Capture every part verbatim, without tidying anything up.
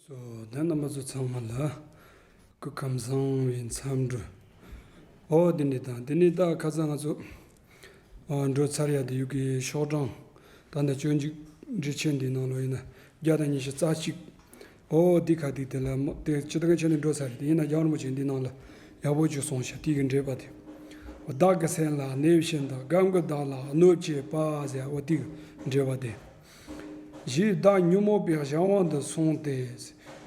ཚོ་ད་རྣམ་པ་ཚོ་ཚང་མ་ལ་སྐུ་ཁམས་བཟང་བའི་འཚམས་འདྲི། ཨོ་དེ་ནས་དང་དེ་ནས་ད་ཁ་སང་ང་ཚོ་ཨ་འགྲོ་ཚར་ཡ་དེ་ཡུལ་གྱི་ཤོག་གྲངས་ད་ལྟ་སྤྱོད་འཇུག་འབྲི་ཆེན་འདིའི་ནང་ལོགས་ཡིན་ན་བརྒྱ་དང་ཉི་ཤུ་རྩ་གཅིག་ཨོ་འདི་ཁ་ཐུག་དེ་ལ་མ་དེ་སྤྱི་བཏང་ཆེན་དུ་འགྲོ་ཚར་རེད། དེ་ཡིན་ན་རྒྱལ་བ་རིན་པོ་ཆེ་འདི་ནང་ལ་ཡག་པོ་ཅིག་གསུངས་ཤག་དེ་གི་འགྲེལ་པ་དེ། བདག་གི་སེམས་ལ་གནས་བྱིན་དང་། སྒམ་གྱི་བདག་ལ་གནོད་བྱེད་པ་ཟེར་ཨོ་དེ་གི་འགྲེལ་པ་དེ། ཞེས་བདག་ཉོན་མོངས་པའི་གཞན་དབང་དུ་སོང་སྟེ།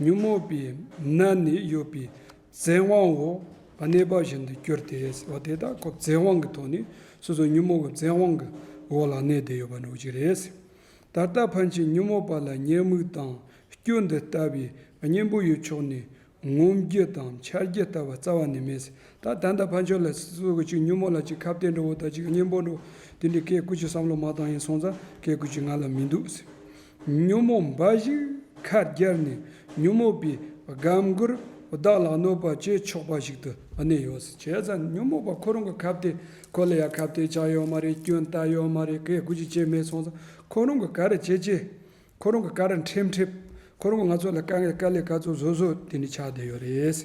ཉོན་མོངས་པའི་མནན་ནས་ཡོད་པའི་བཙན་དབང་འོག་གནས་པ་བཞིན་དུ་གྱུར་ཏེ། འོ་དེ་དག་ཁོ་བཙན་དབང་གི་ཐོག་ནས་སོ་སོ་ཉོན་མོངས་པའི་བཙན་དབང་གི་འོག་ལ་གནས་ཏེ་ཡོད་པ་འདྲ་བོ་ཅིག་རེད། ད་ལྟ་ཕན་ཆད་ཉོན་མོངས་པ་ལ་ཉེས་དམིགས་དང་སྐྱོན་འདི་ལྟ་བུའི་གཉེན་པོ་ཡི་ཕྱོགས་ནས། ངོམས་རྒྱུ་དང་འཕྱ་རྒྱུ་ལྟ་བུ་རྩ་བ་ནས་མེད། ད་ད་ལྟ་ཕན་ཆད་ལ་སོ་སོ་གི་ཅིག་ཉོན་མོངས་ལ་ཅིག་ཁ་གཏད་འགྲོ་བོ་དང་ཅིག་གཉེན་པོ་འགྲོ་དེ་འདྲའི་སྐད་ཀུ་ཅིག་བསམ་བློ་མ་བཏང་ཡིན་སོང་ཙང་སྐད་ཀུ་ཅིག་ང་ལ་མི་འདུག་ཟེར། ཉོན་མོངས་འབའ་ཞིག་ཁ་བརྒྱབ་ནས་ཉོན་མོངས་པའི་སྒམ་གུར་བདག་ལ་གནོད་པ་བྱེད་ཆོག་པ་ཞིག་ཏུ་གནས་ཡོད་ཟེར། བྱས་ཙང་ཉོན་མོངས་པ་ཁོ་རང་གི་ཁ་གཏད་ཁོ་ལ་ཡ་ཁ་གཏད་བཅག་ཡོད་མ་རེད། སྐྱོན་བཏགས་ཡོད་མ་རེད། སྐད་ཀུ་ཅིག་བྱས་མེད་སོང་ཙང་ཁོ་རང་གི་ག་རེ་བྱེད་བྱེད། ཁོ་རང་གི་ག་རེ་འཁྲབ་འཁྲབ། ཁོ་རང་གི་ང་ཚོ་ལ་དཀའ་ངལ་དཀའ་ལས་ཁག་ཚོ་བཟོ་བཟོ་དེ་འདྲ་ཆགས་བསྡད་ཡོད་རེད།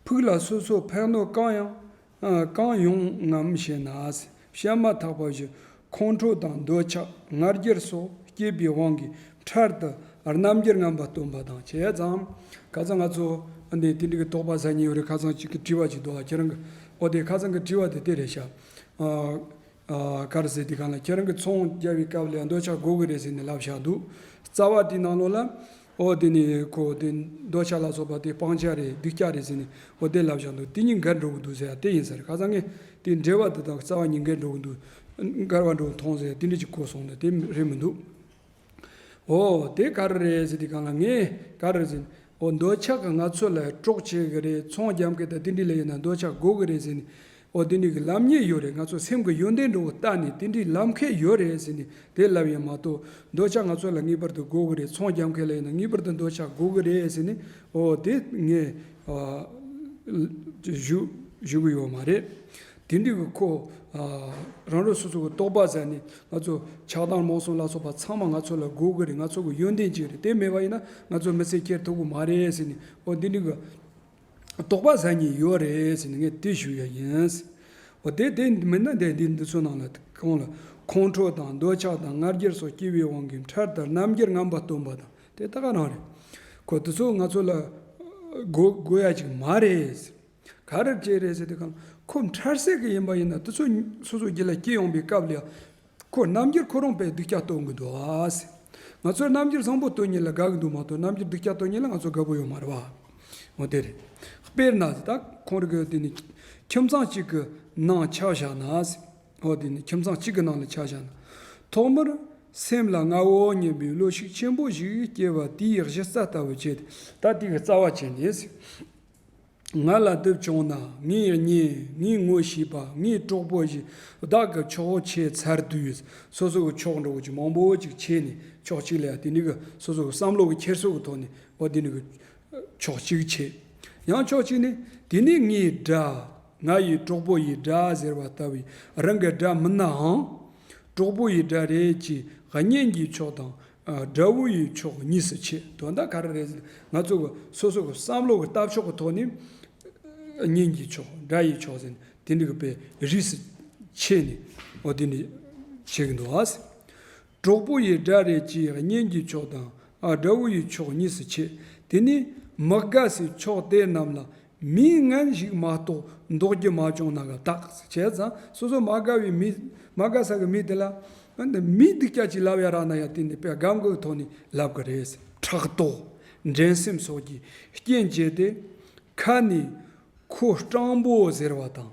ཕུགས་ལ་སོ་སོ་ཕན་གནོད་གང་ཡང་ཨ་གང་ཡོང་ངམ་ཞེ་ན། བཤད་མ་ཐག་པ་བཞིན་ཁོང་ཁྲོ་དང་འདོད་ཆགས་ང་རྒྱལ་སོགས་སྐྱེས་པའི་དབང་གིས་འཕྲལ་དུ་རྣམ་འགྱུར་ངན་པ་སྟོན་པ་དང་བྱས་ཙང་། ཁ་སང་ང་ཚོ་འདི་དེ་འདྲ་གི་དོགས་པ་ཟ་མཁན་ཡོད་རེད། ཁ་སང་གཅིག་གི་དྲི་བ་ཅིག་འདུག་ཨ་ཁྱེད་རང་གི་ཨོ་དེ་ཁ་སང་གི་དྲི་བ་དེ་དེ་རེད་ཤག་ཨ། ཨ་ག་རེ་ཟེར་དེ་གང་ལ་ཁྱེད་རང་གིས་ཚོང་རྒྱག་པའི་སྐབས་ལ་འདོད་ཆགས་དགོས་ཀྱི་རེད་ཟེར་ནས་ལབ་བཞག་འདུག་རྩ་བ་དེའི་ནང་ལོགས་ལ་ཨོ་དེ་ནི་ཁོ་དེ་འདོད་ཆགས་ལ་སོགས་པ་དེ་སྤང་བྱ་རེད་སྡིག་ཅག་རེད་ཟེར་ནས་ཨོ་དེ་ལབ་བཞག་འདུག་དེ་གཉིས་འགལ་འགྲོ་གི་འདུག་ཟེར་ཡ་དེ་ཡིན་ཟེར། ཁ་སང་ངས་དེ་འགྲེལ་བ་དེ་དང་རྩ་བ་གཉིས་འགལ་འགྲོ་གི་འདུག་འགལ་བ་འགྲོ་གི་མཐོང་ཟེར་ཡ་དེ་འདྲ་ཅིག་གོ་སོང་ནས་དེ་རེད་མི་འདུག་ཨོ་དེ་ག་རེ་རེད་ཟེར་དེ་གང་ལ་ངས་ག་རེ་ཟེར་ཨོ་འདོད་ཆགས་ཀྱིས་ང་ཚོ་ལ་གྲོགས་བྱེད་གི་རེད། ཚོང་རྒྱག་མཁན་དང་དེ་འདྲ་ལ་ཡིན་ན་འདོད་ཆགས་དགོས་གི་རེད་ཟེར་ནས། ཨོ་དེ་འདྲའི་གི་ལམ་ངེས་ཡོད་རེད། ང་ཚོ་སེམས་ཀྱི་ཡོན་ཏན་འགྲོ་བ་ལྟ་ནས་དེ་འདྲའི་ལམ་ཁ་ཡོད་རེད་ཟེར་ནས་དེ་ལབ་ཡིན་མ་གཏོགས་འདོད་ཆགས་ང་ཚོ་ལ་ངེས་པར་དུ་དགོས་གི་རེད། ཚོང་རྒྱག་མཁན་ལ་ཡིན་ན་ངེས་པར་དུ་འདོད་ཆགས་དགོས་གི་རེད་ཟེར་ནས་ཨོ་དེ་ངས་ཨ་ཞུ་ཞུ་གི་ཡོད་མ་རེད། དེ་འདྲའི་གི་ཁོ་ཨ་རང་རང་སོ་སོ་གི་རྟོག་པ་ཟ་ནས་ང་ཚོ་ཆགས་སྡང་རྨོངས་གསུམ་ལ་སོགས་པ་ཚང་མ་ང་ཚོ་ལ་དགོས་གི་རེད། ང་ཚོ་གི་ཡོན་ཏན་ཅིག་རེད། དེ་མེད་པ་ཡིན་ན་ང་ཚོ་མི་ཚེ་སྐྱེལ་ཐུབ་གི་མ་རེད་ཟེར་ནས་ཨོ་འདི་འདྲའི་གི་དོགས་པ་ཟ་མཁན་ཡོད་རེད་ཟེར་ནས་ངས་དེ་ཞུ་ཡ་ཡིན། འོ་དེ་དེ་མིན་ན་དེ་འདི་འདི་ཚོ་ནང་ལ་གང་ལ་ཁོང་ཁྲོ་དང་འདོད་ཆགས་དང་ང་རྒྱལ་སོགས་སྐྱེ་བའི་དབང་གིས་འཕྲལ་དུ་རྣམ་འགྱུར་ངན་པ་སྟོན་པ་དང་དེ་ད་ག་རང་རེད། ཁོ་དེ་ཚོ་ང་ཚོ་ལ་དགོས་དགོས་ཡ་ཅིག་མ་རེད། ག་རེ་བྱས་རེད་ཟེར་དེ་གང་ཁོ་འཕྲལ་སེལ་གི་ཡིན་པ་ཡིན་ན་དེ་ཚོ་སོ་སོ་རྒྱུད་ལ་སྐྱེ་ཡོང་པའི་སྐབས་ལ་ཁོ་རྣམ་འགྱུར་ཁོ་རང་དཔེ་སྡུག་ཅག་སྟོན་གི་འདུག་ཨ། ང་ཚོས་རྣམ་འགྱུར་བཟང་པོ་སྟོན་ཉིན་ལ་དགའ་གི་འདུག་མ་གཏོགས་རྣམ་འགྱུར་སྡུག་ཅག་སྟོན་ཉིན་ལ་ང་ཚོ་དགའ་པོ་ཡོད་མ་རེད་བ། འོ་དེ་རེད། དཔེར་ན་ད་ཁོང་རིགས་དེ་ནི་ཁྱིམ་ཚང་གཅིག་གི་ནང་ཆ་བཞག་ན། འོ་དེ་ནི་ཁྱིམ་ཚང་གཅིག་གི་ནང་ལ་ཆ་བཞག་ན། ཐོག་མར་སེམས་ལ་ངའོ་སྙམ་པའི་བློ་ཤུགས་ཆེན་པོ་ཞིག་སྐྱེ་བ་དེའི་གཞི་རྩ་ལྟ་བུ་བྱས་ཏེ་ད་དེ་གི་རྩ་བ་བྱས་ནས། ང་ལ་འདི་བྱུང་ན་ངའི་གཉེན། ངའི་ངོ་ཤེས་པ། ངའི་གྲོགས་པོ་ཞིག་བདག་གི་ཕྱོགས་ཆེ་ཚར་དུས། སོ་སོ་གི་ཕྱོགས་འགྲོ་གི་མང་པོ་ཅིག་ཆེ་ནས་ཕྱོགས་གཅིག་ལ་ཡ་དེ་འདྲ་གི་སོ་སོ་གི་བསམ་བློ་གི་འཁྱེར་སོ་གི་ཐོག་ནས་འོ་དེ་འདྲ་གི་ཕྱོགས་གཅིག་ཆེ། ཡང་ཕྱོགས་གཅིག་ནས་དེ་ནས་ངའི་དགྲ། ང་ཡི་གྲོགས་པོ་ཡི་དགྲ་ཟེར་བ་ལྟ་བུའི་རང་གི་དགྲ་མིན་ནའང་། གྲོགས་པོ་ཡི་དགྲ་རེད་ཅེས་གཉེན་གྱི་ཕྱོགས་དང་། ཨ། དགྲ་བོ་ཡི་ཕྱོགས་གཉིས་སུ་ཕྱེ། དོན་དག་ག་རེ་རེད་ཟེར་ན་ང་ཚོ་གི་སོ་སོ་གི་བསམ་བློ་གི་ལྟ་ཕྱོགས་ཀྱི་ཐོག་ནས་གཉེན་གྱི་ཕྱོགས་དགྲ་ཡི་ཕྱོགས་ཟེར་ནས་དེ་འདྲ་གི་དཔེ་རིས་སུ་ཕྱེ་ནས་འོ་དེ་འདྲ་བྱེད་ཀྱི་འདུག་ཨ། གྲོགས་པོ་ཡི་དགྲ་རེད་ཅེས་གཉེན་གྱི་ཕྱོགས་དང་། ཨ། དགྲ་བོ་ཡི་ཕྱོགས་གཉིས་སུ་ཕྱེ། དེ་ནས་མི་དགའ་སའི་ཕྱོགས་དེ་རྣམས་ལ། མིའི་ངན་ཞིག་མ་གཏོགས་འདོགས་རྒྱུ་མ་བྱུང་ན་ག་བདག་བྱས་ཙང་སོ་སོ་མ་དགའ་བའི་མི་མ་དགའ་ས་གི་མི་དེ་ལ་མི་སྡུག་ཅག་ཅིག་ལབ་ཡ་རག་ན་ཡང་དེ་ནི་དཔེ་སྒམ་གི་ཐོག་ནས་ལབ་གི་རེད། ཕྲག་དོག་འགྲན་སེམས་སོགས་ཀྱི་རྐྱེན་བྱས་ཏེ་ཁ་ནས་ཁོ་སྤྲང་པོ་ཟེར་བ་དང་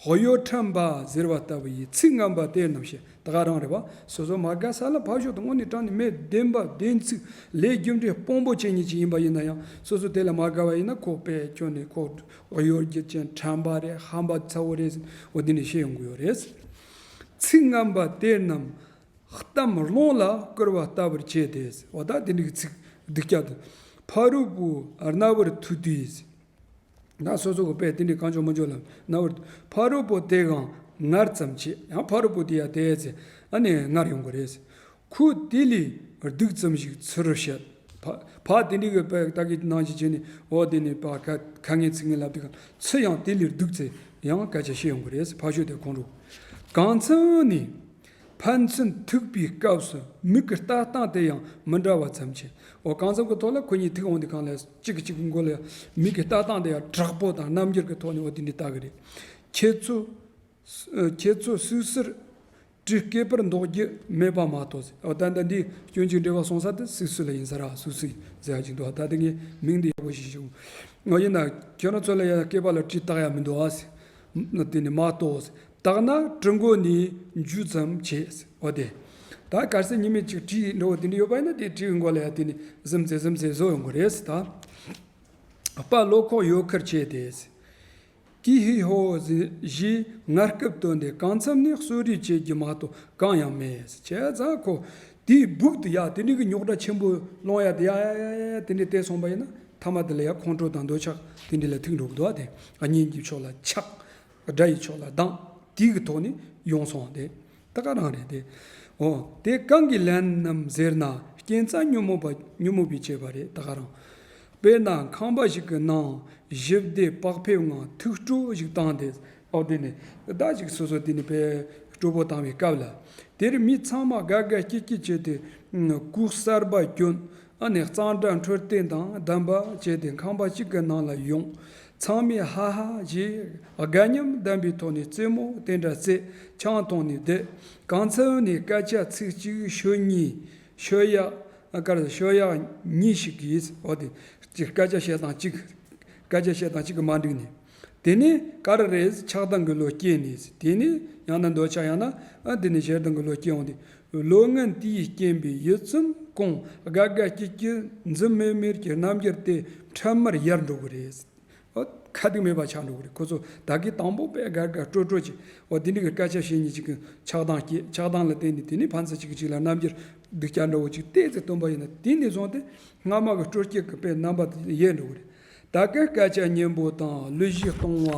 གཡོ་ཁྲམ་པ་ཟེར་བ་ལྟ་བུ་ཡི་ཚིག་ངན་པ་དེ་རྣམས་བཤད། ད་ག་རང་རེད་བ། སོ་སོ་མ་དགའ་ས་ལ་ཕར་ཞོག་དང་དངོས་གནས་དྲང་ནས་མི་བདེན་པ་བདེན་ཚིག་ལས་རྒྱུ་འབྲས་དཔང་པོ་བྱེད་མཁན་ཅིག་ཡིན་པ་ཡིན་ན་ཡང་སོ་སོ་དེ་ལ་མ་དགའ་བ་ཡིན་ན་ཁོ་དཔེ་ཁྱོན་ནས་ཁོ་གཡོ་སྒྱུ་ཅན་ཁྲམ་པ་རེད། ཧམ་པ་ཚ་བོ་རེད། འོ་དེ་ནས་བཤད་ཡོང་གི་ཡོད་རེད། ཚིག་ངན་པ་དེ་རྣམས་གཏམ་རླུང་ལ་བསྐུར་བ་ལྟ་བུར་བྱས་ཏེ། འོ་ད་དེ་འདྲའི་ཚིག་སྡུག་ཅག་དང་ཕ་རོལ་པོ་རྣ་བར་ཐོས་དུས། ད་སོ་སོ་གི་དཔེ་དེ་འདྲའི་གང་བྱུང་མང་བྱུང་ལ་རྣ་བར་ཕ་རོལ་པོ་དེའང་ངར་ཙམ་བྱེད། ཡང་ཕ་རོལ་པོ་དེ་ཡང་དེ་ཚེ་ཨ་ནི་ངར་ཡོང་གི་རེད། ཁོས་དེ་ལས་སྡུག་ཙམ་ཞིག་ཚུར་བཤད། ད་ ཕ་ཕ་དེ་འདྲའི་གི་པའི་ད་གི་ནང་བཞིན་བྱས་ནས་འོ་དེ་ནས་པ་ཁ་ཁ་ངན་ཚིག་ངན་ལབ་དུས་གང་ཚུ་ཡང་དེ་ལས་སྡུག་ཚེ་ཡང་སྐད་ཆ་བཤད་ཡོང་གི་རེད། ཕ་ཤོད་དེ་ཁོང་ཁྲོ་གང་འཚམ་ནས་ཕན་ཚུན་ཐུག་པའི་སྐབས་སུ་མིག་གི་ལྟ་སྟངས་དེ་ཡང་མི་འདྲ་བ་ཙམ་བྱས། འོ་གང་འཚམ་གི་ཐོག་ལ་ཁོ་གཉིས་ཐུག་འོང་དུས་གང་ལ་གཅིག་གིས་གཅིག་གི་མགོ་ལ་ཡང་མིག་གི་ལྟ་སྟངས་དེ་ཡང་དྲག་པོ་དང་རྣམ་འགྱུར་གྱི་ཐོག་ནས་འོ་དེ་འདྲ་ལྟ་གི་རེད། ཁྱེད་ཚོ། ཁྱེད་ཚོ་སུད་སིར་གྲི་སྐེད་པར་འདོགས་རྒྱུ་མེད་པ་མ་གཏོགས། འོ་ད་ལྟ་འདི་སྐྱོན་གཅིག་འབྲེལ་བ་སོང་ས་དེ་སུད་སི་ལ་ཡིན་ས་ར། སུད་སི་ཟེར་ཡ་ཅིག་འདུག་ད་དེ་ངས་མིང་འདི་ཡག་པོ་ཞིག་ཞུ། འོ་ཡིན་ན་ཁྱོད་རང་ཚོ་ལ་ཡ་སྐེད་པ་ལ་གྲི་བཏགས་ཡ་མི་འདུག་ཨ་ཟེར། དེ་ནི་མ་གཏོགས་ཟེར། བཏགས་ན་གྲི་མགོ་ནས་མཇུག་ཙམ་བྱེད་ཟེར། འོ་དེ། ད་གལ་སྲིད་ཉི་མའི་གཅིག་གྲི་འདྲ་བོ་དེ་འདྲ་ཡོད་པ་ཡིན་ན་དེ་གྲི་གི་མགོ་ལ་ཡ་དེ་ནི་གཟིམ་ཚེ་གཟིམ་ཚེ་བཟོ་ཡོང་གི་རེད་ཟེར་ད། པ་བློ་ཁོག་ཡོད་ཁར་བྱས་ཏེ། ཀི་ཧི་ཧོ་ཞེས་ངར་སྐད་བཏོན་ཏེ་གང་འཚམ་ནས་གསོད་རེས་བྱེད་རྒྱུ་མ་གཏོགས་གང་ཡང་མེད། བྱས་ཙང་ཁོ་དེའི་སྦུག་ཏུ་ཡ་དེ་འདྲའི་གི་རྙོག་དྲ་ཆེན་པོ་སློང་ཡ་དེ་ཡ་ཡ་ཡ་ཡ་དེ་འདྲའི་བལྟས་སོང་པ་ཡིན་ན་མཐའ་མ་དེ་ལ་ཡ་ཁོང་ཁྲོ་དང་འདོད་ཆགས་དེ་འདྲའི་ལ་ཐུག་འགྲོ་གི་འདུག་ཨ། དེ་གཉེན་གྱི་ཕྱོགས་ལ་ཆགས། དགྲ་ཡི་ཕྱོགས་ལ་སྡང་། དེའི་གི་ཐོག་ནས་ཡོང་སོང་སྟེ། ད་ག་རང་རེད་དེ། འོ་དེ་གང་གིས་ལན་ནམ་ཟེར་ན་རྐྱེན་རྩ་ཉོན་མོངས་པ་ཉོན་མོངས་པས་བྱས་པ་རེད་ད་ག་རང་། དཔེར་ན་ཁང་པ་ཞིག་གི་ནང་ཞི་བདེ་བག་ཕེབས་ངང་ཐུགས་སྤྲོ་ཞིག་བཏང་སྟེ། འོ་དེ་ནས་ད་ཅིག་སོ་སོ་དེ་ནས་དཔེ་སྤྲོ་པོ་བཏང་བའི་སྐབས་ལ། དེར་མི་ཚང་མ་དགའ་དགའ་སྐྱིད་སྐྱིད་བྱས་ཏེ་གོས་གསར་པ་གྱོན། ཨ་ནི་གཙང་སྦྲ་འཕྲོད་བསྟེན་དང་ལྡན་པ་བྱས་ཏེ་ཁང་པ་གཅིག་གི་ནང་ལ་ཡོང་། ཚང་མས་ཧ་ཧ་ཞེས་དགའ་ཉམས་ལྡན་པའི་ཐོག་ནས་རྩེད་མོ་དེ་འདྲ་རྩེ་ཆང་འཐུང་ནས་བསྡད། གང་འཚམ་ནས་སྐད་ཆ་ཚིག་གཅིག་ཤོད་གཉིས། ཤོད་ཡག་ཨ་ཀར་ཤོད་ཡག་གཉིས་ཤིག་གིས་འོ་དེ་སྐད་ཆ་བཤད་སྟངས་གཅིག་སྐད་ཆ་བཤད་སྟངས་གཅིག་གི་མ་འགྲིག་ནས། དེ་ནས་ག་རེ་རེད། ཆགས་སྡང་གི་བློ་སྐྱེས་ནས། དེ་ནས་ཡང་ན་འདོད་ཆགས་ཡང་ན་ཨ་དེ་ནས་ཞེ་སྡང་གི་བློ་སྐྱེས་འོང་དུས། བློ་ངན་དེའི་རྐྱེན་པས་ཡིད་ཙམ་གང་དགའ་དགའ་སྐྱིད་སྐྱིད་འཛིན་མེད་མེད་ཀྱི་རྣམ་འགྱུར་དེ་འཕྲལ་མར་ཡལ་འགྲོ་གི་རེད། ཨོ་ཁ་ཐུག་མེད་པ་ཆགས་འགྲོ་གི་རེད། ཁོ་ཚོ་ད་གིན་དང་པོ་དཔེ་དགའ་དགའ་སྤྲོ་སྤྲོ་ཅིག་འོ་དེ་འདྲ་གི་སྐད་ཆ་བཤད་ཉིན་ཅིག་གི་ཆགས་སྡང་སྐྱེས། ཆགས་སྡང་ལ་བརྟེན་ནས་དེ་ནས་ཕན་ཚུན་གཅིག་གིས་གཅིག་ལ་རྣམ་འགྱུར་སྡུག་ཅག་འདྲ་བོ་ཅིག་ཏོག་ཙམ་སྟོན་པ་ཡིན་ན། དེ་ནས་བཟུང་སྟེ་སྔ་མ་གི་སྤྲོ་སྐྱིད་ཀྱི་དཔེ་རྣམ་པ་དེ་ཡལ་འགྲོ་གི་རེད། ད་གིན་སྐད་ཆ་སྙན་པོ་དང་གླུ་གཞས་གཏོང་བ།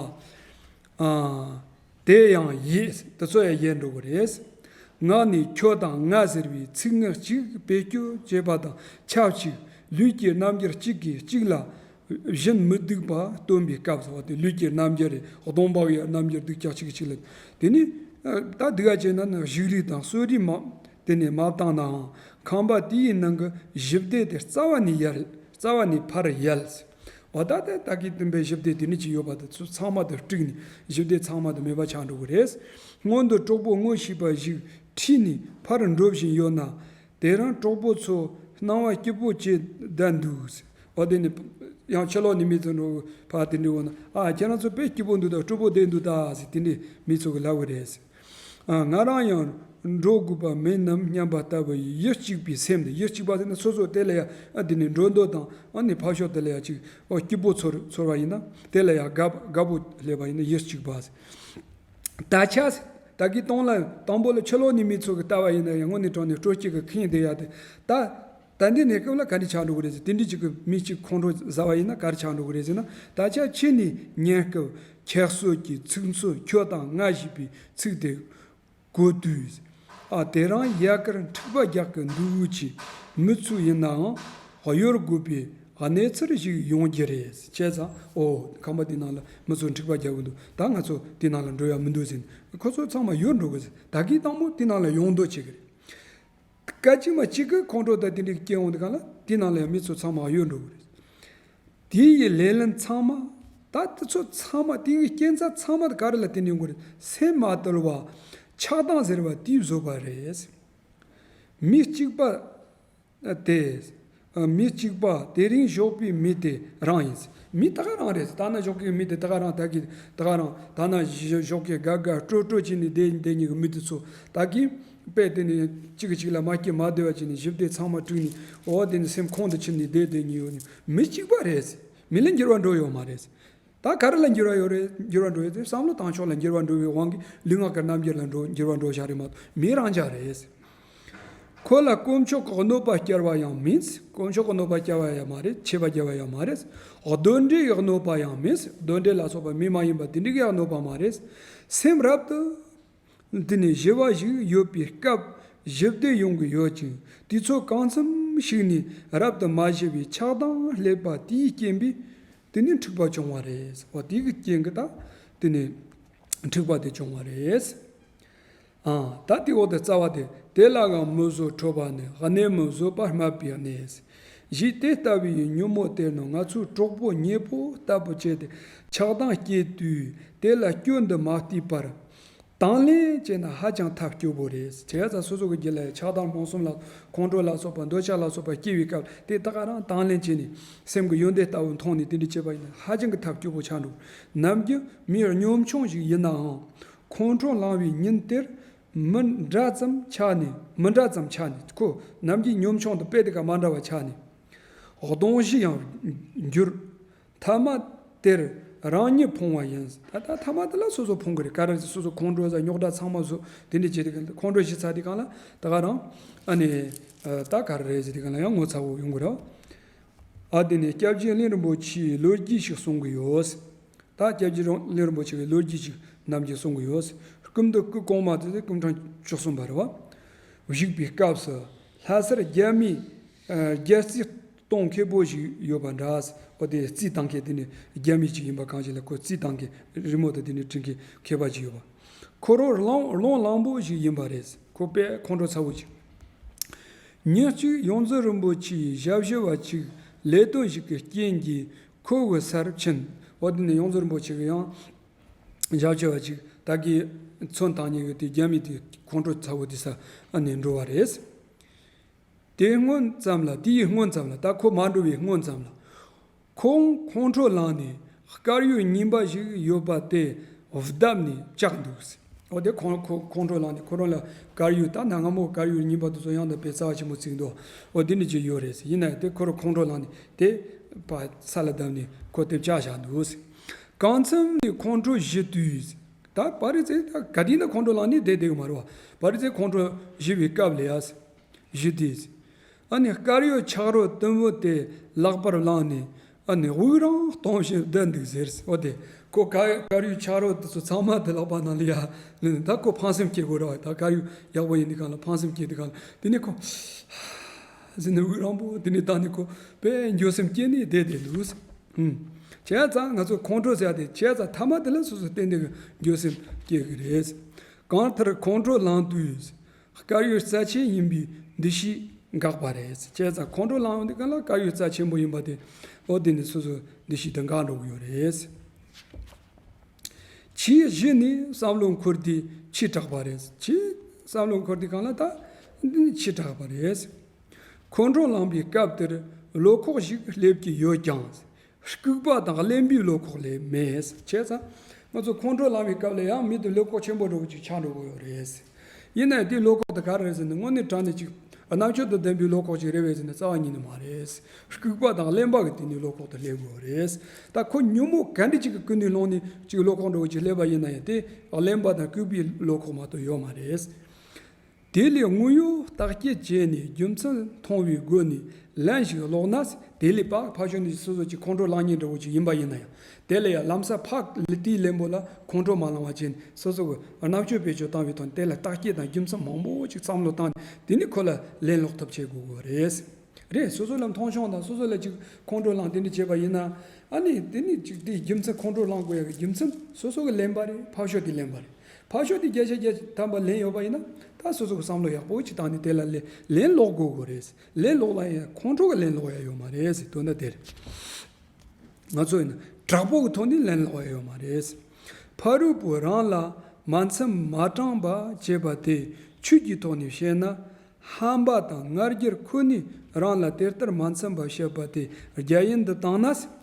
ཨ། དེ་ཡང་ཡིད་དེ་ཚོ་ཡང་ཡལ་འགྲོ་གི་རེད། ངག་ནས་ཁྱོད་དང་ང་ཟེར་བའི་ཚིག་ངག་གཅིག་བེད་སྤྱོད་བྱེད་པ་དང་ཆབས་ཅིག་ལུས་ཀྱི་རྣམ་འགྱུར་གཅིག་གིས་གཅིག་ལ་བཞིན་མི་སྡུག་པ་སྟོན་པའི་སྐབས་སུ། དེ་ལུས་ཀྱི་རྣམ་འགྱུར་རེད། གདོང་འབག་ཡ་རྣམ་འགྱུར་སྡུག་ཅག་གཅིག་གིས་གཅིག་ལ། དེ་ནི་ད་སྡུག་ག་བྱས་ན་ནི་གཞུག་རིས་དང་གསོད་རིས་མ་དེ་ནས་མ་བཏང་ནའང་ཁང་པ་དེའི་ནང་གི་ཞི་བདེ་དེ་རྩ་བ་ནས་ཡལ། རྩ་བ་ནས་ཕར་ཡལ། འོ་ད་ལྟ་ད་གིན་བསྟན་པའི་ཞི་བདེ་དེ་ནི་ཅི་ཡོད་པ་དེ་ཚོ་ཚང་མ་དེ་དཀྲུགས་ནས་ཞི་བདེ་ཚང་མ་དེ་མེད་པ་ཆགས་འགྲོ་གི་རེད། སྔོན་དུ་གྲོགས་པོ་ངོ་ཤེས་པ་ཞིག་ཁྲིད་ནས་ཕར་འགྲོ་བཞིན་ཡོད་ན། དེ་རིང་གྲོགས་པོ་ཚོ་སྣང་བ་སྐྱིད་པོ་བྱས་བསྡད་འདུག་འོ་དེ་ནི་ཡང་ཕྱི་ལོགས་ནས་མི་ཚོ་འགྲོ་ཕར་དེ་འདྲ་འོ་ན། ཨ་ཁྱེད་རང་ཚོ་དཔེ་སྐྱིད་པོ་འདུག་ད་སྤྲོ་པོ་བསྡད་འདུག་ད་ཟེར་དེ་འདྲས་མི་ཚོ་གིས་ལབ་གི་རེད། ང་རང་ཡང་འགྲོ་དགོས་པ་མིན་ནམ་སྙམ་པ་ལྟ་བུ་ཡི་ཡིད་གཅིག་པའི་སེམས་དེ། ཡིད་གཅིག་པ་ཟེར་ན་སོ་སོ་དེ་ལ་ཡང་ཨ་དེ་ནས་འགྲོ་འདོད་དང་ཨ་ནི་ཕར་ཕྱོགས་དེ་ལ་ཡང་ཅིག་ཨོ་སྐྱིད་པོ་ཚོར་ཚོར་བ་ཡིན་ན་དེ་ལ་ཡང་དགའ་དགའ་པོ་སླེབས་པ་ཡིན་ན་ཡིད་གཅིག་པ་ཟེར། ད་ཆ་ད་གི་སྟོང་ལ་དང་པོ་ལ་ཕྱི་ལོགས་ནས་མི་ཚོ་གིས་ལྟ་བ་ཡིན་ན་ཡང་དངོས་གནས་དྲང་གནས་སྤྲོ་སྐྱིད་ཀྱི་ཁེངས་བསྡད་ཡ་དེ་ད། ད་འདི་གནས་སྐབས་ལ་ག་འདྲ་ཆགས་འགྲོ་གི་རེད་ཟེར། དེ་འདྲ་ཅིག་གི་མི་གཅིག་ཁོང་ཁྲོ་ཟ་བ་ཡིན་ན་ག་རེ་ཆགས་འགྲོ་གི་རེད་ཟེར་ན། ད་ཆ་ཁྱེད་ནི་ཉན་སྐབས་ཁྱད་གསོད་ཀྱི་ཚིག་མཚོན་ཁྱོད་དང་ང་ཞེས་པའི་ཚིག་དེ་གོ་དུས། ཨ་དེ་རིང་ཡལ་གར་འཁྲིག་པ་རྒྱག་གི་འདུག་ཅེས་མི་ཚོ་ཡིན་ནའང་གཡོལ་དགོས་པའི་གནས་ཚུལ་ཞིག་ཡོང་རྒྱུ་རེད། བྱས་ཙང་ཨོ་ཁང་པ་དེའི་ནང་ལ་མི་ཚོ་འཁྲིག་པ་རྒྱག་གི་འདུག་ད་ང་ཚོ་དེའི་ནང་ལ་འགྲོ་ཡ་མི་འདུག་ཟེར་ནས་ཁོ་ཚོ་ཚང་མ་གཡོལ་འགྲོ་གི་ཟེར། ད་གིན་དང་པོ་དེའི་ནང་ལ་ཡོང་འདོད་བྱེད་གི་རེད། སྐད་ཅིག་མ་གཅིག་གི་ཁོང་ཁྲོ་དང་དེ་འདྲའི་སྐྱེ་འོང་དུས་གང་ལ་དེའི་ནང་ལ་ཡང་མི་ཚོ་ཚང་མ་གཡོལ་འགྲོ་གི་རེད། དེ་ཡི་ལས་ལན་ཚང་མ་ད་དེ་ཚོ་ཚང་མ་དེ་ཡི་རྐྱེན་རྩ་ཚང་མ་དེ་ག་རེ་ལ་བརྟེན་ནས་ཡོང་གི་རེད། སེམས་མ་དུལ་བ། ཆགས་སྡང་ཟེར་བ་དེས་བཟོས་པ་རེད། མི་གཅིག་པ་དེ། མི་གཅིག་པ་དེ་རིང་ཞོགས་པའི་མི་དེ་རང་ཡིན། མི་ད་ག་རང་རེད། ད་ན་ཞོགས་ཀྱི་མི་དེ་ད་ག་རང་ད་གི་ད་ག་རང་ད་ན་ཞོགས་ཀྱི་དགའ་དགའ་སྤྲོ་སྤྲོ་བྱས་ནས་བསྡད་བསྡད་མཁན་གྱི་མི་དེ་ཚོ་ད་གི་དཔེ་དེ་ནས་གཅིག་གིས་གཅིག་ལ་མ་སྐྱིད་མ་བདེ་བ་བྱས་ནས་ཞི་བདེ་ཚང་མ་དཀྲུགས་ནས། འོ་དེ་ནས་སེམས་ཁོང་དུ་ཆུད་ནས་བསྡད་བསྡད་མཁན་ཡོད་ནི་མི་གཅིག་པ་རེད། མི་ལ་འགྱུར་བ་འགྲོ་ཡོད་མ་རེད། ད་ག་རེ་ལ་འགྱུར་བ་ཡོད་རེད། འགྱུར་བ་འགྲོ་ཡོད་དེ་བསམ་བློ་བཏང་ཕྱོགས་ལ་འགྱུར་བ་འགྲོ་བའི་དབང་གིས་ལུས་ངག་གི་རྣམ་འགྱུར་ལ་འགྲོ་འགྱུར་བ་འགྲོ་བཞག་རེད་མ་གཏོགས་མི་རང་འཇགས་རེད། ཁོ་ལ་དཀོན་མཆོག་གི་གནོད་པ་སྐྱེལ་བ་ཡང་མིན། དཀོན་མཆོག་གི་གནོད་པ་སྐྱེལ་བ་ཡང་མ་རེད། ཆད་པ་རྒྱབ་པ་ཡང་མ་རེད། གདོན་འདྲེ་ཡི་གནོད་པ་ཡང་མིན། གདོན་འདྲེ་ལ་སོགས་པ་མི་མ་ཡིན་པ་དེ་འདྲ་གི་ཡང་གནོད་པ་མ་རེད། སེམས་རབ་ཏུ་དེ་ནས་ཞི་བ་ཞིག་ཡོད་པའི་སྐབས་ཞི་བདེ་ཡོང་གི་ཡོད་ཅིང་། དུས་ཚོད་གང་འཚམ་ ཞིག་ནས་རབ་ཏུ་མ་ཞི་བའི་ཆགས་སྡང་སླེབས་པ་དེའི་རྐྱེན་པས་དེ་ནས་འཁྲུག་པ་བྱུང་བ་རེད། འོ་དེ་གི་རྐྱེན་གྱིས་ད་དེ་ནས་འཁྲུག་པ་དེ་བྱུང་བ་རེད། ཨང་། ད་དེའི་འོག་ཏུ་རྩ་བ་དེ། དེ་ལའང་མི་བཟོད་ཁྲོ་བ་ནི། གནས་མི་བཟོད་པ་སྨད་པའི་གནས། ཞེས་དེ་ལྟ་བུའི་ཉོན་མོངས་དེ་ནི་ང་ཚོའི་གྲོགས་པོ་ཉེ་པོ་ལྟ་བུ་བྱས་ཏེ་ཆགས་སྡང་སྐྱེས་དུས་དེ་ལ་སྐྱོན་དུ་མ་བལྟས་པར་དང་ལེན་བྱས་ན་ཧ་ཅང་ཐབས་སྐྱོ་པོ་རེད། བྱས་ཙང་སོ་སོ་གི་རྒྱུད་ལ་ཆགས་སྡང་རྨོངས་གསུམ་ལ་ཁོང་ཁྲོ་ལ་སོགས་པ་འདོད་ཆགས་ལ་སོགས་པ་སྐྱེ་བའི་སྐབས་དེ་ད་ག་རང་དང་ལེན་བྱས་ནས་སེམས་ཀྱི་ཡོན་ཏན་ལྟ་བུ་མཐོང་ནས་དེ་འདྲ་བྱས་པ་ཡིན་ན་ཧ་ཅང་གི་ཐབས་སྐྱོ་པོ་ཆགས་འགྲོ། ནམ་རྒྱུན་མི་གཉོམ་ཆུང་ཞིག་ཡིན་ནའང་། ཁོང་ཁྲོ་ལངས་པའི་ཉིན་དེར་མི་འདྲ་ཙམ་ཆགས་ནས། མི་འདྲ་ཙམ་ཆགས་ནས། ཁོ་ནམ་རྒྱུན་གཉོམ་ཆུང་དང་དཔེ་དེ་ག་མ་འདྲ་བ་ཆགས་ནས། གདོང་བཞི་ཡང་འགྱུར། ཐ་མ་དེར་རང་ཉིད་ཕོངས་པ་ཡིན། ད་ད་ཐ་མ་དེ་ལ་སོ་སོ་ཕོངས་གི་རེད། ག་རེ་ཟེར་སོ་སོ་ཁོང་ཁྲོ་ཟ་རྙོག་དྲ་ཚང་མ་བཟོ་དེ་འདྲ་བྱེད་དེ་ག་ཁོང་ཁྲོ་ཞི་ཚར་དེ་གང་ལ་ད་ག་རང་ཨ་ནི་ད་ག་རེ་རེད་ཟེར་དེ་གང་ལ་ཡང་ངོ་ཚ་བོ་ཡོང་གི་རེད། ཨ་དེ་ནས་སྐྱབས་རྗེ་གླིང་རིན་པོ་ཆེའི་ལོ་རྒྱུས་ཤིག་གསུང་གི་ཡོད། ད་སྐྱབས་རྗེ་རང་གླིང་རིན་པོ་ཆེ་གི་ལོ་རྒྱུས་ཅིག་ནམ་རྒྱུན་གསུང་གི་ཡོད། སྐུ་མདུན་སྐུ་གོང་མ་དེ་སྐུ་ཕྲེང་བཅུ་གསུམ་པ་རེད་བ། བཞུགས་པའི་སྐབས་སུ་ལྷ་སར་རྒྱ་མིས་ཨ་རྒྱ་རྩིས་གཏོང་མཁས་པོ་ཞིག་ཡོད་པ་འདྲ། འོ་དེ་རྩིས་བཏང་མཁན་དེ་ནི་རྒྱ་མི་ཅིག་ཡིན་པ་གང་ཞིག་ལ་ཁོ་རྩིས་བཏང་མཁན་རི་མོ་དང་དེ་ནི་བྲིས་མཁན་མཁས་པ་ཅིག་ཡོད་པ། ཁོ་རང་རླུང་རླུང་ལངས་པོ་ཞིག་ཡིན་པ་རེད། ཁོ་དཔེ་ཁོང་ཁྲོ་ཚ་བོ་ཅིག་ཉིན་གཅིག་ཡོངས་འཛིན་རིན་པོ་ཆེའི་ཞབས་ཕྱི་བ་ཅིག་ལས་དོན་ཞིག་གི་རྐྱེན་གྱིས་ཁོ་གི་སར་ཕྱིན། འོ་དེ་ནས་ཡོངས་འཛིན་རིན་པོ་ཆེ་གི་ཡང་ཞབས་ཕྱི་བ་ཅིག་ད་གི་མཚོན་བཏང་མཁན་གི་དེ་རྒྱ་མི་དེ་ཁོང་ཁྲོ་ཚ་བོ་དེ་ས་ཨ་ནས་འགྲོ་བ་རེད། དེའི་སྔོན་ཙམ་ལ། དེའི་སྔོན་ཙམ་ལ། ད་ཁོ་མ་འགྲོ་བའི་སྔོན་ཙམ་ལ། ཁོང་ཁོང་ཁྲོ་ལངས་ནས་དཀར་ཡོལ་རྙིང་པ་ཞིག་ཡོད་པ་དེ་བརྡབས་ནས་བཅག་འདུག་འོ་དེ་ཁོང་ཁོ་ཁོང་ཁྲོ་ལངས་ནས་ཁོ་རང་ལ་དཀར་ཡོལ་ད་ནང་སྔ་མོ་དཀར་ཡོལ་རྙིང་པ་དེ་ཚོ་ཡང་དག་པའི་རྩ་བ་ཆེན་པོ་བརྩིགས་འདུག་འོ་དེ་འདྲ་ཅིག་ཡོད་རེད་ཟེར། ཡིན་ན་ཡང་དེ་ཁོ་རང་ཁོང་ཁྲོ་ལངས་ནས་དེ་ཕར་ས་ལ་བརྡབས་ནས་ཁོ་དེ་བཅག་བཞག་འདུག་གང་འཚམ་ནས་ཁོང་ཁྲོ་ཞི་དུས། ད་པ་རི་ཙེ་ད་ག་དུས་ན་ཁོང་ཁྲོ་ལངས་ནས་བསྡད་བསྡད་ཀྱི་མ་རེད་བ། པ་རི་ཙེ་ཁོང་ཁྲོ་ཞི་བའི་སྐབས་ལ་ཡ། ཞི་དུས། ཨ་ནི་དཀར་ཡོལ་ཆག་རོ་དུམ་བུ་དེ་ལག་པར་བླངས་ནས་ཨ་ནི་དབུགས་རིང་གཏོང་བཞིན་བསྡད་འདུག་ཟེར། འོ་དེ་ཁོ་དཀར་དཀར་ཡོལ་ཆག་རོ་དེ་ཚོ་ཚང་མ་དེ་ལག་པ་ནང་ལ་ཡ་ལེན་ནས། ད་ཁོ་ཕངས་སེམས་སྐྱེ་དགོས་ར་བ། ད་དཀར་ཡོལ་ཡག་པོ་ཡིན་དུས་གང་ལ་ཕངས་སེམས་སྐྱེ་དུས་གང་ལ་དེ་ནས་ཁོ་ཟེར་ནས་དབུགས་རིང་པོ་དེ་ནས་བཏང་ནས་ཁོ་དཔེ་འགྱོད་སེམས་སྐྱེས་ནས་བསྡད་བསྡད་འདུག་ཨུམ། བྱས་ཙང་ང་ཚོ་ཁོང་ཁྲོ་ཟེར་ཡ་དེ་བྱས་ཙང་ཐ་མ་དེ་ལ་སོ་སོ་ཏན་ཏན་གྱི་འགྱོད་སེམས་སྐྱེ་གི་རེད། གང་ལྟར་ཁོང་ཁྲོ་ལངས་དུས། དཀར་ཡོལ་རྩ་ཆེན་ཡིན་པའི་འདུ་ཤེས་འགག་པ་རེད། བྱས་ཙང་ཁོང་ཁྲོ་ལངས་ཡོང་དུས་གང་ལ་དཀར་ཡོལ་རྩ་ཆེན་པོ་ཡིན་པ་དེ་འོ་དེ་ནི་སོ་སོ་འདུ་ཤེས་དེ་འགག་འགྲོ་གི་ཡོད་རེད། ཆེས་གཞི་ནི་བསམ་བློ་འཁོར་དུས་ཆེ་དྲགས་པ་རེད། ཆེས་བསམ་བློ་འཁོར་དུས་གང་ལ་ད་འདི་ནི་ཆེ་དྲགས་པ་རེད། ཁོང་ཁྲོ་ལངས་པའི་སྐབས་དེར་བློ་ཁོག་ཞིག་སླེབས་ཀྱི་ཡོད་ཀྱང་། ལྐུགས་པ་དང་གླེན་པའི་བློ་ཁོག་ལས་མེད། བྱས་ཙང་ང་ཚོ་ཁོང་ཁྲོ་ལངས་པའི་སྐབས་ལ་ཡང་མི་དེ་བློ་ཁོག་ཆེན་པོ་འདྲ་བོ་ཅིག་ཆགས་འགྲོ་གི་ཡོད་རེད། ཡིན་ནའི་དེའི་བློ་ཁོག་དེ་ག་རེ་རེད་ཟེར་ན་དངོས་གནས་དྲང་གནས་ཅིག་རྣམ་དཔྱོད་དང་ལྡན་པའི་བློ་ཁོག་ཅིག་རེད་པས་ཟེར་ན་རྩ་བ་ཉིད་ནས་མ་རེད། ལྐུགས་པ་དང་གླེན་པ་གི་དེ་ནི་བློ་ཁོག་དེ་སླེབས་དགོས་རེད། ད་ཁོ་ཉོན་མོངས་ག་འདྲ་ཅིག་གི་ཀུན་ནས་སློང་ནས་ཅིག་བློ་ཁོག་འདྲ་བོ་ཅིག་སླེབས་པ་ཡིན་ན་ཡང་དེ་གླེན་པ་དང་ལྐུགས་པའི་བློ་ཁོག་མ་གཏོགས་ཡོད་མ་རེད། དེ་ལས་དངོས་ཡོད་བརྟག་དཔྱད་བྱས་ནས་རྒྱུ་མཚན་མཐོང་བའི་སྒོ་ནས་ལན་ཞིག་ཀློག་ན། དེ་ལས་ཕར་ཕར་ཕྱོགས་ནས་སོ་སོ་ཅིག་ཁོང་ཁྲོ་ལངས་མཁན་འདྲ་བོ་ཅིག་ཡིན་པ་ཡིན་ན་ཡང་དེ་ལ་ཡང་ལམ་སང་ཕར་དེའི་གླེན་པོ་ལ་ཁོང་ཁྲོ་མ་ལངས་པ་བྱས་ནས་སོ་སོ་གི་རྣམ་དཔྱོད་བེད་སྤྱོད་བཏང་བའི་ཐོག་ནས་དེ་ལ་བརྟག་དཔྱད་དང་རྒྱུ་མཚན་མང་པོ་ཅིག་བསམ་བློ་བཏང་ནས་དེ་ནས་ཁོ་ལ་ལན་སློག་ཐབས་བྱེད་དགོས་དགོས་རེད། རེད། སོ་སོ་ལ་མཐོང་ཆུང་དང་སོ་སོ་ལ་ཅིག་ཁོང་ཁྲོ་ལངས་དེ་འདྲ་བྱས་པ་ཡིན་ན། ཨ་ནི་དེ་ནི་ཅིག་དེའི་རྒྱུ་མཚན་ཁོང་ཁྲོ་ལངས་དགོས་ཡག་གི་རྒྱུ་མཚན་སོ་སོ་གི་གླེན་པ་རེད། ཕར་ཕྱོགས་དེ་གླེན་པ་རེད། ཕར་ཕྱོགས་དེ་བརྒྱ་ཆ་བརྒྱ་ཐམ་པ་ལན་ཡོད་པ་ཡིན་ན་ད་སོ་སོ་གི་བསམ་བློ་ཡག་པོ་ཅིག་བཏང་ནས་དེ་ལ་ལན་ལན་སློག་དགོས་དགོས་རེད། ལན་སློག་ལ་ཡང་ཁོང་ཁྲོ་གི་ལན་སློག་ཡག་ཡོད་མ་རེད་ཟེར། དོན་དག་དེ་རེད། ང་ཚོ་ཡིན་ན་དྲག་པོ་གི་ཐོག་ནས་ལན་སློག་ཡག་ཡོད་མ་རེད། ཕ་རོལ་པོ་རང་ལ་མ་འཚམས་མ་དྲང་པ་བྱས་པ་དེ་ཆོས་ཀྱི་ཐོག་ནས་བཤད་ན། ཧམ་པ་དང་ང་རྒྱལ་ཁོ་ནས་རང་ལ་དེ་ལྟར་མ་འཚམས་པ་བཤད་པ་དེ་རྒྱ་ཡན་དུ་བཏང་ན།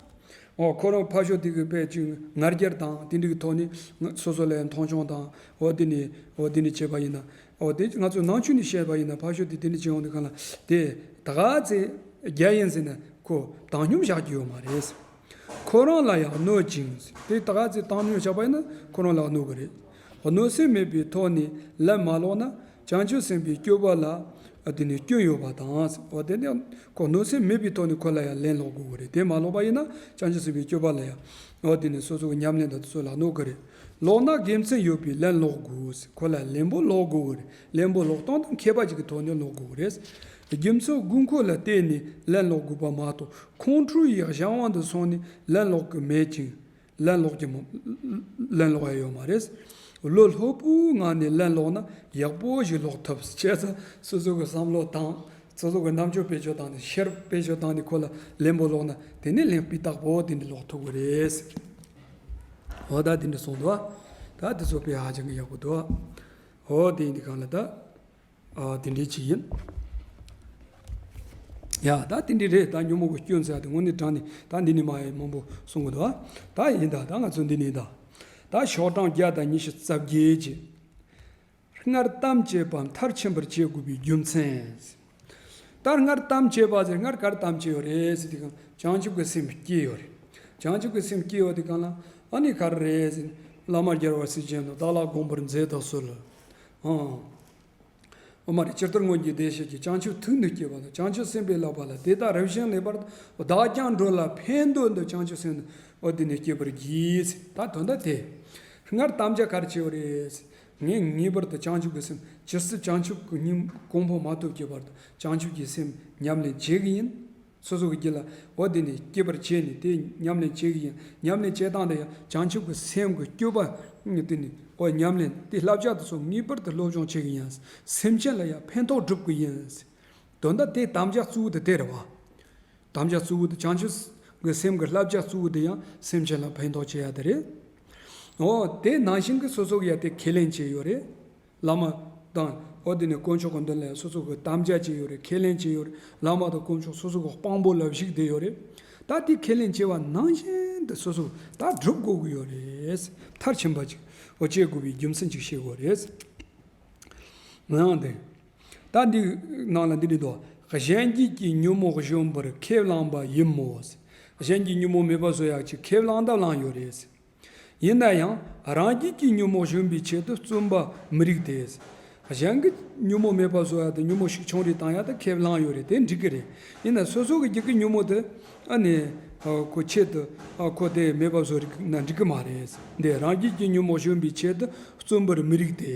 འོ་ཁོ་རང་ཕར་ཕྱོགས་དེ་གི་དཔེ་ཅིག་ང་རྒྱལ་དང་དེ་འདྲ་གི་ཐོག་ནས་སོ་སོ་ལ་མཐོང་ཆུང་དང་འོ་དེ་ནས་འོ་དེ་ནས་བྱས་པ་ཡིན་ན། འོ་དེ་ང་ཚོ་ནང་ཆོས་ནས་བཤད་པ་ཡིན་ན་ཕར་ཕྱོགས་དེ་དེ་འདྲ་བྱེད་ཡོང་དུས་གང་ལ་དེ་ད་ག་ཚེ་རྒྱ་ཡན་ཟེར་ན་ཁོ་བཏང་སྙོམས་བཞག་རྒྱུ་ཡོད་མ་རེད། ཁོ་རང་ལ་ཡང་གནོད་ཅིང་། དེ་ད་ག་ཚེ་བཏང་སྙོམས་བཞག་པ་ཡིན་ན་ཁོ་རང་ལ་གནོད་གི་རེད། གནོད་སེམས་མེད་པའི་ཐོག་ནས་ལན་མ་སློག་ན་བྱང་ཆུབ་སེམས་དཔའི་སྤྱོད་པ་ལ་དེ་ནི་སྐྱོན་ཡོད་པ་དང་། འོ་དེ་ནི་ཁོ་གནོད་སེམས་མེད་པའི་ཐོག་ནས་ཁོ་ལ་ཡང་ལན་སློག་དགོས་གི་རེད། དེ་མ་སློག་པ་ཡིན་ན་བྱང་ཆུབ་སེམས་དཔའི་སྤྱོད་པ་ལ་ཡང་འོ་དེ་ནི་སོ་སོ་གི་ཉམས་ལེན་དང་དེ་ཚོ་ལ་གནོད་གི་རེད། ལོག་ན་དགེ་མཚན་ཡོད་པའི་ལན་སློག་དགོས། ཁོ་ལ་ལན་པོ་སློག་དགོས་རེད། ལན་པོ་སློག་སྟངས་དང་མཁས་པ་ཅིག་གི་ཐོག་ནས་སློག་དགོས་རེད། རྒྱུ་མཚན་དགོས་མཁོ་ལ་བལྟས་ནས་ལན་སློག་དགོས་པ་མ་གཏོགས་ཁོང་ཁྲོ་ཡི་གཞན་དབང་དུ་སོང་ནས་ལན་སློག་གི་མེད་ཅིང་། ལན་སློག་གི་མ། ལན་སློག་ཡ་ཡོད་མ་རེད། བློ་སློབ་པོའི་ངང་ནས་ལན་སློག་ན་ཡག་པོ་ཞིག་སློག་ཐུབ། བྱས་ཙང་སོ་སོ་གི་བསམ་བློ་བཏང་། སོ་སོ་གི་རྣམ་དཔྱོད་བེད་སྤྱོད་བཏང་ནས་ཤེས་རབ་བེད་སྤྱོད་བཏང་ནས་ཁོ་ལ་ལན་པོ་སློག་ན་དེ་ནས་ལན་སྤུས་དག་པོ་དེ་འདྲ་སློག་ཐུབ་ཀྱི་རེད། འོ་ད་དེ་འདྲ་གསུངས་འདུག་ད་དེ་ཚོ་དཔེ་ཧ་ཅང་གི་ཡག་པོ་འདུག་འོ་དེ་ཡིན་དུས་གང་ལ་ད། ཨ་དེ་འདྲའི་ཅིག་ཡིན། ཡ་ད་དེ་འདྲའི་རེད། ད་ཉོན་མོངས་ཀྱི་སྐྱོན་ཟེར་ཡ་དེ་དངོས་གནས་དྲང་གནས་ད་འདི་ནས་མ་ཡི་མང་པོ་གསུང་གི་འདུག་ད་ཡིན་ད་ད་ང་ཚོ་འདི་ནས་ད། ད་ཤོག་གྲངས་བརྒྱ་དང་ཉི་ཤུ་རྩ་བརྒྱད་ཀྱི། སྔར་དམ་བཅས་པ་མཐར་ཕྱིན་པར་བྱེད་དགོས་པའི་རྒྱུ་མཚན། ད་སྔར་དམ་བཅས་པ་ཟེར་སྔར་ག་རེ་དམ་བཅས་ཡོད་རེད་ཟེར་དུས་གང་བྱང་ཆུབ་ཀྱི་སེམས་སྐྱེས་ཡོད་རེད། བྱང་ཆུབ་ཀྱི་སེམས་སྐྱེས་ཡོད་དུས་གང་ལ་ཨ་ནི་ག་རེ་རེད་ཟེར་བླ་མ་རྒྱལ་བ་སྲས་བཅས་རྣམས་བདག་ལ་དགོངས་པར་མཛད་དུ་གསོལ། ཨང་། འོ་མ་རེད། ཇི་ལྟར་སྔོན་གྱི་བདེ་གཤེགས་ཀྱིས། བྱང་ཆུབ་ཐུགས་ནི་བསྐྱེད་པ་དང་། བྱང་ཆུབ་སེམས་དཔའི་བསླབ་པ་ལ། དེ་དག་རིམ་བཞིན་ནེ་པར་དུ། བདག་ཀྱང་འགྲོ་ལ་ཕན་འདོད་འདི། བྱང་ཆུབ་སེམས་ནི་འོ་དེ་ནི་བསྐྱེད་པར་བགྱི། ད་དོན་དག་དེ། སྔར་དམ་བཅའ་ག་རེ་བྱས་པ་རེད། ངས་ངེས་པར་དུ་བྱང་ཆུབ་ཀྱི་སེམས་ཇི་སྲིད་བྱང་ཆུབ་ཀྱི་སྙིང་གོ་འཕང་མ་ཐོབ་ཀྱི་བར་དུ་བྱང་ཆུབ་ཀྱི་སེམས་ཉམས་ལེན་བྱེད་ཀྱི་ཡིན། སོ་སོ་གི་རྒྱུད་ལ་འོ་དེ་ནས་སྐྱེད་པར་བྱས་ནས་དེ་ཉམས་ལེན་བྱེད་ཀྱི་ཡིན། ཉམས་ལེན་བྱེད་སྟངས་དེ་ཡང་བྱང་ཆུབ་ཀྱི་སེམས་ཀྱི་སྤྱོད་པ་དེ་ནས་འོ་ཉམས་ལེན་དེ་བསླབ་བྱ་དེ་ཚོ་ངེས་པར་དུ་སློབ་སྦྱོང་བྱེད་ཀྱི་ཡིན། སེམས་ཅན་ལ་ཡང་ཕན་ཐོགས་སྒྲུབ་ཀྱི་ཡིན། དོན་དག་དེ་དམ་བཅའ་གཙོ་བོ་དེ་དེ་རེད་བ། དམ་བཅའ་གཙོ་བོ་དེ་བྱང་ཆུབ་ཀྱི་སེམས་ཀྱི་བསླབ་བྱ་གཙོ་བོ་དེ་ཡང་སེམས་ཅན་ལ་ཕན་ཐོགས་བྱེད་ཡ་དེ་རེད། འོ་དེ་ནང་བཞིན་གྱི་སོ་སོ་གི་ཡ་དེ་ཁས་ལེན་བྱས་ཡོད་རེད། བླ་མ་དང་འོ་དེ་ནས་དཀོན་མཆོག་གི་མདུན་ལ་སོ་སོ་གི་དམ་བཅའ་བྱས་ཡོད་རེད། ཁས་ལེན་བྱས་ཡོད་རེད། བླ་མ་དང་དཀོན་མཆོག་སོ་སོ་གི་དཔང་པོ་ལ་བཞུགས་བསྡད་ཡོད་རེད། ད་དེ་ཁས་ལེན་བྱས་པ་ནང་བཞིན་དུ་སོ་སོ་ད་སྒྲུབ་དགོས་ཀྱི་ཡོད་རེད། མཐར་ཕྱིན་པ་ཅིག་འོ་བྱེད་དགོས་པའི་རྒྱུ་མཚན་ཅིག་ཤེས་དགོས་རེད། ང་ཡང་དེ། ད་འདི་ནང་ལ་འདི་འདྲ་འདུག་གཞན་རྒྱུད་ཀྱི་ཉོན་མོངས་གཞོམ་པར་ཁས་བླངས་པ་ཡིན་མོད། གཞན་གྱི་ཉོན་མོངས་མེད་པ་བཟོ་ཡག་ཅིག་ཁས་བླངས་ད་བླངས་ཡོད་རེད། ཡིན་ན་ཡང་རང་རྒྱུད་ཀྱི་ཉོན་མོངས་གཞོམ་པའི་ཆེད་དུ་བརྩོན་པ་མི་རིགས་ཏེ། གཞན་གྱི་ཉོན་མོངས་མེད་པ་བཟོ་ཡག་དེ་ཉོན་མོངས་ཤུགས་ཆུང་རེ་བཏང་ཡག་དེ་ཁས་བླངས་ཡོད་རེད། དེ་འགྲིག་གི་རེད། ཡིན་ན་སོ་སོ་གི་རྒྱུད་ཀྱི་ཉོན་མོངས་དེ་ཨ་ནི་ཁོ་ཆེད་དུ་ཁོ་དེ་མེད་པ་བཟོ་རིགས་ན་འགྲིག་གི་མ་རེད། འདི་རང་རྒྱུད་ཀྱི་ཉོན་མོངས་གཞོམ་པའི་ཆེད་དུ་བརྩོན་པར་མི་རིགས་ཏེ།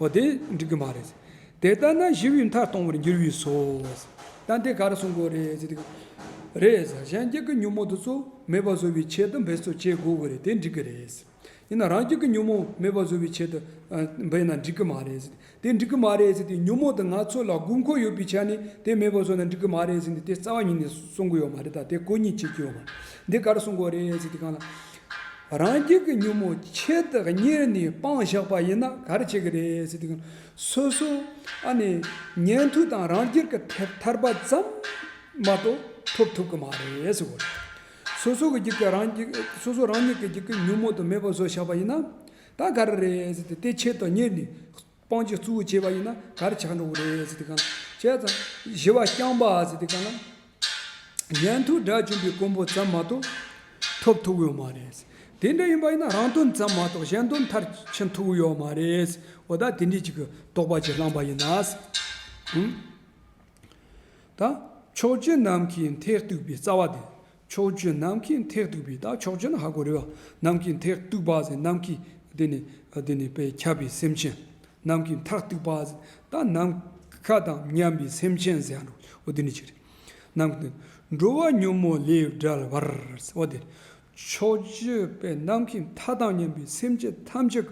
འོ་དེ་འགྲིག་གི་མ་རེད། དེ་ལྟ་ན་ཞི་བའི་མཐའ་གཏོང་བར་འགྱུར་བས་སོ། ད་འདི་ག་རེ་གསུང་དགོས་རེད་ཟེར་དུས། རེད་ཟེར། གཞན་རྒྱུད་ཀྱི་ཉོན་མོངས་དེ་ཚོ་མེད་པ་བཟོ་བའི་ཆེད་དུ་འབད་རྩོལ་བྱེད་དགོས་ཀྱི་རེད། དེ་འགྲིག་གི་རེད། ཡིན་ན་རང་རྒྱུད་ཀྱི་ཉོན་མོངས་མེད་པ་བཟོ་བའི་ཆེད་དུ་འབད་ན་འགྲིག་གི་མ་རེད་ཟེར། དེ་འགྲིག་གི་མ་རེད་ཟེར་དུས་ཉོན་མོངས་དེ་ང་ཚོ་ལ་དགོས་མཁོ་ཡོད་པའི་ཆ་ནས་དེ་མེད་པ་བཟོ་ན་འགྲིག་གི་མ་རེད་ཟེར་ནས་དེ་རྩ་བ་ཉིད་ནས་གསུང་གི་ཡོད་མ་རེད། ད་དེ་གོ་རྙེད་བྱེད་ཀྱི་ཡོད་མ་རེད། འདི་ག་རེ་གསུང་དགོས་རེད་ཟེར་དུས་གང་ལ། རང་རྒྱུད་ཀྱི་ཉོན་མོངས་ཆེད་དུ་གཉེར་ནས་སྤངས་བཞག་པ་ཡིན་ན་ག་རེ་བྱེད་ཀྱི་རེད་ཟེར་དུས། སོ་སོ་ཨ་ནི་ཉན་ཐོས་དང་རང་རྒྱུད་ཀྱི་ཐར་ཐར་པ་ཙམ་མ་གཏོགས་ཐོབ་ཐུབ་ཀྱི་མ་རེད་ཟེར་གོ། སོ་སོ་གི་རྒྱུད་ཀྱི་རང་རྒྱུད་སོ་སོ་རང་ཉིད་ཀྱི་རྒྱུད་ཀྱི་ཉོན་མོངས་དེ་མེད་པ་བཟོ་བཞག་པ་ཡིན་ན་ད་ག་རེ་རེད་ཟེར་ཏེ་དེ་ཆེད་དུ་གཉེར་ནས། སྤང་བྱའི་གཙོ་བོ་བྱས་པ་ཡིན་ན་ག་རེ་ཆགས་འགྲོ་གི་རེད་ཟེར་དུས་གང་ལ། བྱས་ཙང་ཞི་བ་རྐྱང་པ་ཟེར་དུས་གང་ལ། ཉན་ཐོས་དགྲ་བཅོམ་པའི་གོ་འཕང་ཙམ་མ་གཏོགས་ཐོབ་ཐུབ་ཡོད་མ་རེད། དེ་འདྲ་ཡིན་པ་ཡིན་ན་རང་དོན་ཙམ་མ་གཏོགས་གཞན་དོན་མཐར་ཕྱིན་ཐུབ་ཡོད་མ་རེད། འོ་ད་དེ་འདྲའི་ཅིག་གི་དོགས་པ་ཅིག་བསླངས་པ་ཡིན་ན། ད་ཕྱོགས་བཅུ་ནམ་མཁའི་མཐས་གཏུགས་པའི་རྩ་བ་དེ། ཕྱོགས་བཅུ་ནམ་མཁའི་མཐས་གཏུགས་པའི། ད་ཕྱོགས་བཅུ་ནི་ཧ་གོ་རེད་བ། ནམ་མཁའི་མཐས་གཏུགས་པ་ཟེར་ནམ་མཁའི་དེ་ནི་དེ་ནི་དཔེ་ཁྱབ་པའི་སེམས་ཅན། ནམ་མཁའི་མཐར་གཏུགས་པ་ཟེར་ད་ནམ་མཁའ་དང་མཉམ་པའི་སེམས་ཅན་ཟེར་ཡང་འགྲོ་འོ་དེ་ནི་ཅིག་རེད། ནམ་མཁའི་འགྲོ་བ་ཉོན་མོངས་ལས་བསྒྲལ་བར་འོ་དེ་རེད། ཕྱོགས་བཅུ་པའི་ནམ་མཁའི་མཐའ་དང་མཉམ་པའི་སེམས་ཅན་ཐམས་ཅད་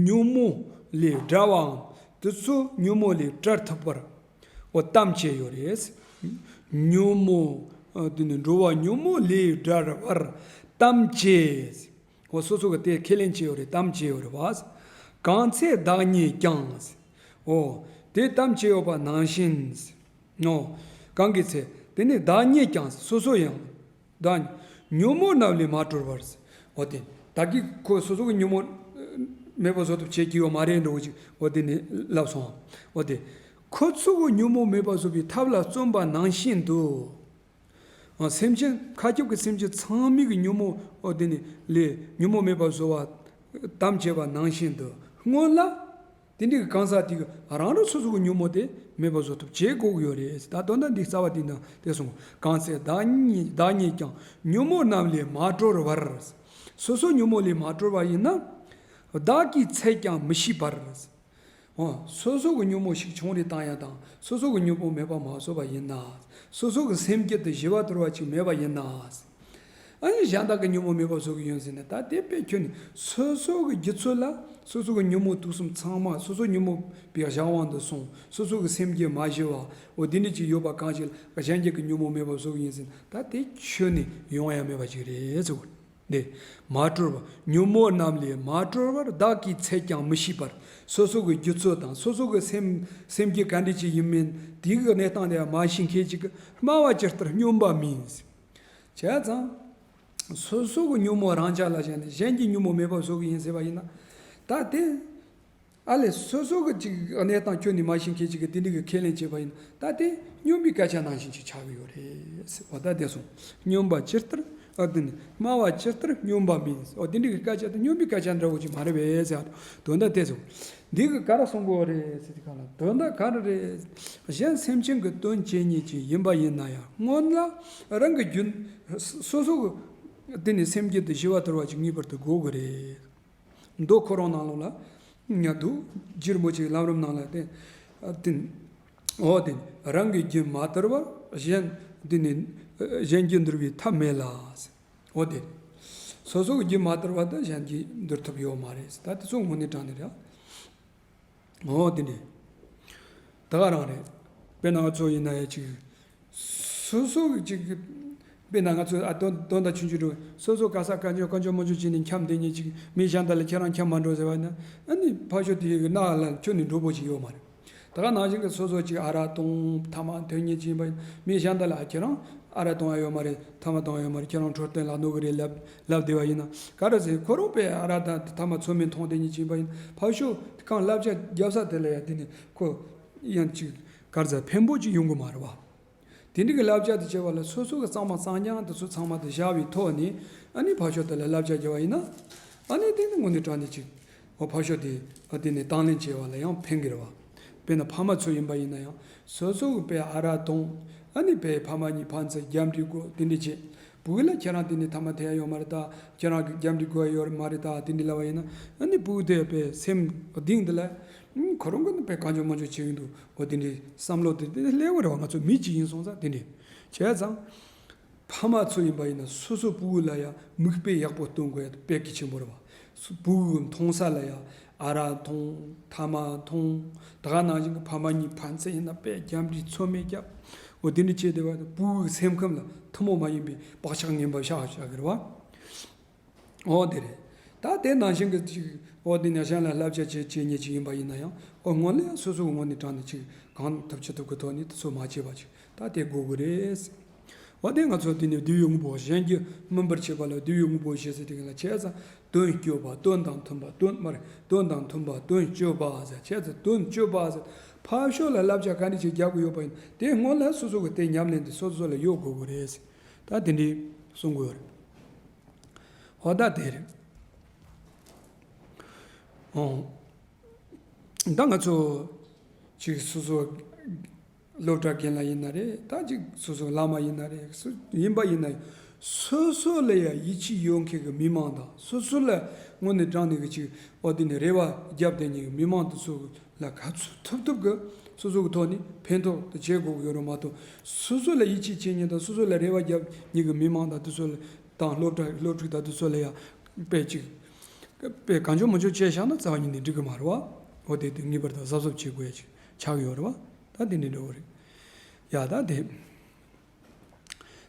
ཉོན་མོངས་ལས་བསྒྲལ་བའམ་དེ་ཚོ་ཉོན་མོངས་ལས་བསྒྲལ་ཐུབ་པར། འོ་དམ་བཅས་ཡོད་རེད། ཉོན་མོངས་ཨ་དེ་ནི་འགྲོ་བ་ཉོན་མོངས་ལས་བསྒྲལ་བར་དམ་བཅས། འོ་སོ་སོ་གི་དེ་ཁས་ལེན་བྱས་ཡོད་རེད། དམ་བཅས་ཡོད་རེད་བ། གང་ཚེ་བདག་ཉིད་ཀྱང་། འོ་དེ་དམ་བཅས་ཡོད་པ་ནང་བཞིན། འོ་གང་གི་ཚེ་དེ་ནི་བདག་ཉིད་ཀྱང་སོ་སོ་ཡང་། བདག་ཉོན་མོངས་རྣམས་ལས་མ་གྲོལ་བར། འོ་དེ་ད་གི་ཁོ་སོ་སོ་གི་ཉོན་མོངས་མེད་པ་བཟོ་ཐབས་བྱེད་ཀྱི་ཡོད་མ་རེད་འགྲོ་གི་ཅིག་འོ་དེ་ནི་ལབ་སོང་། འོ་དེ་ཁོ་ཚོ་གི་ཉོན་མོངས་མེད་པ་བཟོ་བའི་ཐབས་ལ་བརྩོན་པ་ནང་བཞིན་དུ། སེམས་ཅན་མཁའ་ཁྱབ་ཀྱི་སེམས་ཅན་ཚང་མའི་གི་ཉོན་མོངས་འོ་དེ་ནི་ལས་ཉོན་མོངས་མེད་པ་བཟོ་བ་དམ་བཅས་པ་ནང་བཞིན་དུ་སྔོན་ལ། དེ་འདྲའི་གི་གང་ཟག་དེ་གི་རང་རང་སོ་སོ་གི་ཉོན་མོངས་དེ་མེད་པ་བཟོ་ཐབས་བྱེད་དགོས་ཀྱི་ཡོད་རེད། ད་དོན་དག་འདི་རྩ་བ་དེ་ནང་དེ་གསུངས། གང་ཚེ་བདག་ཉིད་བདག་ཉིད་ཀྱང་ཉོན་མོངས་རྣམས་ལས་མ་གྲོལ་བར། སོ་སོ་ཉོན་མོངས་ལས་མ་གྲོལ་བ་ཡིན་ན། བདག་གིས་འཚལ་ཀྱང་མི་ཤེས་པར། འོ། སོ་སོ་གི་ཉོན་མོངས་ཤུགས་ཆུང་རུ་བཏང་ཡ་དང་སོ་སོ་གི་ཉོན་མོངས་མེད་པ་མ་བཟོ་བ་ཡིན་ན། སོ་སོ་གི་སེམས་རྒྱུད་དུ་ཞི་བ་དུལ་བ་ཅིག་མེད་པ་ཡིན་ན། ཨ་ནི་གཞན་དག་གི་ཉོན་མོངས་མེད་པ་བཟོ་གི་ཡོད་ཟེར་ན། ད་དེ་དཔེ་ཁྱོད་ནི་སོ་སོ་གི་རྒྱུད་ཚོད་ལ་སོ་སོ་གི་ཉོན་མོངས་དུག་གསུམ་ཚང་མ་སོ་སོ་ཉོན་མོངས་པའི་གཞན་དབང་དུ་སོང་། སོ་སོ་གི་སེམས་རྒྱུད་མ་ཞི་བ། འོ་དེ་འདྲ་ཅིག་ཡོད་པ་གང་ཞིག་ལ་གཞན་རྒྱུད་ཀྱི་ཉོན་མོངས་མེད་པ་བཟོ་གི་ཡིན་ཟེར་ན། ད་དེ་ཁྱོད་ནི་ཡོང་ཡ་མེད་པ་ཅིག་རེད་ཟེར་གོ། འདི། མ་གྲོལ་བར། ཉོན་མོངས་རྣམས་ལས་མ་གྲོལ་བར་བདག་གིས་འཚལ་ཀྱང་མི་ཤེས་པར། སོ་སོ་གི་རྒྱུད་ཚོད་དང་སོ་སོ་གི་སེམས་སེམས་རྒྱུད་ག་འདྲ་ཅིག་ཡིན་མིན་དེ་གི་གནས་སྟངས་དེ་མ་ཤེས་མཁན་ཅིག་གིས་སྨྲ་བ་ཇི་ལྟར་སྨྱོན་པ་མིན། བྱས་ཙང་། སོ་སོ་གི་ཉོན་མོངས་རང་ཅག་ལ་བཞག་ནས་གཞན་གྱི་ཉོན་མོངས་མེད་པ་བཟོ་གི་ཡིན་ཟེར་བ་ཡིན་ན། ད་དེ། ཨ་ལས་སོ་སོ་གི་ཅིག་གནས་སྟངས་ཁྱོད་ནི་མ་ཤེས་མཁན་ཅིག་གིས་དེ་འདྲ་གི་ཁས་ལེན་བྱས་པ་ཡིན་ན། ད་དེ་སྨྱོན་པའི་སྐད་ཆ་ནང་བཞིན་ཅིག་ཆགས་ཀྱི་ཡོད་རེད། འོ་ད་དེ་སོང་། སྨྱོན་པ་ཇི་ལྟར། ཨ་དེ་ནི་སྨྲ་བ་ཇི་ལྟར་སྨྱོན་པ་མིན། འོ་དེ་འདྲ་གི་སྐད་ཆ་དེ་སྨྱོན་པའི་སྐད་ཆ་འདྲ་བོ་ཅིག་མ་རེད་པས་ཟེར། དོན་དག་དེ་སོང་། འདི་གི་ག་རེ་གསུང་གི་ཡོད་རེད་ཟེར་དུས་སྒང་ལ། དོན་དག་ག་རེ་རེད། གཞན་སེམས་ཅན་གྱི་དོན་བྱེད་ཉིད་ཅིག་ཡིན་པ་ཡིན་ན་ཡང་སྔོན་ལ་རང་གི་རྒྱུད་སོ་སོ་གི་དེ་ནི་སེམས་རྒྱུད་དུ་ཞི་བ་དུལ་བ་ཅིག་ངེས་པར་དུ་དགོས་ཀྱི་རེད། མདོ་ཁོ་རང་ནང་ལོགས་ལ་ཉ་དུ་རྗེ་རིན་པོ་ཆེའི་ལམ་རིམ་ནང་ལ་དེ་དེ་འོ་དེ་རང་གི་རྒྱུད་མ་དུལ་བར་གཞན་དེ་ནི་གཞན་རྒྱུད་འདུལ་བའི་ཐབས་མེད་ལ། འོ་དེ། སོ་སོ་གི་རྒྱུད་མ་དུལ་བ་དང་གཞན་གྱི་འདུལ་ཐུབ་ཡོད་མ་རེད། ད་དེ་ཚོ་དངོས་གནས་དྲང་གནས་རེད། འོ་དེ་འདྲ། ད་ག་རང་རེད། དཔེར་ན་ང་ཚོ་ཡིན་ན་ཡང་ཅིག་སོ་སོ་གི་ཅིག་དཔེར་ན་ང་ཚོ་ཨ་དོན་དོན་དག་ཆུང་ཆུང་འགྲོ། སོ་སོ་ག་ས་ག་འཇོག་ག་འཇོག་མ་འཇོག་བྱས་ནས་འཁྱམས་བསྡད་མཁན་ཅིག་མི་གཞན་དག་ལ་ཁྱེད་རང་འཁྱམས་མ་འགྲོ་ཟེར་བ་ཡིན་ན། ཨ་ནི་ཕར་ཕྱོགས་དེ་ཡི་གི་རྣ་ལ་ཁྱོན་ནས་འགྲོ་པོ་ཅིག་ཡོད་མ་རེད། ད་ག་ནང་བཞིན་གྱི་སོ་སོ་ཅིག་ཨ་རག་འཐུང་ཐ་མག་འཐེན་མཁན་ཅིག་ཡིན་པ་ཡིན་ན། མི་གཞན་དག་ལ་ཨ་ཁྱེད་རང་ཨ་རག་འཐུང་ཡ་ཡོད་མ་རེད། ཐ་མག་འཐུང་ཡ་ཡོད་མ་རེད། ཁྱེད་རང་འཕྲོད་བསྟེན་ལ་གནོད་གི་རེད་ལབ་ལབ་བསྡད་པ་ཡིན་ན། ག་རེ་ཟེར། ཁོ་རང་དཔེ་ཨ་རག་དང་ཐ་མག་ཚོད་མེད་འཐུང་བསྡད་མཁན་ཅིག་ཡིན་པ་ཡིན་ན། ཕར་ཕྱོགས་གང་བསླབ་བྱ་རྒྱབ་ས་དེ་ལ་ཡ་དེ་ནི་ཁོ་ཡང་ཅིག་ག་རེ་ཟེར། ཕན་པོ་ཅིག་ཡོང་གི་མ་རེད་བ། དེ་འདྲ་གི་བསླབ་བྱ་དེ་བྱེད་པ་ལ་སོ་སོ་གི་གཙང་མ་གཙང་རྐྱང་དེ་ཚོ་ཚང་མ་དེ་བཞག་པའི་ཐོག་ནས། ཨ་ནི་ཕར་ཕྱོགས་དེ་ལ་བསླབ་བྱ་བརྒྱབ་པ་ཡིན་ན། ཨ་ནི་དེ་ནི་དངོས་གནས་དྲང་གནས་ཅིག་འོ་ཕར་ཕྱོགས་དེ་ཨ་དེ་ནས་དང་ལེན་བྱེད་པ་ལ་ཡང་ཕན་གི་རེད་བ། དཔེར་ན་ཕ་མ་ཚོ་ཡིན་པ་ཡིན་ན་ཡང་སོ་སོ་གི་དཔེ་ཨ་རག་འཐུང་། ཨ་ནི་དཔེ་ཕ་མ་གཉིས་ཕན་ཚུན་རྒྱབ་འདྲེ་དགོས་དེ་འདྲ་བྱེད། བུ་གུ་ལ་ཁྱེད་རང་དེ་ནས་ཐ་མག་འཐེན་ཡ་ཡོད་མ་རེད་ད། ཁྱེད་རང་གི་རྒྱབ་འདྲེ་དགོས་ཡ་ཡོད་མ་རེད་ད། དེ་འདྲ་ལབ་པ་ཡིན་ན། ཨ་ནི་བུ་གུ་དེ་དཔེ་སེམས་གཏིང་དེ་ལ་ཁོ་རང་གི་ནི་དཔེ་གང་བྱུང་མང་བྱུང་བྱེད་ཀྱི་འདུག་འོ་དེ་འདྲའི་བསམ་བློ་དེ་དེ་སླེབས་པ་རེད་བ། ང་ཚོ་མི་གཅིག་ཡིན་སོང་ཙང་དེ་འདྲ་བྱས་ཙང་། ཕ་མ་ཚོ་ཡིན་པ་ཡིན་ན་སོ་སོ་བུ་གུ་ལ་ཡ་མིག་དཔེ་ཡག་པོ་སྟོན་དགོས་ཡ་དེ་དཔེ་གལ་ཆེན་པོ་རེད་བ། སོ་བུ་གུ་མཐོང་ས་ལ་ཡ་ཨ་རག་འཐུང་ཐ་མག་འཐུང་། ད་ག་ནང་བཞིན་གྱི་ཕ་མ་གཉིས་ཕན་ཚུན་ཡིན་ན་དཔེ་རྒྱབ་འདྲེ་ཚོད་མེད་རྒྱབ། འོ་དེ་འདྲ་བྱས་བསྡད་པ་དེ་བུ་གུ་སེམས་ཁམས་ལ་ཐུན་མོང་མ་ཡིན་པའི་བག་ཆགས་ངན་པ་བཞག་བཞག་གི་རེད་བ། འོ་དེ་རེད། ད་དེ་ནང་བཞིན་གྱི་ཅིག་འོ་དེ་ནས་གཞན་ལ་བསླབ་བྱ་བྱེད་བྱེད་མཁན་ཅིག་ཡིན་པ་ཡིན་ན་ཡང་། འོ་སྔོན་ལ་ཡང་སོ་སོ་གི་ངོས་ནས་དྲང་ནས་ཅིག་གང་ཐུབ་ཅི་ཐུབ་ཀྱི་ཐོག་ནས་དེ་ཚོ་མ་བྱས་པ་ཅིག་ད་དེ་དགོས་ཀྱི་རེད། འོ་དེ་ང་ཚོ་དེ་ནས་བསྡུས་པའི་དངོས་པོ་གཞན་གྱིས་སྨིན་པར་བྱེད་པ་ལ་བསྡུས་པའི་དངོས་པོ་བཞི་ཟེར་དེ་ག་ལ་བྱས་ཙང་། དོན་སྤྱོད་པ། དོན་དང་མཐུན་པ། དོན་མ་རེད། དོན་དང་མཐུན་པ། དོན་སྤྱོད་པ་ཟེར། བྱས་ཙང་དོན་སྤྱོད་པ་ཟེར། ཕར་ཕྱོགས་ལ་བསླབ་བྱ་ག་འདྲ་ཞིག་རྒྱག་གི་ཡོད་པ་ཡིན་ན་དེ་སྔོན་ལ་སོ་སོ་གི་དེ་ཉམས་ལེན་དེ་སོ་སོ་ལ་ཡོད་དགོས་ཀྱི་རེད་ཟེར། ད་དེ་འདྲའི་གསུང་གི་ཡོད་རེད། འོ་ད་དེ་རེད། ཨོ། ད་ང་ཚོ་ཅིག་སོ་སོ་སློབ་གྲྭ་རྒན་ལགས་ཡིན་ན་རེད། ད་ཅིག་སོ་སོ་བླ་མ་ཡིན་ན་རེད། སུ་ཡིན་པ་ཡིན་ན་སོ་སོ་ལ་ཡ་ཡིད་ཆེས་ཡོད་མཁན་གྱི་མི་མང་དང་སོ་སོ་ལ་དངོས་གནས་དྲང་གནས་ཀྱི་ཅིག་འོ་དེ་ནས་རེ་བ་བརྒྱབ་བསྡད་མཁན་གྱི་མི་མང་དེ་ཚོ་ལ་ག་ཚོད་ཐུབ་ཐུབ་ཀྱི་སོ་སོ་གི་ཐོག་ནས་ཕན་ཐོགས་དེ་བྱེད་དགོས་ཀྱི་ཡོད་རེད་མ་གཏོགས། སོ་སོ་ལ་ཡིད་ཆེས་བྱེད་མཁན་དང་སོ་སོ་ལ་རེ་བ་བརྒྱབ་མཁན་གྱི་མི་མང་དང་དེ་ཚོ་ལ་དང་སློབ་གྲྭ་སློབ་ཕྲུག་དང་དེ་ཚོ་ལ་ཡ་དཔེ་ཅིག་དཔེ་གང་བྱུང་མང་བྱུང་བྱས་བཞག་ན་རྩ་བ་ཉིད་ནས་འགྲིག་གི་མ་རེད་བ། འོ་དེ་དེ་ངེས་པར་དུ་གཟབ་གཟབ་བྱེད་དགོས་ཡ་ཅིག་ཆགས་ཀྱི་ཡོད་རེད་བ། ད་དེ་འདྲ་འདྲ་བོ་རེད། ཡ་ད་དེ།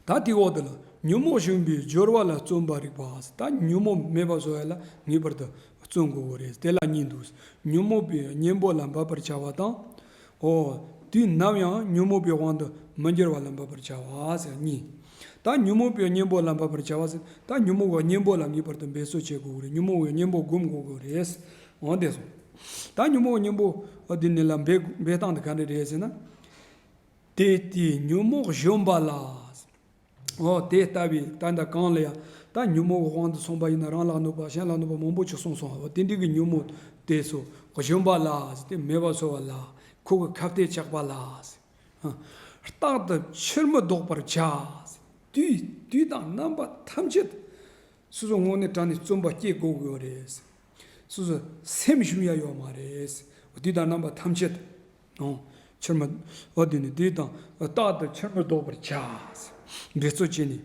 ད་དེའི་འོག་ཏུ་ལ་ཉོན་མོངས་ཞུམ་པའི་སྦྱོར་བ་ལ་བརྩོན་པར་རིགས་པ། ད་ཉོན་མོངས་མེད་པ་བཟོ་ཡ་ལ་ངེས་པར་དུ་བརྩོན་དགོས་ཀྱི་རེད། དེ་ལ་གཉིས་འདུག་ཉོན་མོངས་པའི་གཉེན་པོ་ལ་འབབ་པར་བྱ་བ་དང་། འོ། དུས་ནམ་ཡང་ཉོན་མོངས་པའི་དབང་དུ་མི་འགྱུར་བ་ལ་འབབ་པར་བྱ་བ་ཟེར་གཉིས། ད་ཉོན་མོངས་པའི་གཉེན་པོ་ལ་འབབ་པར་བྱ་བ་ཟེར། ད་ཉོན་མོངས་པའི་གཉེན་པོ་ལ་ངེས་པར་དུ་འབད་རྩོལ་བྱེད་དགོས་ཀྱི་རེད། ཉོན་མོངས་པའི་གཉེན་པོ་སྒོམ་དགོས་ཀྱི་རེད། འོ་དེ་སོང་། ད་ཉོན་མོངས་པའི་གཉེན་པོ་འདི་ནི་ལ་འབད་འབད་སྟངས་དེ་ག་འདྲ་རེད་ཟེར་ན། དེ་ལྟའི་ཉོན་མོངས་གཞོམ་པ་ལ། འོ་དེ་ལྟ་བུའི་ད་ལྟ་གང་ལ་ཡང་ད་ཉོན་མོངས་ཀྱི་དབང་དུ་སོང་པ་ཡིན་ན་རང་ལ་གནོད་པ་གཞན་ལ་གནོད་པ་མང་པོ་ཅིག་གསུངས་སོང་། འོ་དེ་འདྲ་གི་ཉོན་མོངས་དེ་ཚོ་གཞོམ་པ་ལ་ཟེར་ཏེ་མེད་པར་བཟོ་བ་ལ་ཁོ་གི་ཁ་གཏད་བཅག་པ་ལ་ཟེར། རྟག་ཏུ་ཕྱིར་མི་ལྡོག་པར་བྱ་ཟེར། དུས་དུས་དང་རྣམ་པ་ཐམས་ཅད་སོ་སོ་དངོས་གནས་དྲང་གནས་བརྩོན་པ་སྐྱེ་དགོས་ཀྱི་ཡོད་རེད། སོ་སོ་སེམས་ཞུམ་ཡ་ཡོད་མ་རེད། དེ་དང་རྣམ་པ་ཐམས་ཅད་དུ། ཨོ། ཕྱིར་མི། ཨོ་དེ་ནི་དེ་དང་རྟག་ཏུ་ཕྱིར་མི་ལྡོག་པར་བྱ། འབད་རྩོལ་བྱས་ནས།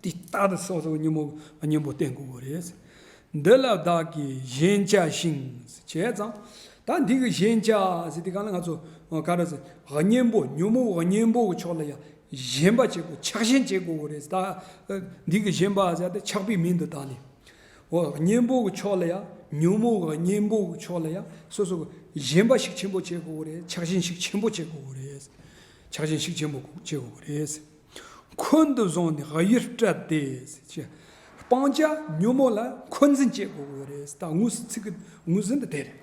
དེ་རྟག་ཏུ་སོ་སོ་གི་ཉོན་མོངས་གཉེན་པོ་བསྟེན་དགོས་ཀྱི་རེད། འདི་ལ་བདག་གིས་ཞེན་བྱ་ཞིང་། བྱས་ཙང་། ད་འདི་གི་ཞེན་བྱ་ཟེར་དུས་གང་ལ་ང་ཚོ་ག་རེ་ཟེར། གཉེན་པོ། ཉོན་མོངས་གཉེན་པོ་གི་ཕྱོགས་ལ་ཡང་ཞེན་པ་བྱེད་དགོས། ཆགས་ཞེན་བྱེད་དགོས་ཀྱི་རེད། ད་འདི་གི་ཞེན་པ་ཟེར་དེ་ཆགས་པའི་མིང་དུ་བཏགས་ནས། འོ། གཉེན་པོ་གི་ཕྱོགས་ལ་ཡང་། ཉོན་མོངས་གཉེན་པོ་གི་ཕྱོགས་ལ་ཡང་སོ་སོ་གི་ཞེན་པ་ཤུགས་ཆེན་པོ་བྱེད་དགོས་ཀྱི་རེད། ཆགས་ཞེན་ཤུགས་ཆེན་པོ་བྱེད་དགོས་ཀྱི་རེད། ཆགས་ཞེན་ཤུགས་ཆེན་པོ་བྱེད་དགོས་ཀྱི་རེད། འཁོན་དུ་བཟུང་ནས་གཡུལ་སྤྲད་དེ། ཅེས། སྤང་བྱ་ཉོན་མོངས་ལ་འཁོན་འཛིན་བྱེད་དགོས་ཀྱི་རེད། ད་དངོས་སུ་ཚིག་གི་ངོས་ཟིན་དུ་དེ་རེད།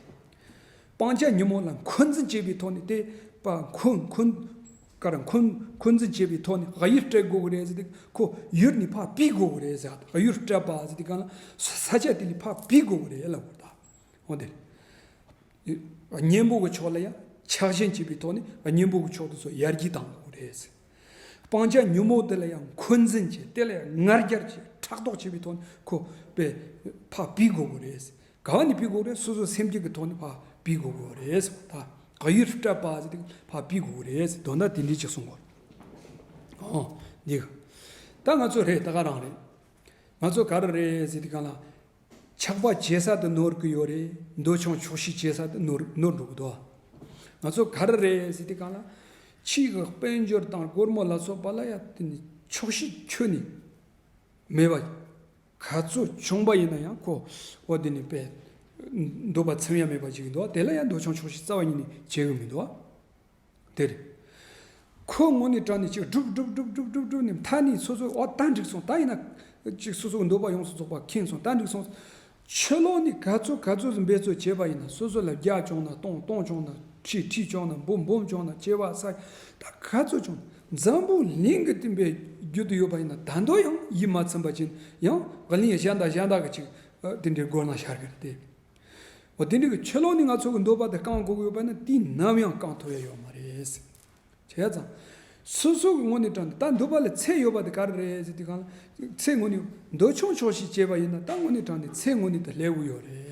སྤང་བྱ་ཉོན་མོངས་ལ་འཁོན་འཛིན་བྱེད་པའི་ཐོག་ནས་དེ། པ་འཁོན་འཁོན། ག་རེ། འཁོན་འཁོན་འཛིན་བྱེད་པའི་ཐོག་ནས་གཡུལ་སྤྲད་དགོས་ཀྱི་རེད་ཟེར་དུས། ཁོ་གཡུལ་ནས་ཕར་བུད་དགོས་ཀྱི་རེད་ཟེར། གཡུལ་སྤྲད་པ་ཟེར་དུས་གང་ལ་ས་ཆ་དེ་ལས་ཕར་བུད་དགོས་ཀྱི་རེད་ལབ་དགོས་ད། འོ་དེ་རེད། གཉེན་པོ་གི་ཕྱོགས་ལ་ཡང་ཆགས་ཞེན་བྱེད་པའི་ཐོག་ནས་གཉེན་པོ་གི་ཕྱོགས་དེ་ཚོ་ཡར་རྒྱས་བཏང་དགོས་རེད། སྤང་བྱ་ཉོན་མོངས་དེ་ལ་ཡང་འཁོན་འཛིན་བྱེད། དེ་ལ་ཡང་ངར་རྒྱལ་བྱེད། ཕྲག་དོག་བྱེད་པའི་ཐོག་ནས་ཁོ་པས་ཕར་བུད་དགོས་ཀྱི་རེད། ག་བ་ནས་བུད་དགོས་རེད། སོ་སོ་སེམས་རྒྱུད་ཀྱི་ཐོག་ནས་ཕར་བུད་དགོས་ཀྱི་རེད། ད་གཡུལ་སྤྲད་པ་ཟེར་དུས་ཕར་བུད་དགོས་ཀྱི་རེད། དོན་དག་དེ་འདྲའི་ཅིག་གསུང་དགོས། ཨོ། འདི་ག་ད་ང་ཚོ་རེད། ད་ག་རང་རེད། ང་ཚོ་ག་རེ་རེད་ཟེར་དུས་གང་ལ། ཆགས་པ་ཇེ་ཟབ་ཏུ་ནོར་གི་ཡོད་རེད། འདོད་ཆུང་ཆོག་ཤེས་ཇེ་ཟབ་ཏུ་ནོར་ནོར་འགྲོ་གི་འདུག་ང་ཚོ་ག་རེ་རེད་ཟེར་དུས་གང་ལ། ཕྱིའི་གི་དཔལ་འབྱོར་དང་སྒོར་མོ་ལ་སོགས་པ་ལ་ཡང་དེ་ནི་ཆོག་ཤེས་ཁྱོན་ནས་མེད་པ། ག་ཚོད་བྱུང་པ་ཡིན་ན་ཡང་ཁོ། འོ་དེ་ནི་པས་འདོད་པ་ཚིམ་ཡ་མེད་པ་ཅིག་འདུག་དེ་ལ་ཡང་འདོད་ཆུང་ཆོག་ཤེས་རྩ་བ་ཉིད་ནས་བྱེད་གི་མི་འདུག་དེ་རེད། ཁོ་དངོས་གནས་དྲང་གནས་ཅིག་སྒྲུབ་སྒྲུབ་སྒྲུབ་སྒྲུབ་སྒྲུབ་སྒྲུབ་ནས་མཐའ་ནས་སོ་སོ། འོ་ད་འགྲིག་སོང་། ད་ཡིན་ན་ཅིག་སོ་སོ་གི་འདོད་པ་ཡོངས་སུ་རྫོགས་པ་ཁེངས་སོང་། ད་འགྲིག་སོང་། ཕྱི་ལོགས་ནས་ག་ཚོད་ག་ཚོད་འབད་རྩོལ་བྱས་པ་ཡིན་ན། སོ་སོ་ལ་བརྒྱ་བྱུང་ན་སྟོང་། སྟོང་བྱུང་ན་ཁྲི། ཁྲི་བྱུང་ན་འབུམ། འབུམ་བྱུང་ན་བྱེ་བ་ས། ད་ག་ཚོད་བྱུང་། འཛམ་བུ་གླིང་གི་སྟེང་པའི་རྒྱུད་དུ་ཡོད་པ་ཡིན་ན་ད་དུང་ཡང་ཡིད་མ་ཚིམ་པ་ཅིག་ཡང་གླིང་གཞན་དང་གཞན་དག་གི་ཅིག་དེ་འདྲའི་སྒོ་ནས་ཤར་གི་རེད་དེ། འོ་དེ་འདྲ་གི་ཕྱི་ལོགས་ནས་ང་ཚོ་གི་འདོད་པ་དེ་བསྐང་དགོས་ཀྱི་ཡོད་པ་ན་དེ་ནམ་ཡང་བསྐང་ཐུབ་ཡ་ཡོད་མ་རེད། བྱས་ཙང་། སོ་སོ་གི་དངོས་གནས་དྲང་གནས་ད་འདོད་པ་ལ་ཚད་ཡོད་པ་དེ་ག་རེ་རེད་ཟེར་དུས་གང་ལ། ཚད་དངོས་གནས་འདོད་ཆུང་ཆོག་ཤེས་བྱས་པ་ཡིན་ན་ད་དངོས་གནས་དྲང་གནས་ཚད་དངོས་གནས་དེ་སླེབས་ཀྱི་ཡོད་རེད།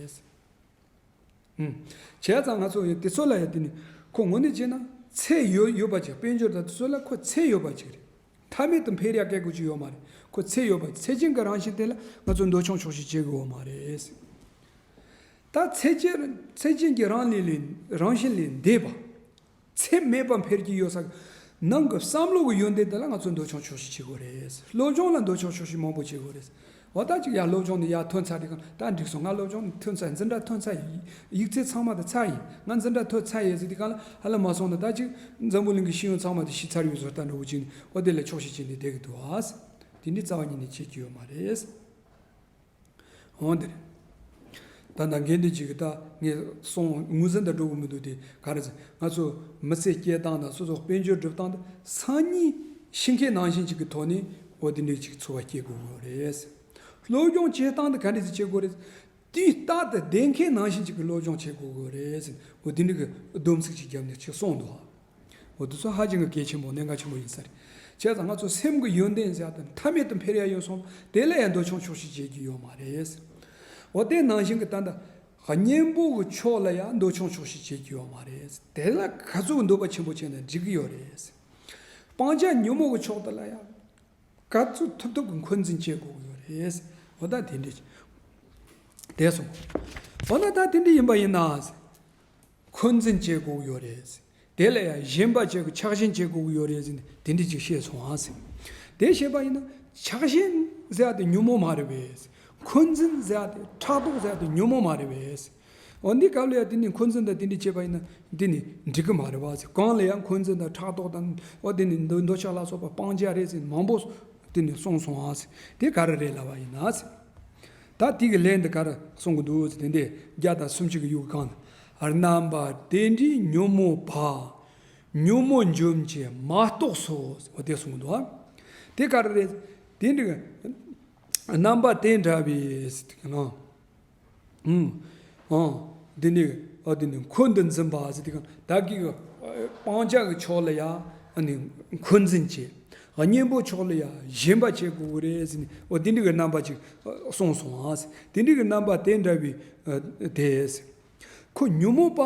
ཨུམ། བྱས་ཙང་ང་ཚོ་ཡང་དེ་ཚོ་ལ་ཡང་དེ་ནི་ཁོ་དངོས་གནས་བྱས་ན་ཚད་ཡོད་ཡོད་པ་ཅིག་དཔལ་འབྱོར་དང་དེ་ཚོ་ལ་ཁོ་ཚད་ཡོད་པ་ཅིག་རེད། མཐའ་མེད་དུ་འཕེལ་ཡ་སྐད་དགོས་ཀྱི་ཡོད་མ་རེད། ཁོ་ཚད་ཡོད་པ། ཚད་ཅན་གྱི་རང་བཞིན་དེ་ལ་ང་ཚོ་འདོད་ཆུང་ཆོག་ཤེས་བྱེད་དགོས་ཡོད་མ་རེད། ད་ཚད་ཅན་ཚད་ཅན་གྱི་རང་ལས་ལས་རང་བཞིན་ལས་འདས་པ། ཚད་མེད་པ་འཕེལ་གྱི་ཡོད་ས་གི་ནང་གི་བསམ་བློ་གི་ཡོན་ཏན་དེ་ལ་ང་ཚོ་འདོད་ཆུང་ཆོག་ཤེས་བྱེད་དགོས་རེད། སློབ་སྦྱོང་ལ་འདོད་ཆུང་ཆོག་ཤེས་མང་པོ་བྱེད་དགོས་རེད། འོ་ད་ཅིག་ཡར་སློབ་སྦྱོང་ནས་ཡར་ཐོན་ཚར་དུས་གང་ད་འགྲིག་སོང་། ང་སློབ་སྦྱོང་ནས་ཐོན་ཚར། འཛིན་གྲྭ་ཐོན་ཚར་ཡིན། ཡིག་ཚད་ཚང་མ་དེ་ཚར་ཡིན། ང་འཛིན་གྲྭ་ཐོན་ཚར་ཡིན་ཟེར་དུས་གང་ལ་ཧ་ལམ་མ་སོང་ན་ད་ཅིག་འཛམ་བུ་གླིང་གི་ཤེས་ཡོན་ཚང་མ་དེ་ཤེས་ཚར་ཡོད་བཟོ་ལྟ་འདྲ་བོ་ཅིག་འོ་དེ་ལས་ཆོག་ཤེས་བྱས་ནས་བསྡད་ཀྱི་འདུག་ཨ། དེ་འདྲའི་རྩ་བ་ཉིད་ནས་བྱེད་ཀྱི་ཡོད་མ་རེད། འོང་དེ་རེད། ད་ལྟ་འགན་འདི་གཅིག་གི་ད་ངས་སོང་ངོས་འཛིན་དང་འགྲོ་གི་མི་འདུག་དེ་ག་རེ་ཟེར། ང་ཚོ་མི་ཚེ་སྐྱེལ་སྟངས་དང་སོ་སོ་དཔལ་འབྱོར་སྒྲུབ་སྟངས་དེ་སང་ཉིན་ཤི་མཁན་ནང་བཞིན་གཅིག་གི་ཐོག་ནས་འོ་དེ་འདྲའི་གཅིག་འཚོ་བ་སྐྱེལ་དགོས་ཀྱི་རེད། སློབ་སྦྱོང་བྱེད་སྟངས་དེ་ག་འདྲ་ཞིག་བྱེད་དགོས་རེད། དུས་རྟག་ཏུ་བདེ་མཁན་ནང་བཞིན་གཅིག་གི་སློབ་སྦྱོང་བྱེད་དགོས་ཀྱི་རེད་ཟེར། འོ་དེ་འདྲ་གི་སྡོམ་ཚིག་ཅིག་བརྒྱབ་ནས་ཅིག་གསུངས་འདུག་འོ་དེ་ཚོ་ཧ་ཅང་གི་གལ་ཆེན་པོ་གནད་འགག་ཆེན་པོ་ཡིན་ས་རེད། བྱས་ཙང་ང་ཚོ་སེམས་ཀྱི་ཡོན་ཏན་ཟེར་ཡ་དེ་མཐའ་མེད་དུ་འཕེལ་ཡ་ཡོད་སོང་། དེ་ལ་ཡང་འདོད་ཆུང་ཆོག་ཤེས་བྱེད་ཀྱི་ཡོད་མ་རེད། འོ་དེ་ནང་བཞིན་གྱི་ད་ལྟ་གཉེན་པོ་གི་ཕྱོགས་ལ་ཡང་འདོད་ཆུང་ཆོག་ཤེས་བྱེད་ཀྱི་ཡོད་མ་རེད། དེ་ལ་ག་ཚོད་འདོད་པ་ཆེན་པོ་བྱས་ན་འགྲིག་གི་ཡོད་རེད། སྤང་བྱ་ཉོན་མོངས་ཀྱི་ཕྱོགས་དེ་ལ་ཡང་ག་ཚོད་ཐུབ་ཐུབ་ཀྱི་འཁོན་འཛིན་བྱེད་དགོས་ཀྱི་ཡོད་རེད། འོ་ད་དེ་འདྲ་དེ་སོང་། འོ་ན་ད་དེ་འདྲ་ཡིན་པ་ཡིན་ན། འཁོན་འཛིན་བྱེད་དགོས་ཀྱི་ཡོད་རེད། དེ་ལ་ཡང་ཞེན་པ་བྱེད་དགོས། ཆགས་ཞེན་བྱེད་དགོས་ཀྱི་ཡོད་རེད་ཟེར་ནས་དེ་འདྲ་ཅིག་བཤད་སོང་ཨ་ཟེར། དེ་བཤད་པ་ཡིན་ན་ཆགས་ཞེན་ཟེར་ཡ་དེ་ཉོན་མོངས་མ་རེད་པས། འཁོན་འཛིན་ཟེར་ཡ་དེ་ཕྲག་དོག་ཟེར་ཡ་དེ་ཉོན་མོངས་མ་རེད་པས། འོ་འདི་སྐབས་ལ་ཡང་དེ་ནི་འཁོན་འཛིན་དང་དེ་འདྲ་བྱས་པ་ཡིན་ན་འདི་ནི་འགྲིག་གི་མ་རེད་པ་ཟེར། གང་ལ་ཡང་འཁོན་འཛིན་དང་ཕྲག་དོག་དང་འོ་དེ་ནི་འདོད་འདོད་ཆགས་ལ་སོགས་པ་སྤང་བྱ་རེད་ཟེར་མང་པོ་དེ་ནི་གསུངས་སོང་ཨ་ཟེར། དེ་ག་རེ་རེད་ལབ་པ་ཡིན་ན་ཟེར། ད་དེ་གི་ལན་འདི་ག་རེ་གསུང་གི་འདུག་ཟེར། དེ་འདི་བརྒྱ་དང་སུམ་ཅུ་གི་ཡུག་གང་ན། རྣམ་པ་དེ་འདྲའི་ཉོན་མོངས་པ། ཉོན་མོངས་འཇོམས་བྱེད་མ་གཏོགས་སོ། འོ་དེ་གསུང་གི་འདུག་དེ་ག་རེ་རེད། དེ་འདི་རྣམ་པ་དེ་འདྲ་བའི་ཟེར་དེ་ག་ན། ཨུམ། ཨང་། འདི་ནི་ཨ་འདི་ནི་འཁོན་དུ་འཛིན་པ་ཟེར་དེ་ག་ན་བདག་གིས་སྤང་བྱ་གི་ཕྱོགས་ལ་ཡང་ཨ་ནི་འཁོན་འཛིན་བྱེད། གཉེན་པོ་ཕྱོགས་ལ་ཡང་ཞེན་པ་བྱེད་དགོས་ཀྱི་རེད་ཟེར་ནས། འོ་དེ་འདྲ་གི་རྣམ་པ་ཅིག་གསུངས་སོང་ཨ། དེ་འདྲ་གི་རྣམ་པ་དེ་འདྲ་བའི་དེ། ཁོ་ཉོན་མོངས་པ་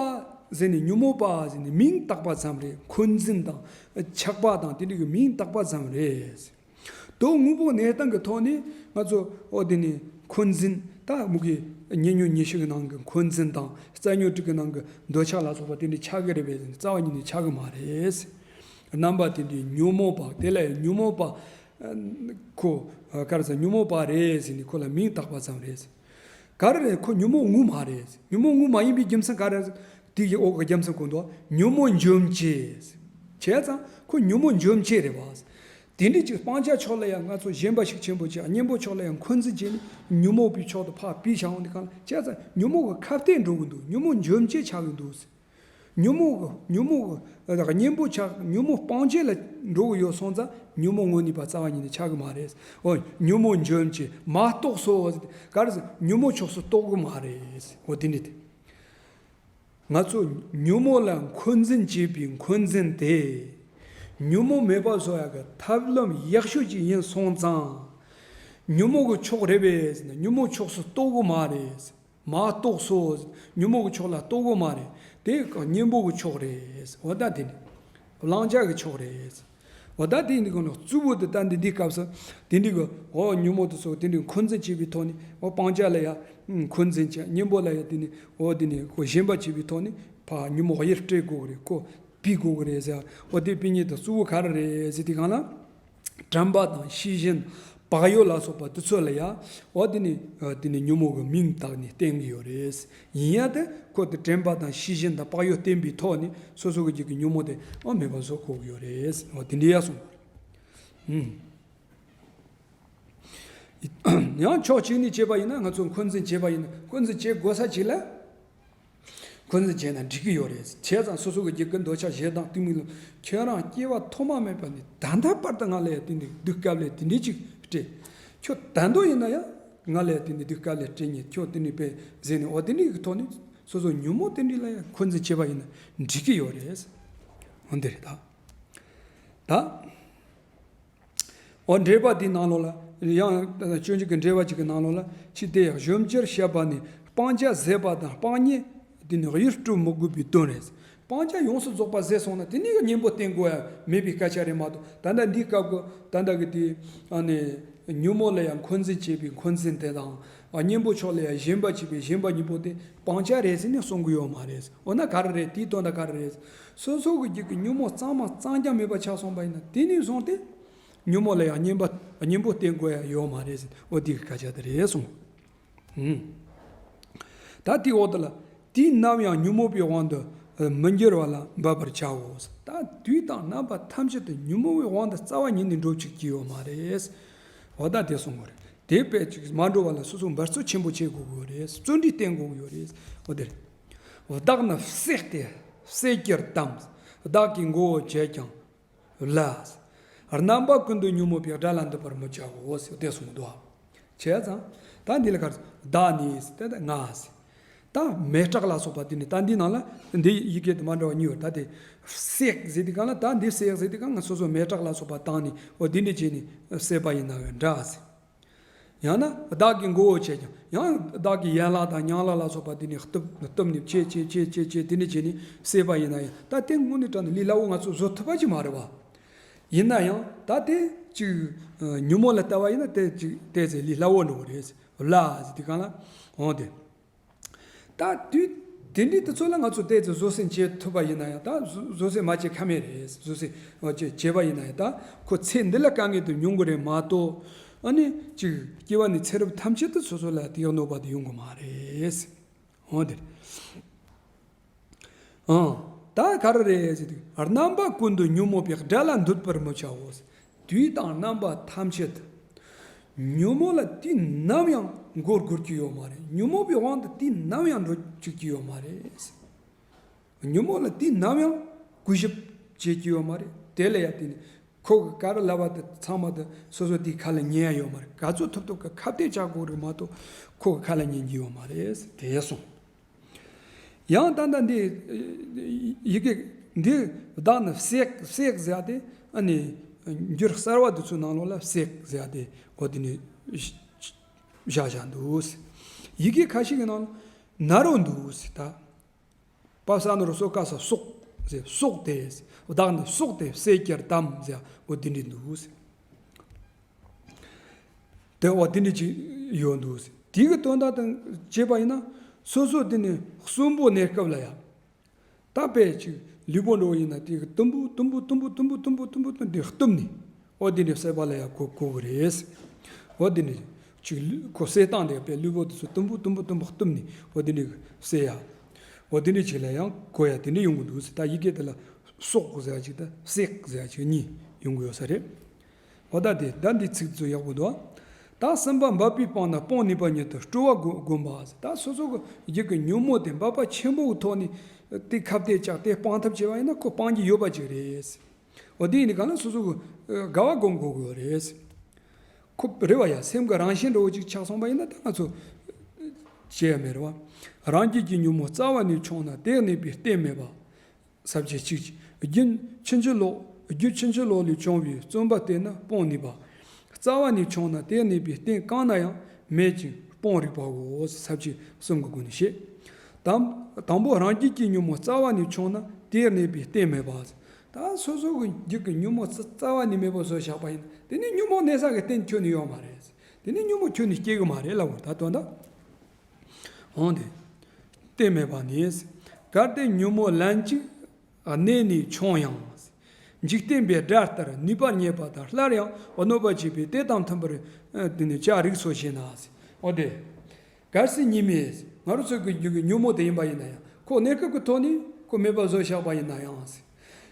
ཟེར་ནས། ཉོན་མོངས་པ་ཟེར་ནས་མིང་བཏགས་པ་ཙམ་རེད། འཁོན་འཛིན་དང་ཆགས་པ་དང་དེ་འདྲ་གི་མིང་བཏགས་པ་ཙམ་རེད། དོན་དངོས་པོ་གནས་སྟངས་ཀྱི་ཐོག་ནས་ང་ཚོ་འོ་དེ་ནི་འཁོན་འཛིན། ད་མུ་གེ་ཉེ་ཉོན་ཉི་ཤུ་གི་ནང་གི་འཁོན་འཛིན་དང་རྩ་ཉོན་དྲུག་གི་ནང་གི་འདོད་ཆགས་ལ་སོགས་པ་དེ་འདྲ་ཆགས་ཀྱི་རེད་པས། རྩ་བ་ཉིད་ནས་ཆགས་ཀྱི་མ་རེད། རྣམ་པ་དེ་འདྲའི་ཉོན་མོངས་པ་དེ་ལ་ཉོན་མོངས་པ། ཁོ་ག་རེ་ཟེར། ཉོན་མོངས་པ་རེད་ཟེར་ནས་ཁོ་ལ་མིང་བཏགས་པ་ཙམ་རེད། ག་རེ་རེད། ཁོ་ཉོན་མོངས་དངོས་མ་རེད། ཉོན་མོངས་དངོས་མ་ཡིན་པའི་རྒྱུ་མཚན་ག་རེ། དེ་ཡི་འོག་གི་རྒྱུ་མཚན་གོ་འདུག་ཉོན་མོངས་འཇོམས་བྱེད། བྱས་ཙང་ཁོ་ཉོན་མོངས་འཇོམས་བྱེད་རེད་བ། དེ་འདྲའི་ཅིག་སྤང་བྱ་ཕྱོགས་ལ་ཡང་ང་ཚོ་ཞེན་པ་ཤུགས་ཆེན་པོ་བྱེད། གཉེན་པོ་ཕྱོགས་ལ་ཡང་འཁོན་འཛིན་བྱས་ནས་ཉོན་མོངས་པའི་ཕྱོགས་དུ་ཕར་ཕུད་བཞག་འོང་དུས་གང་ལ། བྱས་ཙང་ཉོན་མོངས་ཀྱི་ཁ་གཏད་འགྲོ་གི་འདུག་ཉོན་མོངས་འཇོམས་བྱེད་ཆགས་ཀྱི་འདུག་ཉོན་མོངས་ཀྱི་ཉོན་མོངས་ཀྱི་གཉེན་པོ་ཆགས། ཉོན་མོངས་སྤང་བྱ་ལ་འགྲོ་གི་ཡོད་སོང་ཙང་ཉོན་མོངས་དངོས་གནས་པ་རྩ་བ་ཉིད་ནས་ཆགས་ཀྱི་མ་རེད། འོ་ཉོན་མོངས་འཇོམས་བྱེད་མ་གཏོགས་སོ། ག་རེ་ཟེར། ཉོན་མོངས་ཕྱོགས་སུ་གཏོགས་ཀྱི་མ་རེད། འོ་དེ་ནི་དེ། ང་ཚོ་ཉོན་མོངས་ལ་འཁོན་འཛིན་བྱེད་པའི་འཁོན་འཛིན་དེ། ཉོན་མོངས་མེད་པ་བཟོ་ཡག་གི་ཐབས་ལམ་ཡག་ཤོས་ཅིག་ཡིན་སོང་ཙང་། ཉོན་མོངས་ཀྱི་ཕྱོགས་རེད་པས་ཟེར་ན། ཉོན་མོངས་ཕྱོགས་སུ་གཏོགས་ཀྱི་མ་རེད། མ་གཏོགས་སོ། ཉོན་མོངས་ཀྱི་ཕྱོགས་ལ་གཏོགས་ཀྱི་མ་རེད། དེ་གཉེན་པོ་གི་ཕྱོགས་རེད། འོ་ད་དེ་ནི་བླང་བྱ་གི་ཕྱོགས་རེད། འོ་ད་དེ་འདི་གོ་ནོ་གཙོ་བོ་དེ། ད་འདི་འདི་སྐབས་སུ་དེ་འདི་གི་འོ་ཉོན་མོངས་དེ་ཚོ་དེ་འདི་འཁོན་འཛིན་བྱེད་པའི་ཐོག་ནས། འོ་སྤང་བྱ་ལ་ཡང་འཁོན་འཛིན་བྱེད། གཉེན་པོ་ལ་ཡང་དེ་ནི་འོ་དེ་ནི་ཁོ་ཞེན་པ་བྱེད་པའི་ཐོག་ནས་ཕར་ཉོན་མོངས་དབྱེར་སྤྲད་དགོས་ཀྱི་རེད། ཁོ་ཕུད་དགོས་ཀྱི་རེད་ཟེར། འོ་དེ་ཕུད་མཁན་དེ་གཙོ་བོ་ག་རེ་རེད་ཟེར་དུས་སྒང་ལ། དྲན་པ་དང་ཤེས་བཞིན་བག་ཡོད་ལ་སོགས་པ་དེ་ཚོ་ལ་ཡང་། འོ་དེ་ནི་དེ་ནི་ཉོན་མོངས་ཀྱི་མིང་བཏགས་ནས་བསྟན་གྱི་ཡོད་རེད། ཡིན་ཡང་དེ་ཁོ་དེ་དྲན་པ་དང་ཤེས་བཞིན་དང་བག་ཡོད་བསྟེན་པའི་ཐོག་ནས་སོ་སོ་གི་རྒྱུད་ཀྱི་ཉོན་མོངས་དེ་འོ་མེད་པ་བཟོ་དགོས་ཀྱི་ཡོད་རེད། འོ་དེ་འདྲ་ཡ་གསུངས། ཨུམ། ཡང་ཕྱོགས་གཅིག་ནས་བྱས་པ་ཡིན་ན། ང་ཚོ་འཁོན་འཛིན་བྱས་པ་ཡིན་ན། འཁོན་འཛིན་བྱེད་དགོས་ས་གཅིག་ལ། འཁོན་འཛིན་བྱས་ན་འགྲིག་གི་ཡོད་རེད། བྱས་ཙང་སོ་སོ་གི་རྒྱུད་ཀྱི་འདོད་ཆགས་ཞེ་སྡང་གཏི་མུག་ལ། ཁྱོད་རང་སྐྱེ་བ་ཐོག་མ་མེད་པ་ནས་ད་ལྟ་བར་དུ་ང་ལ་ཡང་དེ་འདྲའི་སྡུག་དཀའ་ལས་དེ་འདྲའི་ཅིག་སྤྲད། ཁྱོད་ད་དུང་ཡིན་ན་ཡང་ང་ལ་ཡང་དེ་འདྲའི་སྡུག་དཀའ་ལས་སྤྲད་ཉེན། ཁྱོད་དེ་འདྲའི་དཔེ་ཟེར་ནས། འོ་དེ་འདྲའི་གི་ཐོག་ནས་སོ་སོ་ཉོན་མོངས་དེ་འདྲའི་ལ་ཡང་འཁོན་འཛིན་བྱས་པ་ཡིན་ན་འགྲིག་གི་ཡོད་རེད། འོ་འདི་རེད་ད། ད། འོ་འགྲེལ་པ་དེའི་ནང་ལོགས་ལ། ཡང་སྤྱོད་འཇུག་གི་འགྲེལ་པ་གཅིག་གི་ནང་ལོགས་ལ། ཅི་སྟེ་ཡང་གཞོམ་གྱིར་བཤད་པ་ནི་སྤང་བྱ་ཟད་པ་དང་སྤང་གཉེན་དེ་ནི་དབྱེར་སྤྲོད་མི་དགོས་པའི་དོན་རེད། སྤང་བྱ་ཡོངས་སུ་རྫོགས་པ་ཟད་སོང་ན་དེ་ནི་གཉེན་པོ་བསྟེན་དགོས་ཡ་མེད་པའི་སྐད་ཆ་རེད་མ་གཏོགས། ད་ལྟ་འདིའི་སྐབས་ཀྱི་ད་ལྟ་གི་དེ་ཨ་ནི་ཉོན་མོངས་ལ་ཡང་འཁོན་འཛིན་བྱེད་པའི་འཁོན་འཛིན་དེ་དང་། གཉེན་པོ་ཕྱོགས་ལ་ཡང་ཞེན་པ་བྱེད་པའི་ཞེན་པ་གཉིས་པོ་དེ་སྤང་བྱ་རེད་ཟེར་ནས་གསུང་གི་ཡོད་མ་རེད། འོ་ན་ག་རེ་རེད། དེའི་དོན་དག་ག་རེ་རེད། སོ་སོ་གི་རྒྱུད་ཀྱི་ཉོན་མོངས་གཙང་མ་གཙང་རྐྱང་མེད་པ་ཆགས་སོང་བ་ཡིན་ན། དེ་ནས་བཟུང་སྟེ་ཉོན་མོངས་ལ་ཡང་གཉེན་པ་གཉེན་པོ་བསྟེན་དགོས་ཡ་ཡོད་མ་རེད་ཟེར། འོ་དེ་གི་སྐད་ཆ་དེ་རེད་གསུངས། ཨུམ། ད་དེའི་འོག་ཏུ་ལ། དུས་ནམ་ཡང་ཉོན་མོངས་པའི་དབང་དུ་མི་འགྱུར་བ་ལ་འབད་པར་བྱའོ། ད་དུས་དང་རྣམ་པ་ཐམས་ཅད་དུ་ཉོན་མོངས་པའི་དབང་དུ་རྩ་བ་ཉིད་ནས་འགྲོ་བཅུག་གི་ཡོད་མ་རེད། འོ་ད་དེ་གསུང་གི་རེད། དེ་དཔེ་ཅིག་མ་འགྲོ་བ་ལ་སོ་སོ་འབད་རྩོལ་ཆེན་པོ་བྱེད་དགོས་ཀྱི་ཡོད་རེད། བརྩོན་འགྲུས་བསྟེན་དགོས་ཀྱི་ཡོད་རེད། འོ་དེ་རེད། བདག་ནི་བསྲེགས་ཏེ་བསད་གྱུར་ཏམ། བདག་གི་མགོ་བོ་བཅད་ཀྱང་བླ། རྣམ་པ་ཀུན་ཏུ་ཉོན་མོངས་པའི་དགྲ་ལ་འདུད་པར་མི་བྱའོ་ཟེར་དེ་གསུངས་འདུག་བྱས་ཙང་ད་འདི་ལ་གར་བདག་ནི་ཟེར་ཏེ་ང་ཟེར། ད་མེ་སྲེག་ལ་སོགས་པ་དེ་ནི་ད་འདི་ནང་ལ་འདི་ཡི་གེ་དེ་མ་འདྲ་བ་གཉིས་ཡོད། ད་དེ་བསྲེག་ཟེར་དུས་སྒང་ལ། ད་འདི་བསྲེག་ཟེར་དུས་སྒང་ང་སོ་སོ་མེ་སྲེག་ལ་སོགས་པ་བཏང་ནས་འོ་འདི་འདྲ་བྱས་ནས་བསད་པ་ཡིན་ན་ཡང་འདྲ་ཟེར། ཡང་ན་བདག་གི་མགོ་བོ་བཅད་ཀྱང་། ཡང་བདག་གི་ཡན་ལག་དང་ཉང་ལག་ལ་སོགས་པ་དེ་ནས་གཏུབ་གཏུབ་ནས་བཅད་བཅད་བཅད་བཅད་བཅད་དེ་འདྲ་བྱས་ནས་བསད་པ་ཡིན་ན་ཡང་། ད་དེ་དངོས་གནས་དྲང་གནས་ལས་སླ་བོ་ང་ཚོ་བཟོ་ཐུབ་པ་ཅིག་མ་རེད་བ། ཡིན་ན་ཡང་ད་དེ་ཅིག་ཉོན་མོངས་ལ་ལྟ་བ་ཡིན་ན་དེ་ཅིག་ཏོག་ཙམ་ལས་སླ་བོ་འགྲོ་གི་རེད། བླ་ཟེར་དུས་སྒང་ལ་འོང་དེ། ད་དུས་དེ་འདྲའི་དུས་ཚོད་ལ་ང་ཚོ་ཏོག་ཙམ་བཟོད་བསྲན་བྱེད་ཐུབ་པ་ཡིན་ན་ཡང་། ད་བཟོད་བཟོད་བསྲན་མ་བྱེད་ཁ་མེད་རེད། བཟོད་བསྲན་བྱེད་བྱེད་པ་ཡིན་ན་ཡང་། ད་ཁོ་ཚེ་འདི་ལ་དཀའ་ངལ་དེ་མྱོང་གི་རེད་མ་གཏོགས། ཨ་ནི་ཅིག་སྐྱེ་བ་ནས་ཚེ་རབས་ཐམས་ཅད་དུ་སོ་སོ་ལ་དེ་གནོད་པ་དེ་ཡོང་གི་མ་རེད། འོ་དེ་རེད། ཨང་། ད་ག་རེ་རེད་ཟེར་དུས། རྣམ་པ་ཀུན་ཏུ་ཉོན་མོངས་པའི་དགྲ་ལ་འདུད་པར་མི་བྱའོ། དུས་དང་རྣམ་པ་ཐམས་ཅད་དུ་ཉོན་མོངས་ལ་དུས་ནམ་ཡང་མགོ་སྒུར་གྱི་ཡོད་མ་རེད། ཉོན་མོངས་པའི་དབང་དུ་དུས་ནམ་ཡང་འགྲོ་བཅུག་གི་ཡོད་མ་རེད། ཉོན་མོངས་ལ་དུས་ནམ་ཡང་གུས་ཞབས་བྱེད་ཀྱི་ཡོད་མ་རེད། དེ་ལ་ཡང་དེ་ནི་ཁོ་གི་ག་རེ་ལབ་པ་དེ་ཚང་མ་དེ་སོ་སོ་དེའི་ཁ་ལ་ཉན་ཡ་ཡོད་མ་རེད། ག་ཚོད་ཐུབ་ཐུབ་ཀྱི་ཁ་གཏད་བཅག་དགོས་རེད་མ་གཏོགས་ཁོ་གི་ཁ་ལ་ཉན་གྱི་ཡོད་མ་རེད། དེ་གསུངས། ཡང་ད་ལྟ་འདི་ཡི་གེ་འདི་བདག་ནི་བསྲེག་བསྲེག་ཟེར་ཏེ། ཨ་ནི་ འགྱུར་གསར་བ་དེ་ཚོའི་ནང་ལོགས་ལ་བསྲེག་ཟེར་ཡ་དེ་འོ་དེ་ནི་བཞག་བཞག་འདུག། ཡི་གེ་ཁ་ཤས་ཀྱི་ནང་ན་རོ་འདུག་ཟེར། ད་པ་ས་ན་རོ་སོ་ཀ་ས་སོག་ཟེར། སོག་སྟེ་ཟེར། བདག་ནི་སོག་སྟེ་བསྲེག་གྱུར་ཏམ་ཟེར། འོ་དེ་འདྲ་འདུག་ཟེར། དེ་འོ་དེ་འདྲ་ཅིག་ཡོད་འདུག་ཟེར། དེ་གི་དོན་དག་དང་བྱས་པ་ཡིན་ན་སོ་སོ་དེ་ནི་གསོན་པོ་གནས་སྐབས་ལ་ཡང་། ད་དཔེ་ཅིག་ལུས་པོ་འདྲ་བོ་ཡིན་ན་དེ་གི་དུམ་བུ་དུམ་བུ་དུམ་བུ་དུམ་བུ་དུམ་བུ་དུམ་བུ་དུམ་བུ་དེ་གཏུམ་ནི། འོ་དེ་ནི་བསྲེག་པ་ལ་ཡང་གོ་གོ་གི་རེད། འོ་དེ་ནི་ཅིག་ལུས་ཁོ་བསྲེག་སྟངས་དེ་དཔེ་ལུས་པོ་དེ་ཚོ་དུམ་བུ་དུམ་བུ་དུམ་བུ་གཏུམ་ནི། འོ་དེ་ནི་བསྲེག་ཡ། འོ་དེ་ནི་ཅིག་ལ་ཡང་གོ་ཡ་དེ་འདྲ་ཡོང་གི་འདུག་ཟེར། ད་ཡི་གེ་དེ་ལ་སོག་ཟེར་ཡ་ཅིག་དང་བསྲེག་ཟེར་ཡ་ཅིག་གཉིས་ཡོང་གི་ཡོད་ས་རེད། འོ་ད་དེ་ད་འདི་ཚིག་ཚོ་ཡག་པོ་འདུག། ད་སེམས་པ་འབབ་པའི་སྤང་ན་སྤང་ནུས་པ་ཉིད་དུ་སྤྲོ་བ་བསྒོམ་པ། ད་སོ་སོ་གི་རྒྱུད་ཀྱི་ཉོན་མོངས་དེ་འབབ་པ་ཆེན་པོའི་ཐོག་ནས་དེ་ཁ་གཏད་བཅག་སྟེ་སྤང་ཐབས་བྱས་པ་ཡིན་ན་ཁོ་སྤང་རྒྱུ་ཡོད་པ་ཅིག་རེད། འོ་དེ་ཡིན་གང་ལ་སོ་སོ་གི་དགའ་བ་བསྒོམ་དགོས་ཀྱི་ཡོད་རེད། ཁོ་རེད་བ་ཡ། སེམས་ཀྱི་རང་བཞིན་འདྲ་བོ་ཅིག་ཆགས་སོང་བ་ཡིན་ན་ད་ང་ཚོ་བྱས་ཡ་མེད་རེད་བ། རང་རྒྱུད་ཀྱི་ཉོན་མོངས་རྩ་བ་ནས་ཆུང་ན་དེར་གནས་པའི་རྟེན་མེད་པ། ས་བཅད་གཅིག་རྒྱུན་ཕྱིན་ཅི་ལོག་རྒྱུད་ཕྱིན་ཅི་ལོག་ལས་བྱུང་བའི་བརྩོན་པ་བརྟེན་ན་སྤོང་ནུས་པ། རྩ་བ་ནས་ཆུང་ན་དེར་གནས་པའི་རྟེན་གང་ན་ཡང་མེད་ཅིང་སྤོང་རིགས་པའོ། ས་བཅད་གསུམ་གྱི་སྒོ་ནས་བཤད། དང་དང་པོ་རང་རྒྱུད་ཀྱི་ཉོན་མོངས་རྩ་བ་ནས་ཆུང་ན་དེར་གནས་པའི་རྟེན་མེད་པ། ད་སོ་སོ་གི་རྒྱུད་ཀྱི་ཉོན་མོངས་རྩ་རྩ་བ་ནས་མེད་པ་བཟོས་བཞག་པ་ཡིན་ན་དེ་ནི་ཉོན་མོངས་གནས་ས་གི་རྟེན་ཁྱོན་ནས་ཡོད་མ་རེད། དེ་ནི་ཉོན་མོངས་ཁྱོན་ནས་སྐྱེ་གི་མ་རེད་ལབ་དགོས། ད་དོན་དག་འོང་སྟེ། རྟེན་མེད་པ་ནི། གལ་ཏེ་ཉོན་མོངས་ལན་གཅིག་གནས་ནས་ཆུང་ཡང་། འཇིག་རྟེན་པའི་དགྲ་ལྟར་ནུས་པར་བསྙད་པ་དང་སླར་ཡང་གནོད་པ་བྱེད་པའི་དེ་དང་མཐུན་པར་དེ་ནི་བྱ་རིགས་སོ་ཞེ་ན། འོ་དེ། གལ་སྲིད་ཉིད་མེད། ང་རང་ཚོ་གི་རྒྱུད་ཀྱི་ཉོན་མོངས་དེ་ཡིན་པ་ཡིན་ན་ཡང་ཁོ་གནས་སྐབས་ཀྱི་ཐོག་ནས་ཁོ་མེད་པ་བཟོས་བཞག་པ་ཡིན་ན་ཡང་།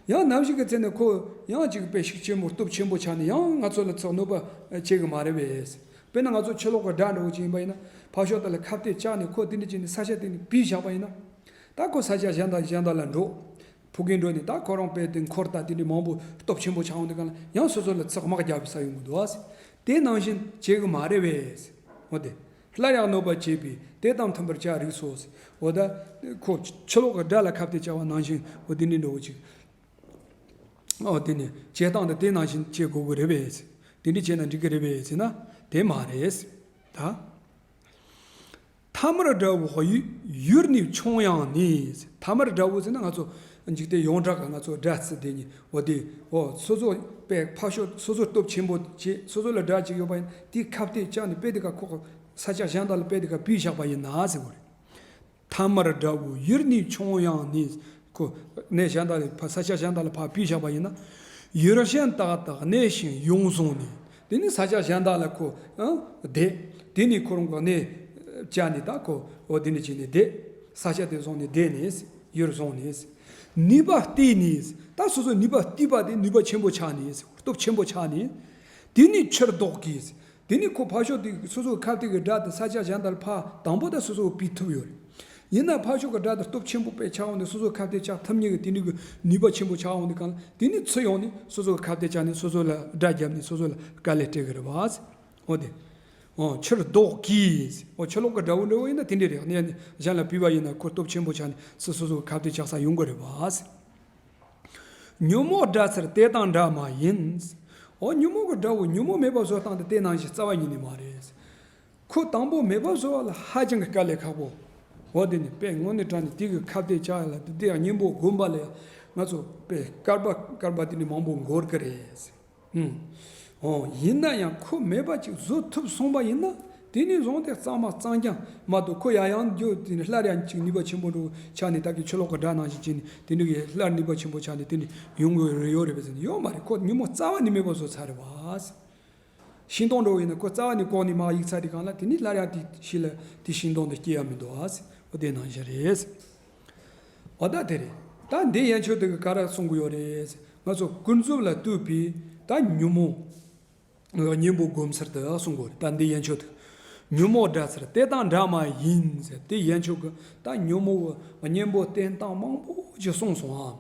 ཡང་ནམ་ཞིག་གི་ཚེ་ནས་ཁོ་ཡང་ཅིག་དཔེ་ཤུགས་ཆེན་པོ་སྟོབས་ཆེན་པོ་ཆགས་ནས་ཡང་ང་ཚོ་ལ་ཚོགས་གནོད་པ་བྱེད་གི་མ་རེད་པས། དཔེར་ན་ང་ཚོ་ཕྱི་ལོགས་ཀྱི་དགྲ་འདྲ་བོ་ཅིག་ཡིན་པ་ཡིན་ན་ཕར་ཕྱོགས་དེ་ལ་ཁ་གཏད་བཅག་ནས་ཁོ་དེ་འདྲ་བྱས་ནས་ས་ཆ་དེ་ནས་བུད་བཞག་པ་ཡིན་ན། ད་ཁོ་ས་ཆ་གཞན་དང་གཞན་དག་ལ་འགྲོ། ཕུག་གི་འགྲོ་ནས་ད་ཁོ་རང་དཔེ་དེ་འཁོར་ད་དེ་འདྲའི་མང་པོ་སྟོབས་ཆེན་པོ་ཆགས་འོང་དུས་གང་ལ་ཡང་སོ་སོ་ལ་ཚེགས་མ་རྒྱག་པའི་ས་ཡོང་གི་འདུག་ཨ། དེ་ནང་བཞིན་བྱེད་གི་མ་རེད་པས། འོ་དེ། སླར་ཡང་གནོད་པ་བྱེད་པའི་དེ་དང་མཐུན་པར་བྱ་རིགས་སོ། འོ་ད། ཁོ་ཕྱི་ལོགས་ཀྱི་དགྲ་ལ་ཁ་གཏད་བཅག་པ་ནང་བཞིན་འོ་དེ་འདྲའི་འདྲ་བོ་ཅིག་འོ་དེ་ནས་བྱེད་སྟངས་དེ་དེ་ནང་བཞིན་བྱེད་དགོས་ཀྱི་རེད་པས། དེ་འདྲ་བྱས་ན་འགྲིག་གི་རེད་པས་ཟེར་ན་དེ་མ་རེད། ད། ཐ་མལ་དགྲ་བོ་ཡུ་ཡུལ་ནས་ཆུང་ཡང་ནི། ཐ་མལ་དགྲ་བོ་ཟེར་ན་ང་ཚོ་འཇིག་རྟེན་ཡོངས་གྲགས་ཀྱི་ང་ཚོ་དགྲ་ཚུལ་དེ་ཉིད་འོ་དེ་འོ་སོ་སོ་པའི་ཕ་ཤོད་སོ་སོ་སྟོབས་ཆེན་པོ་བྱེད་སོ་སོ་ལ་དགྲ་ཅིག་ཡོད་པ་ཡིན་དེ་ཁ་གཏད་བཅག་ནས་དཔེ་དེ་ག་ཁོག་ས་ཆ་གཞན་དག་ལ་དཔེ་དེ་ག་བུད་བཞག་པ་ཡིན་ན་ཟེར་བ་རེད། ཐ་མལ་དགྲ་བོ་ཡུལ་ནས་ཆུང་ཡང་ནི། ཁོ་གནས་གཞན་དག་ལ་ཕ་ས་ཆ་གཞན་དག་ལ་ཕར་བུད་བཞག་པ་ཡིན་ན། ཡུལ་གཞན་དག་དང་གནས་ཤིང་ཡུལ་བཟུང་ནས། དེ་ནི་ས་ཆ་གཞན་དག་ལ་ཁོ་ཨ་བསྡད། དེ་ནི་ཁོ་རང་གི་གནས་བཅག་ནས་ད་ཁོ་འོ་དེ་ནི་བྱས་ནས་བསྡད། ས་ཆ་དེ་བཟུང་ནས་བསྡད་ནས་ཡུལ་བཟུང་ནས། ནུས་པ་བརྟས་ནས་ད་སོ་སོ་ནུས་པ་བརྟས་པ་དེ་ནུས་པ་ཆེན་པོ་ཆགས་ནས་སྟོབས་ཆེན་པོ་ཆགས་ནས། དེ་ནི་ཕྱིར་ལྡོག་གིས། དེ་ནི་ཁོ་ཕར་ཕྱོགས་དེ་སོ་སོའི་ཁ་གཏད་ཀྱི་དགྲ་དེ་ས་ཆ་གཞན་དག་ལ་ཕར་དང་པོ་དེ་སོ་སོ་བུད་ཐུབ་ཡོད་རེད། ཡིན་ན་ཕར་ཕྱོགས་ཀྱི་དགྲ་དེ་སྟོབས་ཆེན་པོ་དཔེ་ཆགས་འོང་དུས་སོ་སོའི་ཁ་གཏད་བཅག་ཐུབ་མཁན་གྱི་དེ་འདྲའི་གི་ནུས་པ་ཆེན་པོ་ཆགས་འོང་དུས་གང་ལ་དེ་ནི་ཚུར་ཡོང་ནས་སོ་སོའི་ཁ་གཏད་བཅག་ནས་སོ་སོ་ལ་དགྲ་བརྒྱབ་ནས་སོ་སོ་ལ་དཀའ་ལས་སྤྲད་གི་རེད་བ། འོ་དེ། འོ་ཕྱིར་ལྡོག་གིས། འོ་ཕྱི་ལོགས་ཀྱི་དགྲ་བོ་འདྲ་བོ་ཡིན་ན་དེ་འདྲའི་རེད། གནས་གཞན་ལ་བུད་པ་ཡིན་ན་ཁོ་སྟོབས་ཆེན་པོ་ཆགས་ནས་སོ་སོ་སོའི་ཁ་གཏད་བཅག་ས་ཡོང་གི་རེད་བ། ཉོན་མོངས་དགྲ་ཚུལ་དེ་དང་འདྲ་མ་ཡིན། འོ་ཉོན་མོངས་ཀྱི་དགྲ་བོ་ཉོན་མོངས་མེད་པ་བཟོ་སྟངས་དེ་དེ་ནང་བཞིན་རྩ་བ་ཉིད་ནས་མ་རེད། ཁོ་དང་པོ་མེད་པ་བཟོ་བ་ལ་ཧ་ཅང་གི་དཀའ་ལས་ཁག་པོ། འོ་དེ་ནི་དཔེ་དངོས་གནས་དྲང་ནས་དེ་གི་ཁ་གཏད་བཅག་ཡ་ལ་དེ་དེ་ཡང་གཉེན་པོ་སྒོམ་པ་ལ་ཡང་ང་ཚོ་དཔེ་སྐར་པ་སྐར་པ་དེ་ནི་མང་པོ་འགོར་གི་རེད། ཨུམ། འོ་ཡིན་ན་ཡང་ཁོ་མེད་པ་ཅིག་བཟོ་ཐུབ་སོང་པ་ཡིན་ན། དེ་ནས་བཟུང་སྟེ་གཙང་མ་གཙང་རྐྱང་མ་གཏོགས་ཁོ་ཡང་ཡང་རྒྱུ་དེ་ནི་སླར་ཡང་ཅིག་ནུས་པ་ཆེན་པོ་འགྲོ་ཆགས་ནས་ད་གི་ཕྱི་ལོགས་ཀྱི་དགྲ་ནང་བཞིན་བྱས་ནས་དེ་འདྲ་གི་སླར་ནུས་པ་ཆེན་པོ་ཆགས་ནས་དེ་ནི་ཡོང་གི་ཡོད་རེད་པས་ཟེར་ནས་ཡོད་མ་རེད། ཁོ་ཉོན་མོངས་རྩ་བ་ནས་མེད་པ་བཟོ་ཚར་རེད་བ། ཤིང་སྡོང་འདྲ་བོ་ཡིན་ན་ཁོ་རྩ་བ་ནས་བཀོག་ནས་མར་གཡུག་ཚར་དུས་གང་ལ་དེ་ནི་སླར་ཡང་དེ་ཤི་ལ་དེ་ཤིང་སྡོང་དེ་སྐྱེ་ཡ་མི་འདུག་བ། འོ་དེ་ནང་བཞིན་རེད། འོ་ད་དེ་རེད། ད་འདི་ཡན་ཆོད་དེ་གི་ག་རེ་གསུང་གི་ཡོད་རེད། ང་ཚོ་ཀུན་རྫོབ་ལ་ལྟོས་པའི་ད་ཉོན་མོངས་གཉེན་པོ་སྒོམ་ཚུལ་དེ་གསུང་གི་ཡོད་རེད། ད་འདི་ཡན་ཆོད་དེ་ཉོན་མོངས་དགྲ་ཚུལ་དེ་དང་འདྲ་མ་ཡིན་ཟེར་དེ་ཡན་ཆོད་གི་ད་ཉོན་མོངས་གཉེན་པོ་བསྟེན་སྟངས་མང་པོ་ཅིག་གསུངས་སོང་ཨ།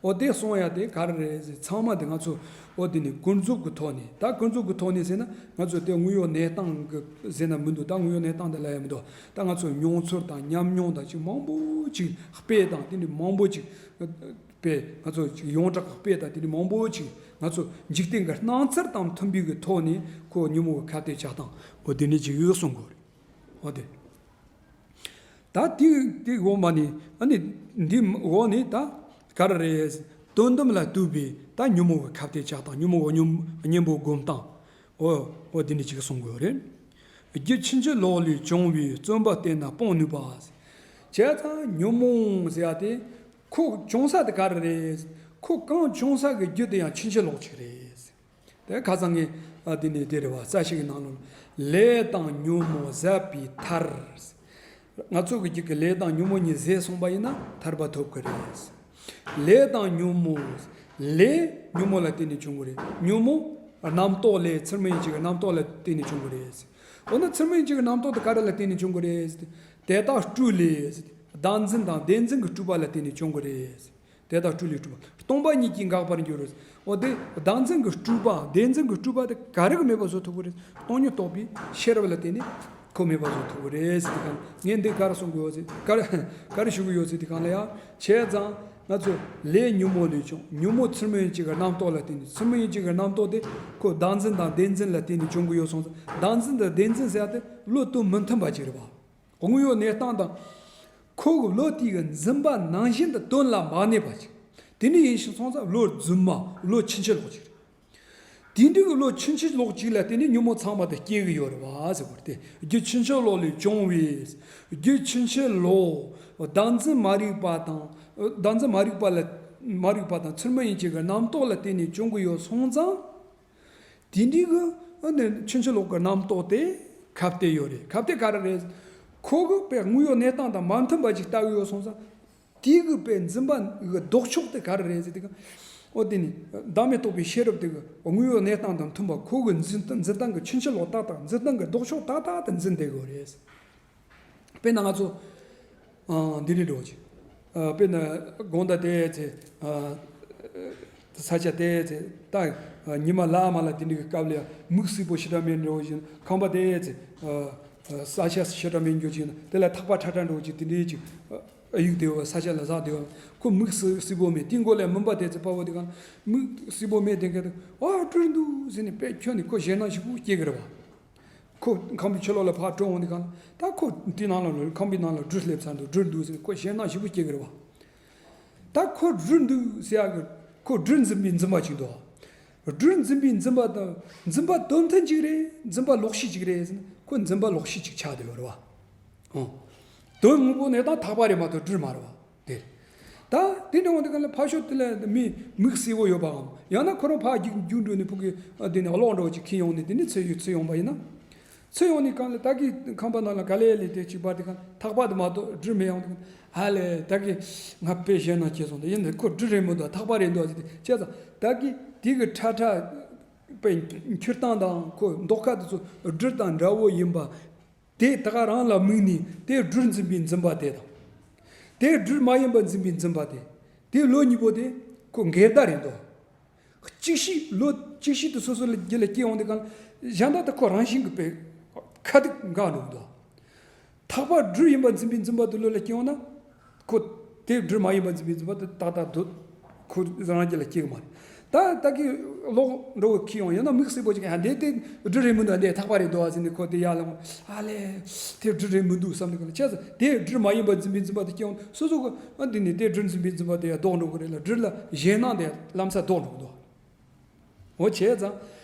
འོ་དེ་གསུང་ཡ་དེ་ག་རེ་རེད་ཟེར་ཚང་མ་དེ་ང་ཚོ་འོ་དེ་ནི་ཀུན་རྫོབ་ཀྱི་ཐོག་ནས་ད་ཀུན་རྫོབ་ཀྱི་ཐོག་ནས་ཟེར་ན་ང་ཚོ་དེ་དངོས་ཡོད་གནས་སྟངས་ཀྱི་ཟེར་ན་མི་འདུག་ད་དངོས་ཡོད་གནས་སྟངས་དེ་ལ་ཡ་མི་འདུག་ད་ང་ཚོ་མྱོང་ཚོར་དང་ཉམས་མྱོང་དང་ཅིག་མང་པོ་ཅིག་དཔེ་དང་དེ་འདྲ་མང་པོ་ཅིག་དཔེ་ང་ཚོ་ཅིག་ཡོངས་གྲགས་ཀྱི་དཔེ་དང་དེ་འདྲ་མང་པོ་ཅིག་ང་ཚོ་འཇིག་རྟེན་གྱི་སྣང་ཚུལ་དང་མཐུན་པའི་གི་ཐོག་ནས་ཁོ་ཉོན་མོངས་ཀྱི་ཁ་གཏད་གཅོག་སྟངས་འོ་དེ་འདྲ་ཅིག་ཡོད་གསུང་གི་རེད། འོ་དེ། ད་དེ་དེ་འོག་མ་ནི་ཨ་ནི་འདི་འོག་ནི་ད་ག་རེ་རེད། དོན་དམ་ལ་ལྟོས་པའི་ད་ཉོན་མོངས་ཀྱི་ཁ་གཏད་གཅོག་སྟངས། ཉོན་མོངས་ཀྱི་གཉེན་པོ་སྒོམ་སྟངས། འོ་འོ་དེ་འདྲ་ཅིག་གསུང་དགོས་རེད། རྒྱུ་ཕྱིན་ཅི་ལོག་ལས་བྱུང་བའི་བརྩོན་པ་བརྟེན་ན་སྤོང་ནུས་པ། བྱས་ཙང་ཉོན་མོངས་ཟེར་ཡ་དེ་ཁོ་བྱུང་ས་དེ་ག་རེ་རེད། ཁོ་གང་བྱུང་ས་གི་རྒྱུ་དེ་ཡང་ཕྱིན་ཅི་ལོག་ཅིག་རེད། དེ་ཁ་སང་ངས་ཨ་དེ་ནས་དེ་རེད་བ། རྩ་ཤེ་གི་ནང་ལོགས་ལས་དང་ཉོན་མོངས་ཟད་པའི་མཐར། ང་ཚོ་གི་རྒྱུད་ཀྱི་ལས་དང་ཉོན་མོངས་གཉིས་ཟད་སོང་པ་ཡིན་ན་ཐར་པ་ཐོབ་ཀྱི་རེད། ལས་དང་ཉོན་མོངས། ལས་ཉོན་མོངས་ལ་བརྟེན་ནས་བྱུང་གི་རེད། ཉོན་མོངས་རྣམ་རྟོག་ལས། ཚུལ་མིན་ཡིན་གཅིག་གི་རྣམ་རྟོག་ལ་བརྟེན་ནས་བྱུང་གི་རེད། འོ་ན་ཚུལ་མིན་ཡིན་གཅིག་གི་རྣམ་རྟོག་དེ་ག་རེ་ལ་བརྟེན་ནས་བྱུང་གི་རེད། དེ་དག་སྤྲོས་ལས། བདག་འཛིན་དང་བདེན་འཛིན་གྱི་སྤྲོས་པ་ལ་བརྟེན་ནས་བྱུང་གི་རེད། དེ་དག་སྤྲོས་ལས་སྤྲོས་པ། སྟོང་པ་ཉིད་ཀྱིས་འགག་པར་འགྱུར། འོ་དེ་བདག་འཛིན་གྱི་སྤྲོས་པ་བདེན་འཛིན་གྱི་སྤྲོས་པ་དེ་ག་རེ་གིས་མེད་པ་བཟོ་ཐུབ་ཀྱི་རེད། སྟོང་ཉིད་རྟོགས་པའི་ཤེས་རབ་ལ་བརྟེན་ནས་ཁོ་མེད་པ་བཟོ་ཐུབ་ཀྱི་རེད་ཟེར་དུས་སྒང་ངས་འདི་ག་རེ་གསུང་གི་ཡོད་ཟེར། ག་རེ་ག་རེ་ཞུ་གི་ཡོད་ཟེར་དུས་སྒང་ལ་ཡང་། བྱས་ཙང་ང་ཚོ་ལས་ཉོན་མོངས་ལས་བྱུང་། ཉོན་མོངས་ཚུལ་མིན་ཡིན་གཅིག་གི་རྣམ་རྟོག་ལ་བརྟེན་ནས། ཚུལ་མིན་ཡིན་གཅིག་གི་རྣམ་རྟོག་དེ་ཁོ་བདག་འཛིན་དང་བདེན་འཛིན་ལ་བརྟེན་ནས་བྱུང་གི་ཡོད་སོང་ཙང་། བདག་འཛིན་དང་བདེན་འཛིན་ཟེར་ཡ་དེ་བློ་དོན་མི་མཐུན་པ་ཅིག་རེད་བ། དངོས་ཡོད་གནས་སྟངས་དང་། ཁོ་གི་བློ་དེ་གི་འཛིན་པ་ནང་བཞིན་དུ་དོན་ལ་མ་གནས་པ་ཅིག་དེ་འདྲ་ཡིན་ཞིང་སོང་ཙང་བློ་རྫུན་མ། བློ་ཕྱིན་ཅི་ལོག་ཅིག་རེད། དེ་འདྲ་གི་བློ་ཕྱིན་ཅི་ལོག་ཅིག་ལ་བརྟེན་ནས་ཉོན་མོངས་ཚང་མ་དེ་སྐྱེ་གི་ཡོད་རེད་བ་ཟེར་བ་རེད་དེ། རྒྱུ་ཕྱིན་ཅི་ལོག་ལས་བྱུང་བའི། རྒྱུ་ཕྱིན་ཅི་ལོག་བདག་འཛིན་མ་རིག་པ་དང་། བདག་འཛིན་མ་རིག་པ་ལ། མ་རིག་པ་དང་ཚུལ་མིན་ཡིན་གཅིག་གི་རྣམ་རྟོག་ལ་བརྟེན་ནས་བྱུང་གི་ཡོད་སོང་ཙང་། དེ་འདྲའི་གི་ཨ་ནི་ཕྱིན་ཅི་ལོག་གི་རྣམ་རྟོག་དེ་ཁ་གཏད་ཡོད་རེད། ཁ་གཏད་ག་རེ་རེད། ཁོ་གི་དཔེ་དངོས་ཡོད་གནས་སྟངས་དང་མ་མཐུན་པ་ཅིག་ལྟ་གི་ཡོད་སོང་ཙང་། དེ་གི་དཔེ་འཛིན་པ་གི་ལྡོག་ཕྱོགས་དེ་ག་རེ་རེད་ཟེར་དུས་སྒང་། འོ་དེ་ནི་བདག་མེད་རྟོགས་པའི་ཤེས་རབ་དེ་གི་དངོས་ཡོད་གནས་སྟངས་དང་མཐུན་པ། ཁོ་གི་འཛིན་སྟངས་འཛིན་སྟངས་གི་ཕྱིན་ཅི་ལོག་ཏག་ཏག་འཛིན་སྟངས་གི་ལྡོག་ཕྱོགས་ཏག་ཏག་ཏུ་འཛིན་བསྡད་དགོས་རེད། དཔེར་ན་ང་ཚོ། ཨ། འདི་རེད་འགྲོ་ཅིག་ཨ། དཔེར་ན་དགོང་དག་དེ་ཚེ། ཨ། ས་ཆ་དེ་ཚེ་ད། ཨ། ཉི་མ་ལ་མ་ལ་དེ་འདྲའི་གི་སྐབས་ལ་མིག་སྲིད་པོ་ཞེ་དྲག་མེད་འགྲོ་ཅིག་ཁང་པ་དེ་ཚེ། ཨ། ས་ཆ་ཞེ་དྲག་མེད་འགྱོ་ཅིག་དེ་ལ་ཐག་པ་ཁྲ་ཁྲ་འགྲོ་ཅིག་དེ་འདྲའི་ཅིག་ཨ། ཡུག་དེ་བ་ས་ཆ་ལ་ཟག་དེ་བ་ཁོ་མིག་སྲིད་སྲིད་པོ་མེད། དེ་མགོ་ལ་མུན་པ་དེ་ཚེ་པ་བོ་དེ་གང་མིག་སྲིད་པོ་མེད་དེ་ག་དེ་ཨ་སྤྲུལ་འདུག་ཟེར་ནས་དཔེ་ཁྱོན་ནས་ཁོ་ཞེད་སྣང་ཞེ་པོ་སྐྱེ་གི་རེད་བ། ཁོ་ཁང་པའི་ཕྱི་ལོགས་ལ་ཕར་བྲོས་འོང་དུས་སྒང་ལ། ད་ཁོ་དེའི་ནང་ལ་ཁང་པའི་ནང་ལ་སྦྲུལ་སླེབས་ཚར་འདུག་སྦྲུལ་འདུག་ཟེར་ཁོ་ཞེད་སྣང་ཞེ་པོ་སྐྱེ་གི་རེད་བ། ད་ཁོ་སྦྲུལ་འདུག་ཟེར་ཡག་གི་ཁོ་སྦྲུལ་འཛིན་པའི་འཛིན་པ་ཅིག་འདུག་སྦྲུལ་འཛིན་པའི་འཛིན་པ་དང་འཛིན་པ་དོན་མཐུན་ཅིག་རེད། འཛིན་པ་ལོག་ཤེས་ཅིག་རེད་ཟེར་ན་ཁོ་འཛིན་པ་ལོག་ཤེས་ཅིག་ཆགས་བསྡད་ཡོད་རེད་བ། ཨོ། དོན་དངོས་པོ་གནས་སྟངས་ཐག་པ་རེད་མ་གཏོགས་སྦྲུལ་མ་རེད་བ། དེ། ད་དེ་འདྲ་འོང་དུས་སྒང་ལ་ཕར་ཕྱོགས་དེ་ལ་མི་མིག་སྲིད་པོ་ཡོད་པའམ། ཡང་ན་ཁོ་རང་ཕར་རྒྱུག་རྒྱུག་འགྲོ་ནས་ཕུག་གི་དེ་ནས་གློག་འདྲ་བོ་ཅིག་ཁྱེར་ཡོང་ནས་དེ་ནས་ཚུར་ཡོང་ཚུར་ཡོང་པ་ཡིན་ན། ཚུར་ཡོང་ནས་སྒང་ལ་ད་གི་ཁང་པ་ནང་ལ་ག་ལེ་ལེ་དེ་ཅིག་པར་དེ་གང་ཐག་པ་དེ་མ་གཏོགས་སྦྲུལ་མི་ཡོང་དེ་གང་། ཧ་ལས་ད་གི་ང་དཔེ་ཞེད་སྣང་སྐྱེས་སོང་། དེ་ཡིན་དེ་ཁོ་སྦྲུལ་རེད་མི་འདུག་ཐག་པ་རེད་འདུག་ཟེར་ཏེ་བྱས་ཙང་ད་གི་དེ་གི་ཁྲ་ཁྲ་དཔེ་འཁྱུར་སྟངས་དང་ཁོ་མདོག་ཁ་དེ་ཚོ་སྦྲུལ་དང་འདྲ་བོ་ཡིན་པ། དེ་ད་ག་རང་ལ་དམིགས་ནས་དེ་སྦྲུལ་འཛིན་པའི་འཛིན་པ་དེ་དང་། དེ་སྦྲུལ་མ་ཡིན་པ་འཛིན་པའི་འཛིན་པ་དེ། དེ་བློ་གཉིས་པོ་དེ་ཁོ་འགལ་ཟླ་རེད་འདུག་གཅིག་ཤེས་བློ་གཅིག་ཤེས་དེ་སོ་སོ་ལ་རྒྱུད་ལ་སྐྱེ་ཡོང་དུས་སྒང་ལ་གཞན་དག་དེ་ཁོ་རང་བཞིན་གྱིས་དཔེ་ཁ་ཐུག་འགག་འགྲོ་གི་འདུག་ཐག་པ་སྦྲུལ་ཡིན་པ་འཛིན་པའི་འཛིན་པ་དེ་བློ་ལ་སྐྱེ་ཡོང་ན། ཁོ་དེ་སྦྲུལ་མ་ཡིན་པ་འཛིན་པའི་འཛིན་པ་དེ་ཏག་ཏག་འདུག་ཁོ་རང་རྒྱུད་ལ་སྐྱེ་གི་མ་རེད། ད་ད་གི་གློག་འདྲ་བོ་ཁྱེར་ཡོང་ཡང་ན་མིག་སྲིད་པོ་ཅིག་ཨ་འདི་དེ་སྦྲུལ་རེད་མི་འདུག་ཨ་འདི་ཐག་པ་རེད་འདུག་ཨ་ཟེར་ནས་ཁོ་དེ་ཡར་ལངས། ཨ་ལས། དེ་སྦྲུལ་རེད་མི་འདུག་བསམ་ནས་ཁོ་ལ་བྱས་ཙང་དེ་སྦྲུལ་མ་ཡིན་པ་འཛིན་པའི་འཛིན་པ་དེ་སྐྱེ་ཡོང་སོ་སོ་གི་ཨ་འདི་ནས་དེ་སྦྲུལ་འཛིན་པའི་འཛིན་པ་དེ་ཡང་ལྡོག་འགྲོ་གི་རེད་ལ་སྦྲུལ་ལ་ཞེད་སྣང་དེ་ལམ་སང་ལྡོག་འགྲོ་གི་འདུག་འོ་བྱས་ཙང་།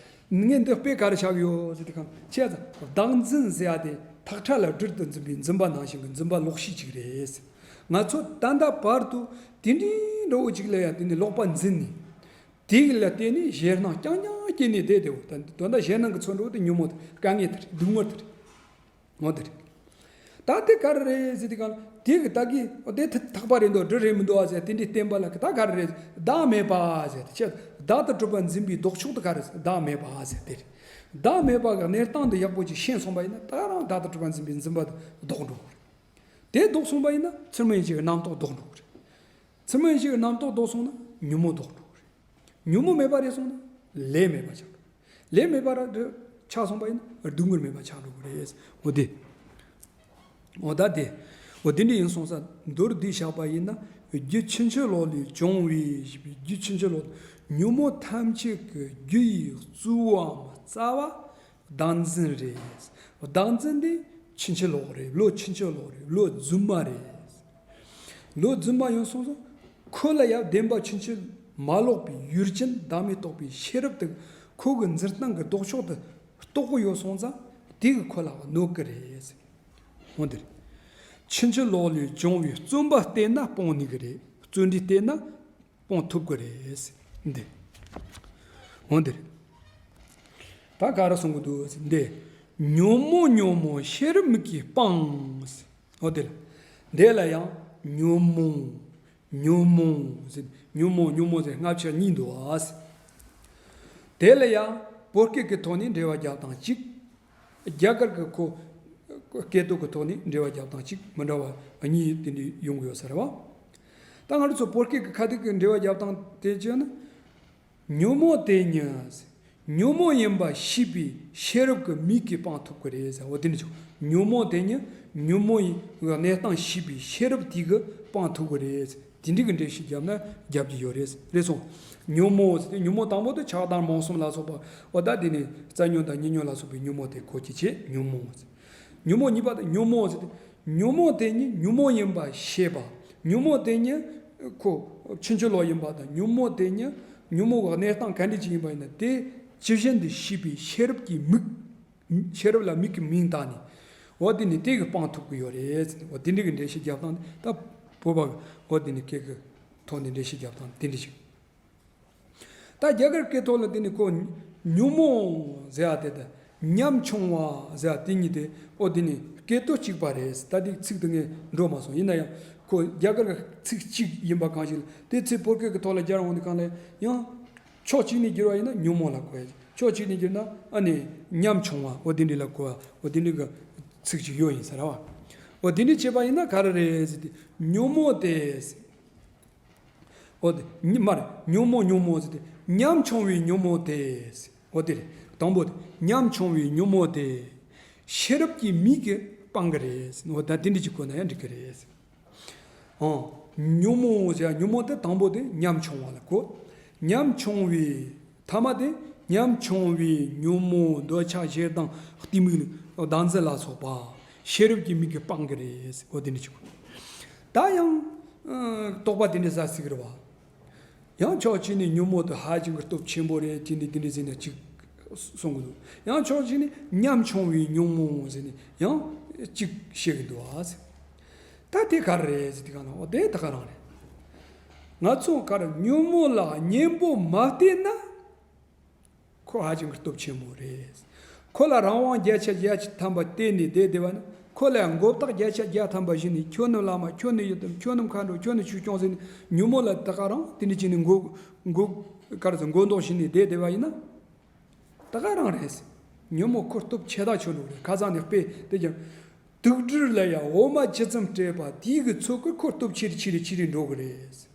ངས་འདི་དཔེ་ག་རེ་བཞག་ཡོད་ཟེར་དུས་སྒང་བྱས་ཙང་བདག་འཛིན་ཟེར་ཡ་དེ་ཐག་ཁྲ་ལ་སྦྲུལ་དུ་འཛིན་པའི་འཛིན་པ་ནང་བཞིན་གྱི་འཛིན་པ་ལོག་ཤེས་ཅིག་རེད། ང་ཚོ་ད་ལྟ་བར་དུ་དེ་འདྲའི་འདྲ་བོ་ཅིག་ལ་ཡང་དེ་ནས་ལོག་པ་འཛིན་ནས། དེ་ལ་བརྟེན་ནས་ཞེད་སྣང་རྐྱང་རྐྱང་སྐྱེས་ནས་བསྡད་དེ། འོ་ད་དོན་དག་ཞེད་སྣང་གི་ཚོགས་འདྲ་བོ་དེ་ཉོན་མོངས་དེ་དཀའ་ངལ་དེ་རེད། སྡུག་བསྔལ་དེ་རེད། འོ་དེ་རེད། ད་དེ་ག་རེ་རེད་ཟེར་དུས་སྒང་ལ་དེ་གི་ད་གི་འོ་དེ་ཐག་པ་རེད་འདུག་སྦྲུལ་རེད་མི་འདུག་ཨ་ཟེར་དེ་འདྲའི་བསྟན་པ་ལ་གི་ད་ག་རེ་རེད། བདག་མེད་པ་ཟེར་དེ་ཆེ། བདག་ཏུ་གྲུབ་པ་འཛིན་པའི་ལྡོག་ཕྱོགས་དེ་ག་རེ་ཟེར། བདག་མེད་པ་ཟེར་དེ་རེད། བདག་མེད་པ་གི་གནས་སྟངས་དེ་ཡག་པོ་ཅིག་ཤེས་སོང་པ་ཡིན་ན་ད་རང་བདག་ཏུ་གྲུབ་པ་འཛིན་པའི་འཛིན་པ་དེ་ལྡོག་འགྲོ་གི་རེད། དེ་ལྡོག་སོང་པ་ཡིན་ན་ཚུལ་མིན་ཡིན་གཅིག་གི་རྣམ་རྟོག་ལྡོག་འགྲོ་གི་རེད། ཚུལ་མིན་ཡིན་གཅིག་གི་རྣམ་རྟོག་ལྡོག་སོང་ན་ཉོན་མོངས་ལྡོག་འགྲོ་གི་རེད། ཉོན་མོངས་མེད་པ་རེད་སོང་ན་ལས་མེད་པ་ཆགས་འགྲོ། ལས་མེད་པ་ར་འདི་ཆགས་སོང་པ་ཡིན་ན་སྡུག་བསྔལ་མེད་པ་ཆགས་འགྲོ་གི་རེད། འོ་དེ། འོ་ད་དེ། འོ་དེ་འདྲ་ཡིན་སོང་ཙང་མདོར་བསྡུས་བཞག་པ་ཡིན་ན། རྒྱུ་ཕྱིན་ཅི་ལོག་ལས་བྱུང་བའི་ཞེས་པའི་རྒྱུ་ཕྱིན་ཅི་ལོག་ཉོན་མོངས་ཐམས་ཅད་ཀྱི་རྒྱུ་ཡི་གཙོ་བོའམ་རྩ་བ་བདག་འཛིན་རེད། བདག་འཛིན་དེ་ཕྱིན་ཅི་ལོག་རེད། བློ་ཕྱིན་ཅི་ལོག་རེད། བློ་རྫུན་མ་རེད། བློ་རྫུན་མ་ཡིན་སོང་ཙང་ཁོ་ལ་ཡང་བདེན་པ་ཕྱིན་ཅི་མ་ལོག་པའི་ཡུལ་ཅན་བདག་མེད་རྟོགས་པའི་ཤེས་རབ་དེ་ཁོ་གི་འཛིན་སྟངས་ཀྱི་ལྡོག་ཕྱོགས་དེ་རྟོགས་ཀྱི་ཡོད་སོང་ཙང་དེ་གིས་ཁོ་ལ་གནོད་ཀྱི་རེད། འོ་འདིར། ཕྱིན་ཅི་ལོག་ལས་བྱུང་བའི་བརྩོན་པ་བརྟེན་ན་སྤོང་ནུས་ཀྱི་རེད། བརྩོན་འགྲུས་བརྟེན་ན་སྤོང་ཐུབ་ཀྱི་རེད། འདི། འོ་འདིར། ད་ག་རེ་གསུང་གི་འདུག་ཟེར། འདི། ཉོན་མོངས་ཉོན་མོངས་ཤེས་རབ་མིག་གིས་སྤང་། འོ་འདིར། འདི་ལ་ཡང་ཉོན་མོངས། ཉོན་མོངས་ཟེར། ཉོན་མོངས་ཉོན་མོངས་ཟེར་སྔ་ཕྱིར་གཉིས་འདུག་ཨ། དེ་ལ་ཡང་བོད་སྐད་ཀྱི་ཐོག་ནས་འགྲེལ་བ་རྒྱབ་སྟངས་གཅིག་རྒྱ་གར་གྱི་ཁོ་སྐད་དོད་ཀྱི་ཐོག་ནས་འགྲེལ་བ་རྒྱབ་སྟངས་གཅིག་མི་འདྲ་བ་གཉིས་དེ་འདྲ་ཡོང་གི་ཡོད་ས་རེད་བ། ད་ང་རང་ཚོ་བོད་སྐད་ཀྱི་ཁ་ཐུག་གི་འགྲེལ་བ་རྒྱབ་སྟངས་དེ་བྱས་ན། ཉོན་མོངས་དེ་ཉིད། ཉོན་མོངས་ཡིན་པ་ཤེས་པའི་ཤེས་རབ་ཀྱི་མིག་གིས་སྤང་ཐུབ་ཀྱི་རེད་ཟེར། འོ་དེ་འདྲ་བྱུང་། ཉོན་མོངས་དེ་ཉིད་ཉོན་མོངས་ཡིན་གནས་སྟངས་ཤེས་པའི་ཤེས་རབ་དེ་གིས་སྤང་ཐུབ་ཀྱི་རེད། དེ་འདྲ་གི་འགྲེལ་བཤད་བརྒྱབ་ན་རྒྱབ་ཀྱི་ཡོད་རེད། རེད་སོང་། ཉོན་མོངས་ཟེར་ཏེ་ཉོན་མོངས་དང་པོ་དེ་ཆགས་སྡང་རྨོངས་གསུམ་ལ་སོགས་པ། འོ་ད་དེ་ནི་རྩ་ཉོན་དང་གཉིས་ཉོན་ལ་སོགས་པའི་ཉོན་མོངས་དེ་གོ་རྒྱུ་བྱེད་ཉོན་མོངས་ཟེར། ཉོན་མོངས་གཉིས་པ་དེ་ཉོན་མོངས་ཟེར་ཏེ། ཉོན་མོངས་དེ་ཉིད་ཉོན་མོངས་ཡིན་པ་ཤེས་པ། ཉོན་མོངས་དེ་ཉིད་ཁོ་ཕྱིན་ཅི་ལོག་ཡིན་པ་དང་། ཉོན་མོངས་དེ་ཉིད་ཉོན་མོངས་ཀྱི་གནས་སྟངས་ག་འདྲ་ཅིག་ཡིན་པ་ཡིན་ན་དེ་ཇི་བཞིན་དུ་ཤེས་པའི་ཤེས་རབ་ཀྱི་མིག་ཤེས་རབ་ལ་མིག་གི་མིང་བཏགས་ནས། འོ་དེ་ནི་དེ་གིས་སྤང་ཐུབ་ཀྱི་ཡོད་རེད། འོ་དེ་འདྲ་གི་འགྲེལ་བཤད་རྒྱབ་སྟངས་ད་བོད་པ་གི་འོ་དེ་ནི་སྐད་ཀྱི་ཐོག་ནས་འགྲེལ་བཤད་རྒྱབ་སྟངས་དེ་འདྲ་ཅིག་ད་རྒྱ་གར་སྐད་ཐོག་ལ་དེ་ནི་ཁོ་ཉོན་མོངས་ཟེར་བ་དེ་དང་ཉམ་ཆུང་བ་ཟེར་བ་དེ་གཉིས་དེ་འོ་དེ་ནི་སྐད་དོད་གཅིག་པ་རེད། ད་དེ་ཚིག་དེ་ངས་འགྲོ་མ་སོང་། ཡིན་ན་ཡང་ཁོ་རྒྱ་གར་གྱི་ཚིག་གཅིག་ཡིན་པ་གང་ཞིག་ལ་དེ་ཚིག་བོད་སྐད་ཀྱི་ཐོག་ལ་སྦྱར་འོང་དུས་གང་ལ་ཡང་ཕྱོགས་གཅིག་ནས་བསྒྱུར་བ་ཡིན་ན་ཉོན་མོངས་ལ་གོ་ཡ། ཕྱོགས་གཅིག་ནས་བསྒྱུར་ན་ཨ་ནི་ཉམ་ཆུང་བ་འོ་དེ་འདྲ་ལ་གོ་བ་འོ་དེ་འདྲ་གི་ཚིག་ཅིག་ཡོད་ཡིན་ས་རེད་བ། འོ་དེ་འདྲ་བྱས་པ་ཡིན་ན་ག་རེ་རེད་ཟེར་དུས་ཉོན་མོངས་དེ། འོ་དེ་ཉི་མར་ཉོན་མོངས་ཉོན་མོངས་ཟེར་ཏེ་ཉམ་ཆུང་བའི་ཉོན་མོངས་དེ། འོ་དེ་རེད། དང་པོ་དེ་ཉམ་ཆུང་བའི་ཉོན་མོངས་དེ་ཤེས་རབ་ཀྱི་མིག་གིས་སྤང་གི་རེད། འོ་ད་དེ་འདྲ་ཅིག་གོ་ན་ཡང་འགྲིག་གི་རེད། ཨང་། ཉོན་མོངས་ཟེར་ཉོན་མོངས་དེ་དང་པོ་དེ་ཉམ་ཆུང་བ་ལ་གོ། ཉམ་ཆུང་བའི་ཐ་མ་དེ་ཉམ་ཆུང་བའི་ཉོན་མོངས་འདོད་ཆགས་ཞེ་སྡང་གཏི་མུག་བདག་འཛིན་ལ་སོགས་པ་ཤེས་རབ་ཀྱི་མིག་གིས་སྤང་གི་རེད། འོ་དེ་འདྲ་ཅིག་གོ། ད་ཡང་། ཨ། རྟོག་པ་དེ་འདྲ་ཟ་སྲིད་ཀྱི་རེད་བ། ཡང་ཕྱོགས་གཅིག་ནས་ཉོན་མོངས་དེ་ཧ་ཅང་གི་སྟོབས་ཆེན་པོ་རེད་དེ་འདྲ་དེ་འདྲ་ཟེར་ནས་གཅིག་གསུང་གི་འདུག་ཡང་ཕྱོགས་གཅིག་ནས་ཉམ་ཆུང་བའི་ཉོན་མོངས་ཟེར་ནས་ཡང་གཅིག་བཤད་ཀྱི་འདུག་ཨ་ཟེར། ད་དེ་ག་རེ་རེད་ཟེར་དུས་གང་ན་འོ་དེ་ད་ག་རང་རེད། ང་ཚོ་ག་རེ་ཉོན་མོངས་ལ་གཉེན་པོ་མ་བསྟེན་ན། ཁོ་ཧ་ཅང་གི་སྟོབས་ཆེན་མོ་རེད། ཁོ་ལ་རང་དབང་བརྒྱ་ཆ་བརྒྱ་ཐམ་པ་བརྟེན་ནས་བསྡད་བསྡད་པ་ནི་ཁོ་ལ་མགོ་བཏགས་བརྒྱ་ཆ་བརྒྱ་ཐམ་པ་བཞིན་ནས་ཁྱོད་ནི་བླ་མ་ཁྱོད་ནི་ཡི་དམ་ཁྱོད་ནི་མཁའ་འགྲོ་ཁྱོད་ནི་ཆོས་སྐྱོང་ཟེར་ནས་ཉོན་མོངས་ལ་ད་ག་རང་དེ་འདྲ་བྱས་ནས་མགོ་མགོ་ག་རེ་ཟེར་མགོ་འདོགས་བྱས་ནས་བསྡད་བསྡད་པ་ཡིན་ན་ད་ག་རང་རེད། ཉོན་མོངས་ཁོ་སྟོབས་ཆེ་ཐག་ཆོད་ནོ་རེད། ཁ་སང་ནས་དཔེ་དེ་ཀྱང་དུག་སྦྲུལ་ལ་ཡང་འོ་མ་ཇི་ཙམ་སྤྲད་པ་དེའི་གི་ཚོད་ཀྱིས་ཁོ་སྟོབས་ཆེ་རུ་ཆེ་རུ་ཆེ་རུ་འགྲོ་གི་རེད།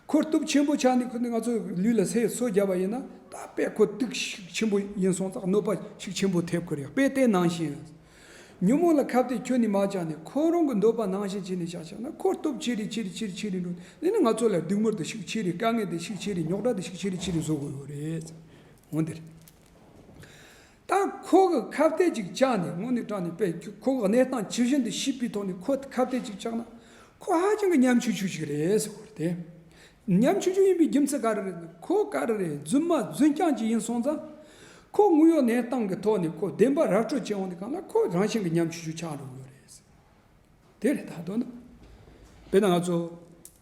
ཁོ་སྟོབས་ཆེན་པོ་ཆགས་ནས་ཁོ་ནི་ང་ཚོ་ལུས་ལ་ཟས་གསོ་བརྒྱབ་པ་ཡིན་ན་ད་དཔེ་ཁོ་དུག་ཤུགས་ཆེན་པོ་ཡིན་སོང་ཙང་གནོད་པ་ཤུགས་ཆེན་པོ་ཐེབས་ཀྱི་རེད། དཔེ་དེ་ནང་བཞིན། ཉོན་མོངས་ལ་ཁ་གཏད་ཁྱོན་ནས་མ་བཅག་ནས་ཁོ་རང་གི་འདོད་པ་ནང་བཞིན་བྱས་ནས་བཞག་བཞག་ན་ཁོ་སྟོབས་ཆེ་རེ་ཆེ་རེ་ཆེ་རེ་ཆེ་རེ་འགྲོ། དེ་ནི་ང་ཚོ་ལ་སྡུག་བསྔལ་དེ་ཤུགས་ཆེ་རེ་དཀའ་ངལ་དེ་ཤུགས་ཆེ་རེ་རྙོག་དྲ་དེ་ཤུགས་ཆེ་རེ་ཆེ་རེ་བཟོ་དགོས་ཡོད་རེད། འོན་ཏེ། ད་ཁོ་གི་ཁ་གཏད་ཅིག་བཅག་ནས་དངོས་གནས་དྲང་གནས་དཔེ་ཁོ་གི་གནས་སྟངས་ཇི་བཞིན་དུ་ཤེས་པའི་ཐོག་ནས་ཁོ་ཁ་གཏད་ཅིག་བཅག་ན་ཁོ་ཧ་ཅང་གི་ཉམ་ཆུང་ཆུང་ཞིག་རེད་ཟེར་བ་རེད་དེ། ཉམ་ཆུང་ཆུང་ཡིན་པའི་རྒྱུ་མཚན་ག་རེ་རེད། ཁོ་ག་རེ་རེད། རྫུན་མ་རྫུན་རྐྱང་ཅིག་ཡིན་སོང་ཙང་ཁོ་དངོས་ཡོད་གནས་སྟངས་ཀྱི་ཐོག་ནས་ཁོ་བདེན་པ་ར་སྤྲོད་བྱས་འོང་དུས་གང་ལ་ཁོ་རང་བཞིན་གྱི་ཉམ་ཆུང་ཆུང་ཆགས་འགྲོ་གི་ཡོད་རེད། དེ་རེད་ད་དོན་དུ། དཔེར་ན་ང་ཚོ་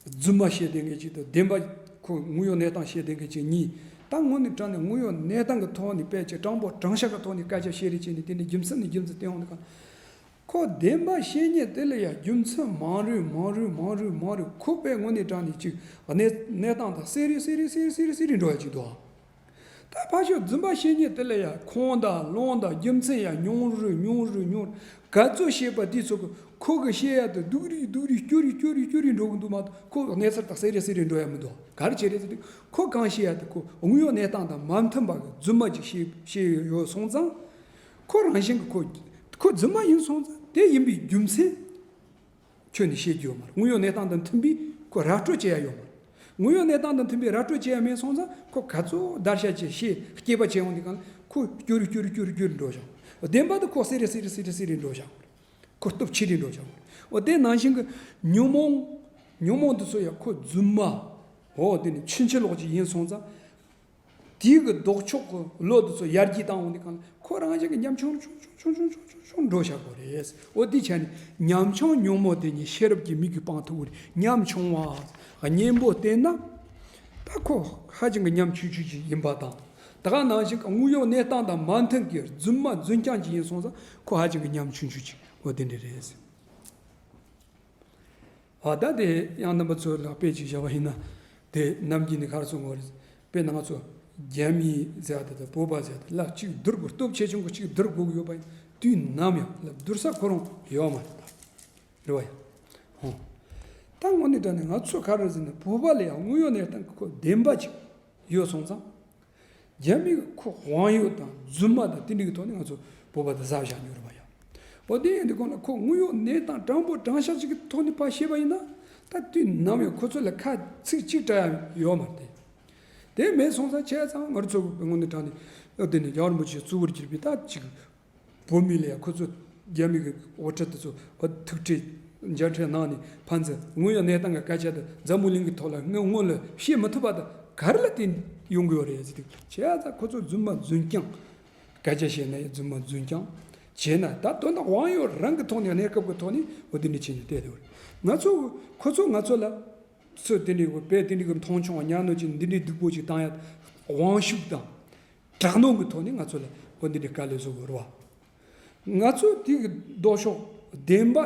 རྫུན་མ་བཤད་བསྡད་མཁན་ཅིག་དང་བདེན་པ་ཁོ་དངོས་ཡོད་གནས་སྟངས་བཤད་བསྡད་མཁན་ཅིག་གཉིས། ད་དངོས་གནས་དྲང་གནས་དངོས་ཡོད་གནས་སྟངས་ཀྱི་ཐོག་ནས་དཔེ་ཆ་དྲང་པོ་དྲང་བཞག་གི་ཐོག་ནས་སྐད་ཆ་བཤད་རེས་བྱས་ནས་དེ་འདྲའི་རྒྱུ་མཚན་ནས་རྒྱུ་མཚན་བསྟན་འོང་དུས་གང་ཁོ་བདེན་པ་བཤད་མཁན་དེ་ལ་ཡང་རྒྱུ་མཚན་མང་རུ་མང་རུ་མང་རུ་མང་རུ་ཁོ་དཔེ་དངོས་གནས་དྲང་གནས་ཅིག་གནས་གནས་སྟངས་དང་གསལ་རུ་གསལ་རུ་གསལ་རུ་གསལ་རུ་གསལ་རུ་འགྲོ་ཡ་ཅིག་འདུག་ད་ཕར་ཕྱོགས་རྫུན་པ་བཤད་མཁན་དེ་ལ་ཡང་ཁོང་དང་ལུང་དང་རྒྱུ་མཚན་ཡང་ཉུང་རུ་ཉུང་རུ་ཉུང་རུ་ག་ཚོད་བཤད་པ་དེ་ཚོ་གི་ཁོ་གི་བཤད་ཡ་དེ་སྡུག་རུ་སྡུག་རུ་སྐྱོ་རུ་སྐྱོ་རུ་སྐྱོ་རུ་འགྲོ་གི་འདུག་མ་གཏོགས་ཁོ་གི་གནས་ཚུལ་དང་གསལ་རུ་གསལ་རུ་འགྲོ་ཡ་མི་འདུག་ག་རེ་བྱས་རེད་ཟེར་དུས་ཁོ་གང་བཤད་ཡ་དེ་ཁོ་དངོས་ཡོད་གནས་སྟངས་དང་མ་མཐུན་པ་གི་རྫུན་མ་ཅིག་བཤད་བཤད་ཡོད་སོང་ཙང་ཁོ་རང་བཞིན་གི་ཁོ་ཁོ་རྫུན་མ་ཡིན་སོང་ཙང་དེ་ཡིན་པའི་རྒྱུ་མཚན། ཁྱོན་ནས་བཤད་རྒྱུ་ཡོད་མ་རེད། དངོས་ཡོད་གནས་སྟངས་དང་མཐུན་པའི་ཁོ་ར་སྤྲོད་བྱེད་ཡ་ཡོད་མ་རེད། དངོས་ཡོད་གནས་སྟངས་དང་མཐུན་པའི་ར་སྤྲོད་བྱེད་ཡ་མེད་སོང་ཙང་ཁོ་ག་ཚོད་བརྡར་ཤ་བྱེད་བཤད་སྐྱེས་པ་བྱེད་ཡོང་དུས་གང་ལ་ཁོ་སྐྱུ་རུ་སྐྱུ་རུ་སྐྱུ་རུ་འགྲོ་བཞག་བདེན་པ་དེ་ཁོ་སེ་རེ་སེ་རེ་སེ་རེ་སེ་རེ་འགྲོ་བཞག་ཁོ་སྟོབས་ཆེ་རུ་འགྲོ་བཞག་འོ་དེ་ནང་བཞིན་གྱི་ཉོན་མོངས་ཉོན་མོངས་འདི་ཚོ་ཡ་ཁོ་རྫུན་མ། འོ་དེ་ནི་ཕྱིན་ཅི་ལོག་ཅིག་ཡིན་སོང་ཙང་། དེའི་གི་ལྡོག་ཕྱོགས་ཀྱི་བློ་དེ་ཚོ་ཡར་རྒྱས་བཏང་འོང་དུས་གང་ལ་ཁོ་རང་བཞིན་གྱི་ཉམ་ཆུང་ཆུང་ཆུང་ཆུང་ཆུང་འགྲོ་བཞག་གོ་རེད། འོ་དེ་བྱས་ནས་ཉམ་ཆུང་ཉོན་མོངས་དེ་ཉིད་ཤེས་རབ་ཀྱི་མིག་གིས་སྤང་ཐུབ་ཀྱི་རེད། ཉམ་ཆུང་བ་གཉེན་པོ་བསྟེན་ན་ད་ཁོ་ཧ་ཅང་གི་ཉམ་ཆུང་ཆུང་ཅིག་ཡིན་པ་དང་། ད་ག་ནང་བཞིན་གྱི་དངོས་ཡོད་གནས་སྟངས་དང་མ་མཐུན་གྱི་རྫུན་མ་རྫུན་རྐྱང་ཅིག་ཡིན་སོང་ཙང་ཁོ་ཧ་ཅང་གི་ཉམ་ཆུང་ཆུང་ཅིག་འོ་དེ་འདྲ་རེད། ཨ་ད་དེ་ཡང་རྣམ་པ་ཚོ་ལ་དཔེ་ཅིག་བཞག་པ་ཡིན་ན། དེ་ནམ་རྒྱུན་ནས་ག་རེ་གསུང་གི་ཡོད་རེད། དཔེར་ན་ང་ཚོ་རྒྱ་མི་ཟེར་བ་དེ་དང་བོད་པ་ཟེར་བ་དེ་ལ་གཅིག་བསྡུར་དགོས། སྟོབས་ཆེ་ཆུང་གི་གཅིག་བསྡུར་དགོས་ཀྱི་ཡོད་པ་ཡིན་དུས་ནམ་ཡང་ལ་བསྡུར་ས་ཁོ་རང་ཡོད་མ་རེད་ད། རེད་བ་ཡ། ཧོ། ད་དངོས་གནས་དྲང་གནས་ང་ཚོ་ག་རེ་ཟེར་ན་བོད་པ་ལ་ཡང་དངོས་ཡོད་གནས་སྟངས་ཀྱི་ཁོ་བདེན་པ་ཅིག་ཡོད་སོང་ཙང་། རྒྱ་མི་གི་ཁོ་དབང་ཡོད་དང་རྫུན་མ་དང་དེ་འདྲ་གི་ཐོག་ནས་ང་ཚོ་བོད་པ་དེ་ཟ་བཞག་ཡོད་རེད་པ་ཡ། འོ་དེ་ཡིན་དུས་གོང་ལ་ཁོ་དངོས་ཡོད་གནས་སྟངས་དྲང་པོ་དྲང་བཞག་ཅིག་གི་ཐོག་ནས་ཕར་བཤད་པ་ཡིན་ན་ད་དུས་ནམ་ཡང་ཁོ་ཚོ་ལ་ཁ་ཚིག་གཅིག་བཀྲ་ཡ་ཡོད་མ་རེད་དེ། དེ་མེད་སོང་ཙང་བྱས་ཙང་ང་ཚོ་གི་དངོས་གནས་དྲང་གནས་འོ་དེ་ནས་རྒྱལ་བ་རིན་པོ་ཆེ་གཙོ་བོར་གྱུར་པའི་ད་ཅིག་བོད་མི་ལ་ཡང་ཁོ་ཚོ་རྒྱ་མི་གི་དབུ་ཁྲིད་དེ་ཚོ་ཐུག་འཕྲད་མཇལ་འཕྲད་གནང་ནས་ཕན་ཚུན་དངོས་ཡོད་གནས་སྟངས་ཀྱི་སྐད་ཆ་དེ་འཛམ་བུ་གླིང་གི་ཐོག་ལ་སྔོན་སྔོན་ལ་བཤད་མི་ཐུབ་པ་དེ་ག་རེ་ལ་བརྟེན་ཡོང་གི་ཡོད་རེད་ཟེར་དུས་བྱས་ཙང་ཁོ་ཚོ་རྫུན་མ་རྫུན་རྐྱང་སྐད་ཆ་བཤད་ན་ཡང་རྫུན་མ་རྫུན་རྐྱང་བྱས་ན་ད་དོན་དག་དབང་ཡོད་རང་གི་ཐོག་ནས་གནས་སྐབས་ཀྱི་ཐོག་ནས་འོ་དེ་འདྲ་བྱས་ནས་བལྟས་ཡོད་རེད། ང་ཚོ་ཁོ་ཚོ་ང་ཚོ་ལ་ཚོད་དེ་འདྲའི་དཔེ་དེ་འདྲའི་གི་མཐོང་ཆུང་བ་ཉག་ནོར་གྱི་འདི་འདྲའི་སྡུག་པོ་ཅིག་བཏང་ཡ་དབང་ཤུགས་དང་། དྲག་གནོན་གྱི་ཐོག་ནས་ང་ཚོ་ལ་འོ་འདི་འདྲའི་དཀའ་ལས་བཟོ་དགོས་རེད་བ། ང་ཚོ་དེ་གི་ལྡོག་ཕྱོགས་བདེན་པ་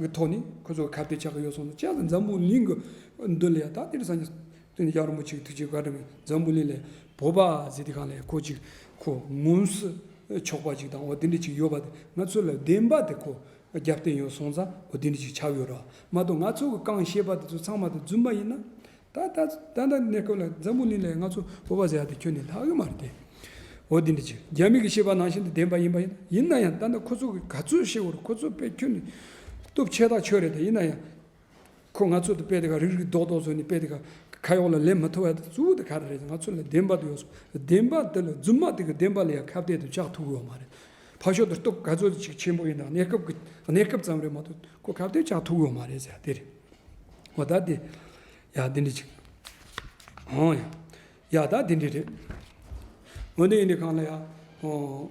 གི་ཐོག་ནས་ཁོ་ཚོ་ཁ་གཏད་ཆགས་ཀྱི་ཡོད་སོང་ན་བྱས་ཙང་འཛམ་བུ་གླིང་གི་མདུན་ལ་ཡ་ད་དེ་རིང་སང་ཉིན་དེ་ནི་ཡག་རིན་པོ་ཆེ་གི་ཐུགས་རྗེ་བཀའ་དྲིན་གྱིས་འཛམ་བུ་གླིང་ལ་བོད་པ་ཟེར་དེ་གང་ལ་ཡ་ཁོ་ཅིག་ཁོ་ངོམས་སུ་ཆོག་པ་ཅིག་དང་འོ་དེ་འདྲ་ཅིག་ཡོད་པ་དེ་ང་ཚོ་ལ་བདེན་པ་དེ་ཁོ་རྒྱབ་རྟེན་ཡོད་སོང་ཙང་འོ་དེ་འདྲ་ཅིག་ཆགས་ཡོད་རེད་བ། མ་གཏོགས་ང་ཚོ་གི་རྐང་བཤད་པ་དེ་ཚོ་ཚང་མ་དེ་རྫུན་མ་ཡིན་ན། ད་ད་ད་ལྟ་གནས་སྐབས་ལ་འཛམ་བུ་གླིང་ལ་ང་ཚོ་བོད་པ་ཟེར་ཡ་དེ་ཁྱོན་ནས་ལྷག་གི་མ་རེད་དེ། འོ་འདི་འདྲ་ཅིག་རྒྱ་མི་གི་བཤད་པ་ནང་བཞིན་དུ་བདེན་པ་ཡིན་པ་ཡིན་ན་ཡང་ད་ལྟ་ཁོ་ཚོ་གི་ག་ཚོད་བཤད་འོར་ཁོ་ཚོ་དཔེ་ཁྱོན་ནས་སྟོབས་ཆེ་ཐག་ཆོད་རེད་དེ་ཡིན་ན་ཡང་། ཁོ་ང་ཚོ་དེ་དཔེ་དེ་ག་རིག་རིག་རྡོག་རྡོག་བཟོས་ནས་དཔེ་དེ་ག་ཁ་གཡོག་ལ་ལེན་མི་ཐུབ་པ་དེ་གཙོ་བོ་དེ་ག་རེ་རེད། ང་ཚོ་ལ་བདེན་པ་དེ་ཡོད་སོང་བདེན་པ་དེ་ལ་རྫུན་མ་དེ་གི་བདེན་པ་ལ་ཡང་ཁ་གཏད་དུ་བཅག་ཐུབ་ཀྱི་ཡོད་མ་རེད། ཕར་ཕྱོགས་དེ་སྟོབས་ག་ཚོད་ཅིག་ཆེན་པོ་ཡིན་ན་གནས་སྐབས་ཀྱི་གནས་སྐབས་ཙམ་རེད་མ་གཏོགས་ཁོ་ཁ་གཏད་བཅག་ཐུབ་ཀྱི་ཡོད་མ་རེད་ཟེར་དེ་རེད། འོ་ད་དེ། ཡ་དེ་འདྲ་ཅིག་ཨོ་ཡ། ཡ་ད་དེ་འདྲ་རེད། འོ་འདི་ཡིན་དུས་གང་ལ་ཡ། ཨོ།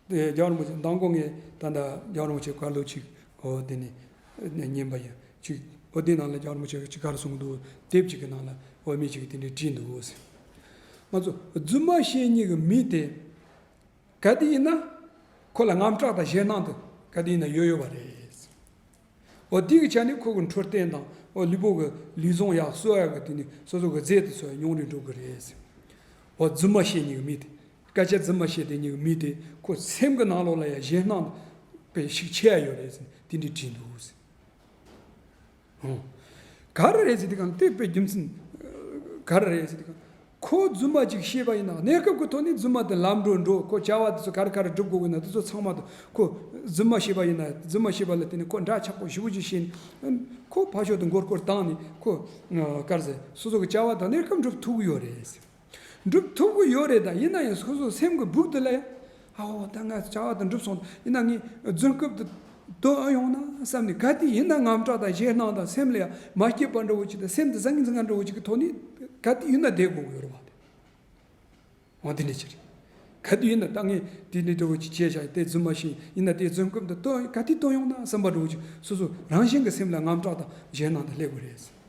དེ་རྒྱལ་བ་རིན་པོ་ཆེ་མདང་དགོང་ངས་ད་ལྟ་རྒྱལ་བ་རིན་པོ་ཆེ་བཀའ་སློབ་ཅིག་ཨོ་དེ་ནས་ཉན་པ་ཡིན་ཅིག་ཨོ་དེ་ནང་ལ་རྒྱལ་བ་རིན་པོ་ཆེ་ཅིག་ག་རེ་གསུངས་འདུག་དེབ་ཅིག་གི་ནང་ལ་ཨོ་མི་ཅིག་གིས་དེ་འདྲ་བྲིས་འདུག་ཟེར། ང་ཚོ་རྫུན་མ་བཤད་མཁན་གྱི་མི་དེ་ག་དེ་ཡིན་ན་ཁོ་ལ་དངངས་སྐྲག་དང་ཞེད་སྣང་དེ་ག་དེ་ཡིན་ན་ཡོད་ཡོད་པ་རེད། འོ་དེ་གི་ཆ་ནས་ཁོ་གི་འཕྲོད་བསྟེན་དང་འོ་ལུས་པོ་གི་ལུས་ཟུངས་ཡག་གསོ་ཡག་གི་དེ་ནི་སོ་སོ་གི་རྫས་དེ་ཚོ་ཡང་ཉུང་རུ་འགྲོ་གི་རེད་ཟེར། འོ་རྫུན་མ་བཤད་མཁན་གྱི་མི་དེ་སྐད་ཆ་རྫུན་མ་བཤད་དེ་མཁན་གྱི་མི་དེ་ཁོ་སེམས་ཀྱི་ནང་ལོགས་ལ་ཡང་ཞེད་སྣང་དཔེ་ཤུགས་ཆེ་ཡ་ཡོད་རེད་ཟེར་དེ་འདྲའི་བྲིས་འདུག་ཟེར། ཨོ། ག་རེ་རེད་ཟེར་དུས་གང་དེ་དཔེ་རྒྱུ་མཚན་ག་རེ་རེད་ཟེར་དུས་གང་ཁོ་རྫུན་མ་ཅིག་བཤད་པ་ཡིན་ན་གནས་སྐབས་ཀྱི་ཐོག་ནས་རྫུན་མ་དེ་ལམ་འགྲོ་འགྲོ་ཁོ་བྱ་བ་དེ་ཚོ་ག་རེ་ག་རེ་སྒྲུབ་དགོས་ཀྱི་ན་དེ་ཚོ་ཚང་མ་དེ་ཁོ་རྫུན་མ་བཤད་པ་ཡིན་ན་རྫུན་མ་བཤད་པ་ལ་བརྟེན་ནས་ཁོ་འདྲ་ཆགས་པོ་ཞེ་པོ་ཅིག་བཤད་ནས་ཁོ་ཕར་ཕྱོགས་དེ་མགོ་སྐོར་བཏང་ནས་ཁོ་ག་རེ་ཟེར་སོ་སོ་གི་བྱ་བ་དང་གནས་སྐབས་འགྲུབ་ཐུབ་ཀྱི་ཡོད་རེད་ཟེར། འགྲུབ་ཐུབ་ཀྱི་ཡོད་རེད་ད། ཡིན་ན་ཡང་སོ་སོའི་སེམས་ཀྱི་སྦུག་དེ་ལ་ཡང་ཨའོ་ད་ང་བྱ་བ་དེ་འགྲུབ་སོང་། ཡིན་ན་ངས་རྫུན་རྐུབ་དེ་དོན་ཡོང་ན་བསམ་ནས་ག་དུས་ཡིན་ན་དངངས་སྐྲག་དང་ཞེད་སྣང་དང་སེམས་ལ་ཡང་མ་སྐྱིད་པ་འདྲ་བོ་ཅིག་དང་སེམས་དེ་ཟང་ངེ་ཟིང་ངེ་འདྲ་བོ་ཅིག་གི་ཐོག་ནས་ག་དུས་ཡིན་ན་བསྡད་དགོས་ཀྱི་ཡོད་རེད་བ། འོ་དེ་འདྲ་ཅིག་རེད། ག་དུས་ཡིན་ན་ད་ངས་དེ་འདྲ་འདྲ་བོ་ཅིག་བྱས་བཞག་དེ་རྫུན་མ་ཤེས་ཡིན་ན་དེ་རྫུན་རྐུབ་དེ་དོན་ག་དུས་དོན་ཡོང་ན་བསམ་པ་འདྲ་བོ་ཅིག་སོ་སོ་རང་བཞིན་གྱི་སེམས་ལ་དངངས་སྐྲག་དང་ཞེད་སྣང་དེ་སླེབས་དགོས་རེད།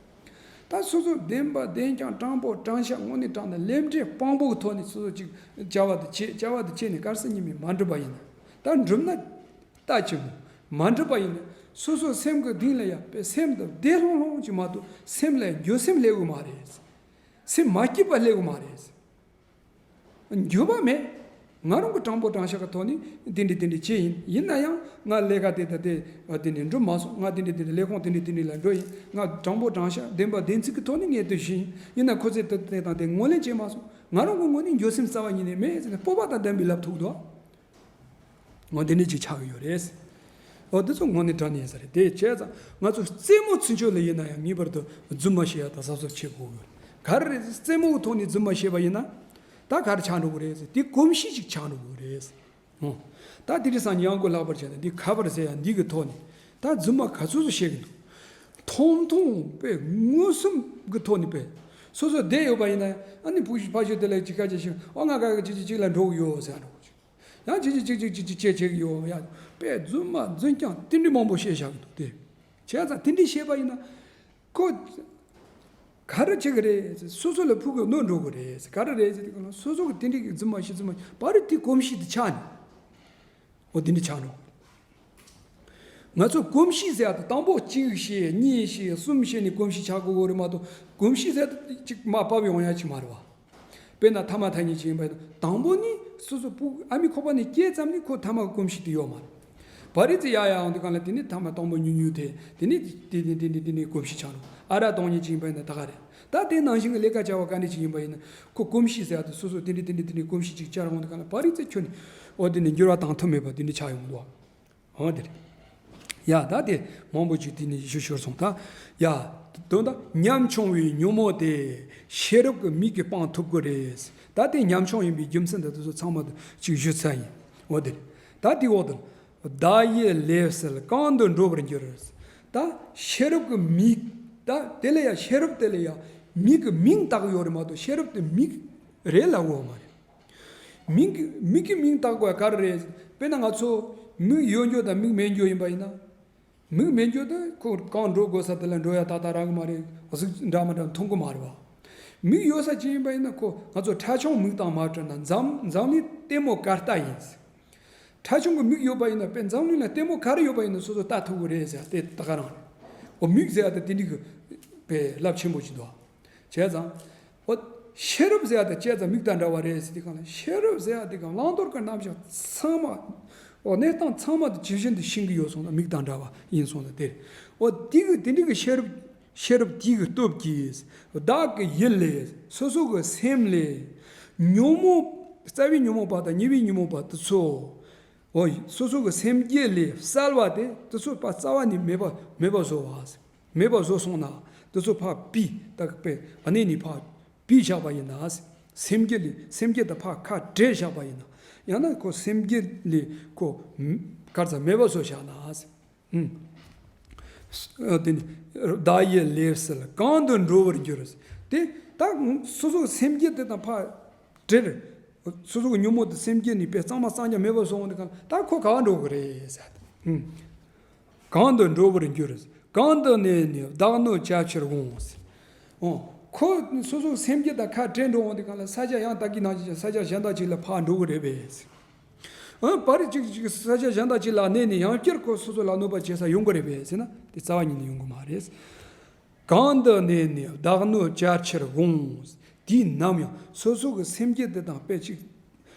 ད་སོ་སོ་བདེན་པ་བདེན་རྐྱང་དྲང་པོ་དྲང་བཞག་དངོས་གནས་དྲང་གནས་རླན་འབྲས་དཔང་པོ་གི་ཐོག་ནས་སོ་སོ་ཅིག་བྱ་བ་དེ་བྱེད་བྱ་བ་དེ་བྱེད་ནས་ག་རེ་ཟེར་ཉི་མས་མ་འགྲུབ་པ་ཡིན་ན། ད་འགྲུབ་ན་ལྟ་ཅི་སྨོ། མ་འགྲུབ་པ་ཡིན་ན་སོ་སོ་སེམས་ཀྱི་གཏིང་ལ་ཡ་དཔེ་སེམས་དེ་བདེ་ལྷོང་ལྷོང་ཅིག་མ་གཏོགས་སེམས་ལ་འགྱོད་སེམས་སླེབས་ཀྱི་མ་རེད། སེམས་མ་སྐྱིད་པ་སླེབས་ཀྱི་མ་རེད། འགྱོད་པ་མེད། ང་རང་གི་དྲང་པོ་དྲང་བཞག་གི་ཐོག་ནས་འདི་འདྲ་འདི་འདྲ་བྱས་ཡིན། ཡིན་ན་ཡང་ང་ལས་ཀ་དེ་དང་དེ་འདི་འདྲ་འགྲུབ་མ་སོང་། ང་འདི་འདྲ་འདི་འདྲ་ལས་ཁུངས་འདི་འདྲ་འདི་འདྲ་ལ་འགྲོ་ཡིན། ང་དྲང་པོ་དྲང་བཞག་བདེན་པ་བདེན་ཚིག་གི་ཐོག་ནས་ངས་དེ་ཞུས་ཡིན། ཡིན་ན་ཁོ་ཚོས་དེ་དེ་དང་དེ་ངོས་ལེན་བྱས་མ་སོང་། ང་རང་གི་ངོས་ནས་འགྱོད་སེམས་རྩ་བ་ཉིད་ནས་མེད་ཟེར་ནས་སྤོབས་པ་དང་ལྡན་པའི་ལབ་ཐུབ་འདུག་འོ་འདི་འདྲ་ཅིག་ཆགས་ཀྱི་ཡོད་རེད། འོ་དེ་ཚོ་དངོས་གནས་དྲང་གནས་ཡིན་ས་རེད། དེ་བྱས་ཙང་ང་ཚོ་རྩེད་མོ་ཚུན་ཆོད་ལ་ཡིན་ན་ཡང་ངེས་པར་དུ་རྫུན་མ་བཤད་ཡ་དང་གཟབ་གཟབ་བྱེད་དགོས་ཀྱི་རེད། ག་རེ་རེད། རྩེད་མོ་གི་ཐོག་ནས་རྫུན་མ་བཤད་པ་ཡིན་ན་ད་ག་རེ་ཆགས་འགྲོ་གི་རེད་ཟེར། དེ་གོམས་གཤིས་ཅིག་ཆགས་འགྲོ་གི་རེད། ཨོ། ད་དེ་རིང་སང་ཉིན་ཡང་སྒོ་ལྷག་པར་བྱས་ན་འདི་ཁ་པར་ཟེར་ཡ་འདི་གི་ཐོག་ནས་ད་རྫུན་མ་ག་ཚོད་ཚོད་བཤད་གི་འདུག་ཐུང་ཐུང་དཔེ་མངོན་སུམ་གི་ཐོག་ནས་དཔེ་སོ་སོ་བསྡད་ཡོད་པ་ཡིན་ན་ཨ་ནི་ཕུ་ཕ་ཤུལ་དེ་ལ་ཅིག་སྐད་ཆ་ཞིག་ཨོ་ང་ག་གི་ཅིག་ཅིག་ཅིག་ལ་འགྲོ་གི་ཡོད་ཟེར་འགྲོ་གི་ཅིག་ཡང་ཅིག་ཅིག་ཅིག་ཅིག་ཅིག་ཅིག་བྱེད་ཀྱི་ཡོད་ཡ། དཔེ་རྫུན་མ་རྫུན་རྐྱང་དེ་འདྲ་མང་པོ་བཤད་བཞག་གི་འདུག་དེ་བྱས་ཙང་དེ་འདྲ་བཤད་པ་ཡིན་ན། ཁོ། ག་རེ་བྱེད་ཀྱི་རེད། སོ་སོ་ལ་ཕུགས་ཀྱི་གནོད་འགྲོ་གི་རེད། ག་རེ་རེད་ཟེར་དུས་སྒང་ལ་སོ་སོ་གི་དེ་འདྲའི་རྫུན་མ་བཤད་རྫུན་མ་བཤད་པ་རེད། དེ་གོམས་གཤིས་དེ་ཆགས་ནས། འོ་དེ་འདྲ་ཆགས་འགྲོ། ང་ཚོ་གོམས་གཤིས་ཟེར་ཡ་དེ་དང་པོ་གཅིག་བཤད་གཉིས་བཤད་གསུམ་བཤད་ནས་གོམས་གཤིས་ཆགས་དགོས་ཀྱི་རེད་མ་གཏོགས་གོམས་གཤིས་ཟེར་ཡ་དེ་གཅིག་མར་བབས་ཡོང་ཡ་གཅིག་མ་རེད་བ། དཔེར་ན་ཐ་མག་འཐེན་མཁན་ཅིག་ཡིན་པ་ཡིན་ན་དང་པོ་ནི་སོ་སོ་ཕྲུ་གུ་ཨ་མའི་ཁོག་པ་ནས་སྐྱེས་ཙམ་ནས་ཁོ་ཐ་མག་གི་གོམས་གཤིས་དེ་ཡོད་མ་རེད། བ་རི་ཙི་ཡ་ཡ་འོང་དུས་སྒང་ལ་དེ་ནི་ཐ་མག་དང་པོ་ཉུང་ཉུང་དེ་དེ་ནི་དེ་ནི་དེ་ནི་དེ་ནི་གོམས་གཤིས་ཆགས་འགྲོ། ཨ་རག་བཏུང་མཁན་ཅིག་ཡིན་པ་ཡིན་ན་ད་ག་རེད། ད་དེ་ནང་བཞིན་གྱི་ལས་ཀ་བྱ་བ་ག་འདྲ་ཅིག་ཡིན་པ་ཡིན་ན་ཁོ་གོམས་གཤིས་ཟེར་ཡ་དེ་སོ་སོ་དེ་འདྲ་དེ་འདྲ་དེ་འདྲ་གོམས་གཤིས་ཅིག་བཅར་འོང་དུས་སྒང་ལ་བ་རི་ཙི་ཁྱོད་ནི་འོ་དེ་ནི་འགྱུར་བ་བཏང་ཐུབ་མེད་པ་དེ་འདྲ་ཆགས་ཡོང་འདུག་འོ་དེ་རེད། ཡ་ད་དེ་མང་པོ་ཅིག་དེ་ནི་ཞུ་ཤོར་སོང་ད། ཡ། དོན་དག་ཉམ་ཆུང་བའི་ཉོན་མོངས་དེ་ཤེས་རབ་ཀྱི་མིག་གིས་སྤང་ཐུབ་ཀྱི་རེད། ད་དེ་ཉམ་ཆུང་ཡིན་པའི་རྒྱུ་མཚན་དང་དེ་ཚོ་ཚང་མ་ཅིག་ཞུས་ཚར་ཡིན། འོ་དེ་རེད། ད་དེའི་འོག་ཏུ། བདག་ཡིད་ལས་བསལ་གང་དུ་འགྲོ་བར་འགྱུར། ད་ཤེས་རབ་ཀྱི་མིག་ད་དེ་ལ་ཡང་ཤེས་རབ་དེ་ལ་ཡང་མིག་གི་མིང་བཏགས་ཡོད་རེད་མ་གཏོགས་ཤེས་རབ་དེ་མིག་རེད་ལབ་ཡོད་མ་རེད། མིག་གི་མིག་གི་མིང་བཏགས་དགོས་ག་རེ་རེད། དཔེར་ན་ང་ཚོ་མིག་ཡོད་རྒྱུ་དང་མིག་མེད་རྒྱུ་ཡིན་པ་ཡིན་ན། མིག་མེད་རྒྱུ་དེ་ཁོ་གང་འགྲོ་དགོས་ས་དེ་ལ་འགྲོ་ཡ་ཏག་ཏག་རག་གི་མ་རེད། གཟུགས་འདྲ་མི་འདྲ་མཐོང་གི་མ་རེད་བ། མིག་ཡོད་ས་ཅིག་ཡིན་པ་ཡིན་ན་ཁོ་ང་ཚོ་ཁྲ་ཆུང་མིག་དང་མ་བྲལ་ན་འཛམ་འཛམ་གླིང་ལྟད་མོ་གར་སྟབས་ཡིན། ཁྲ་ཆུང་གི་མིག་ཡོད་པ་ཡིན་ན་དཔེ་འཛམ་གླིང་ལ་ལྟད་མོ་ག་རེ་ཡོད་པ་ཡིན་ན་སོ་སོ་ལྟ་ཐུབ་གི་རེད་ཟེར་དེ་ད་ག་རང་རེད། འོ་མིག་ཟེར་ཡ་དེ་དེ་འདྲ་གི་དཔེ་རླབས་ཆེན་པོ་ཅིག་འདུག་བྱས་ཙང་། འོ། ཤེས་རབ་ཟེར་ཡ་དེ་བྱས་ཙང་མིག་དང་འདྲ་བ་རེད་ཟེར་དུས་སྒང་ལ་ཤེས་རབ་ཟེར་ཡ་དེ་སྒང་བླང་དོར་གྱི་རྣམ་གཞག་ཚང་མ། འོ་གནས་སྟངས་ཚང་མ་དེ་ཇི་བཞིན་དུ་ཤེས་ཀྱི་ཡོད་སོང་ན་མིག་དང་འདྲ་བ་ཡིན་སོང་ན་དེ་རེད། འོ་དེ་གི་དེ་འདྲ་གི་ཤེས་རབ། ཤེས་རབ་དེ་གི་སྟོབས་ཀྱིས་བདག་གི་ཡིད་ལས་སོ་སོ་གི་སེམས་ལས། ཉོན་མོངས་རྩ་བའི་ཉོན་མོངས་པ་དང་ཉེ་བའི་ཉོན་མོངས་པ་དེ་ཚོ། འོ། སོ་སོ་གི་སེམས་རྒྱུད་ལས་བསལ་བ་དེ་དེ་ཚོ་ཕར་རྩ་བ་ནས་མེད་པ་མེད་པ་བཟོ་བ། མེད་པ་བཟོ་སོང་ན་དེ་ཚོ་ཕར་ཕུད་ད་གི་དཔེ་གནས་ནས་ཕར་ཕུད་བཞག་པ་ཡིན་ན། སེམས་རྒྱུད་ལས་སེམས་རྒྱུད་དེ་ཕར་ཁ་བྲལ་བཞག་པ་ཡིན་ན། ཡང་ན་ཁོ་སེམས་རྒྱུད་ལས་ཁོ་ག་རེ་ཟ་མེད་པ་བཟོ་བཞག་ན། ཨུམ། ཨ་དེ་ནི་བདག་ཡིད་ལས་བསལ་གང་དུ་འགྲོ་བར་འགྱུར། དེ་ད་སོ་སོ་སེམས་རྒྱུད་དེ་དང་ཕར་བྲལ། སོ་སོ་གི་ཉོན་མོངས་དེ་སེམས་རྒྱུད་ནས་དཔེ་གཙང་མ་གཙང་རྐྱང་མེད་པ་སོང་བ་དེ་གང་ད་ཁོ་ག་བ་འགྲོ་གི་རེད་ཟེར། ཨུམ། གང་དུ་འགྲོ་བར་འགྱུར། གང་དུ་གནས་ནས་བདག་གནོད་བྱ་ཕྱིར་འོང་། འོ། ཁོ་སོ་སོ་སེམས་རྒྱུད་དང་ཁ་བྲལ་འགྲོ་འོང་དེ་གང་ལ་ས་ཆ་ཡང་ད་གི་ནང་བཞིན་ས་ཆ་གཞན་དག་ཅིག་ལ་ཕར་འགྲོ་གི་རེད་པས། ཨ་བར་གཅིག་གཅིག་ས་ཆ་གཞན་དག་ཅིག་ལ་གནས་ནས་ཡང་བསྐྱར་ཁོ་སོ་སོ་ལ་གནོད་པ་བྱེད་ས་ཡོང་གི་རེད་པས་ཟེར་ན་དེ་རྩ་བ་ཉིད་ནས་ཡོང་གི་མ་རེད། གང་དུ་གནས་ནས་བདག་གནོད་བྱ་ཕྱིར་འོང་། དུས་ནམ་ཡང་སོ་སོ་གི་སེམས་རྒྱུད་དེ་དང་དཔེ་གཅིག་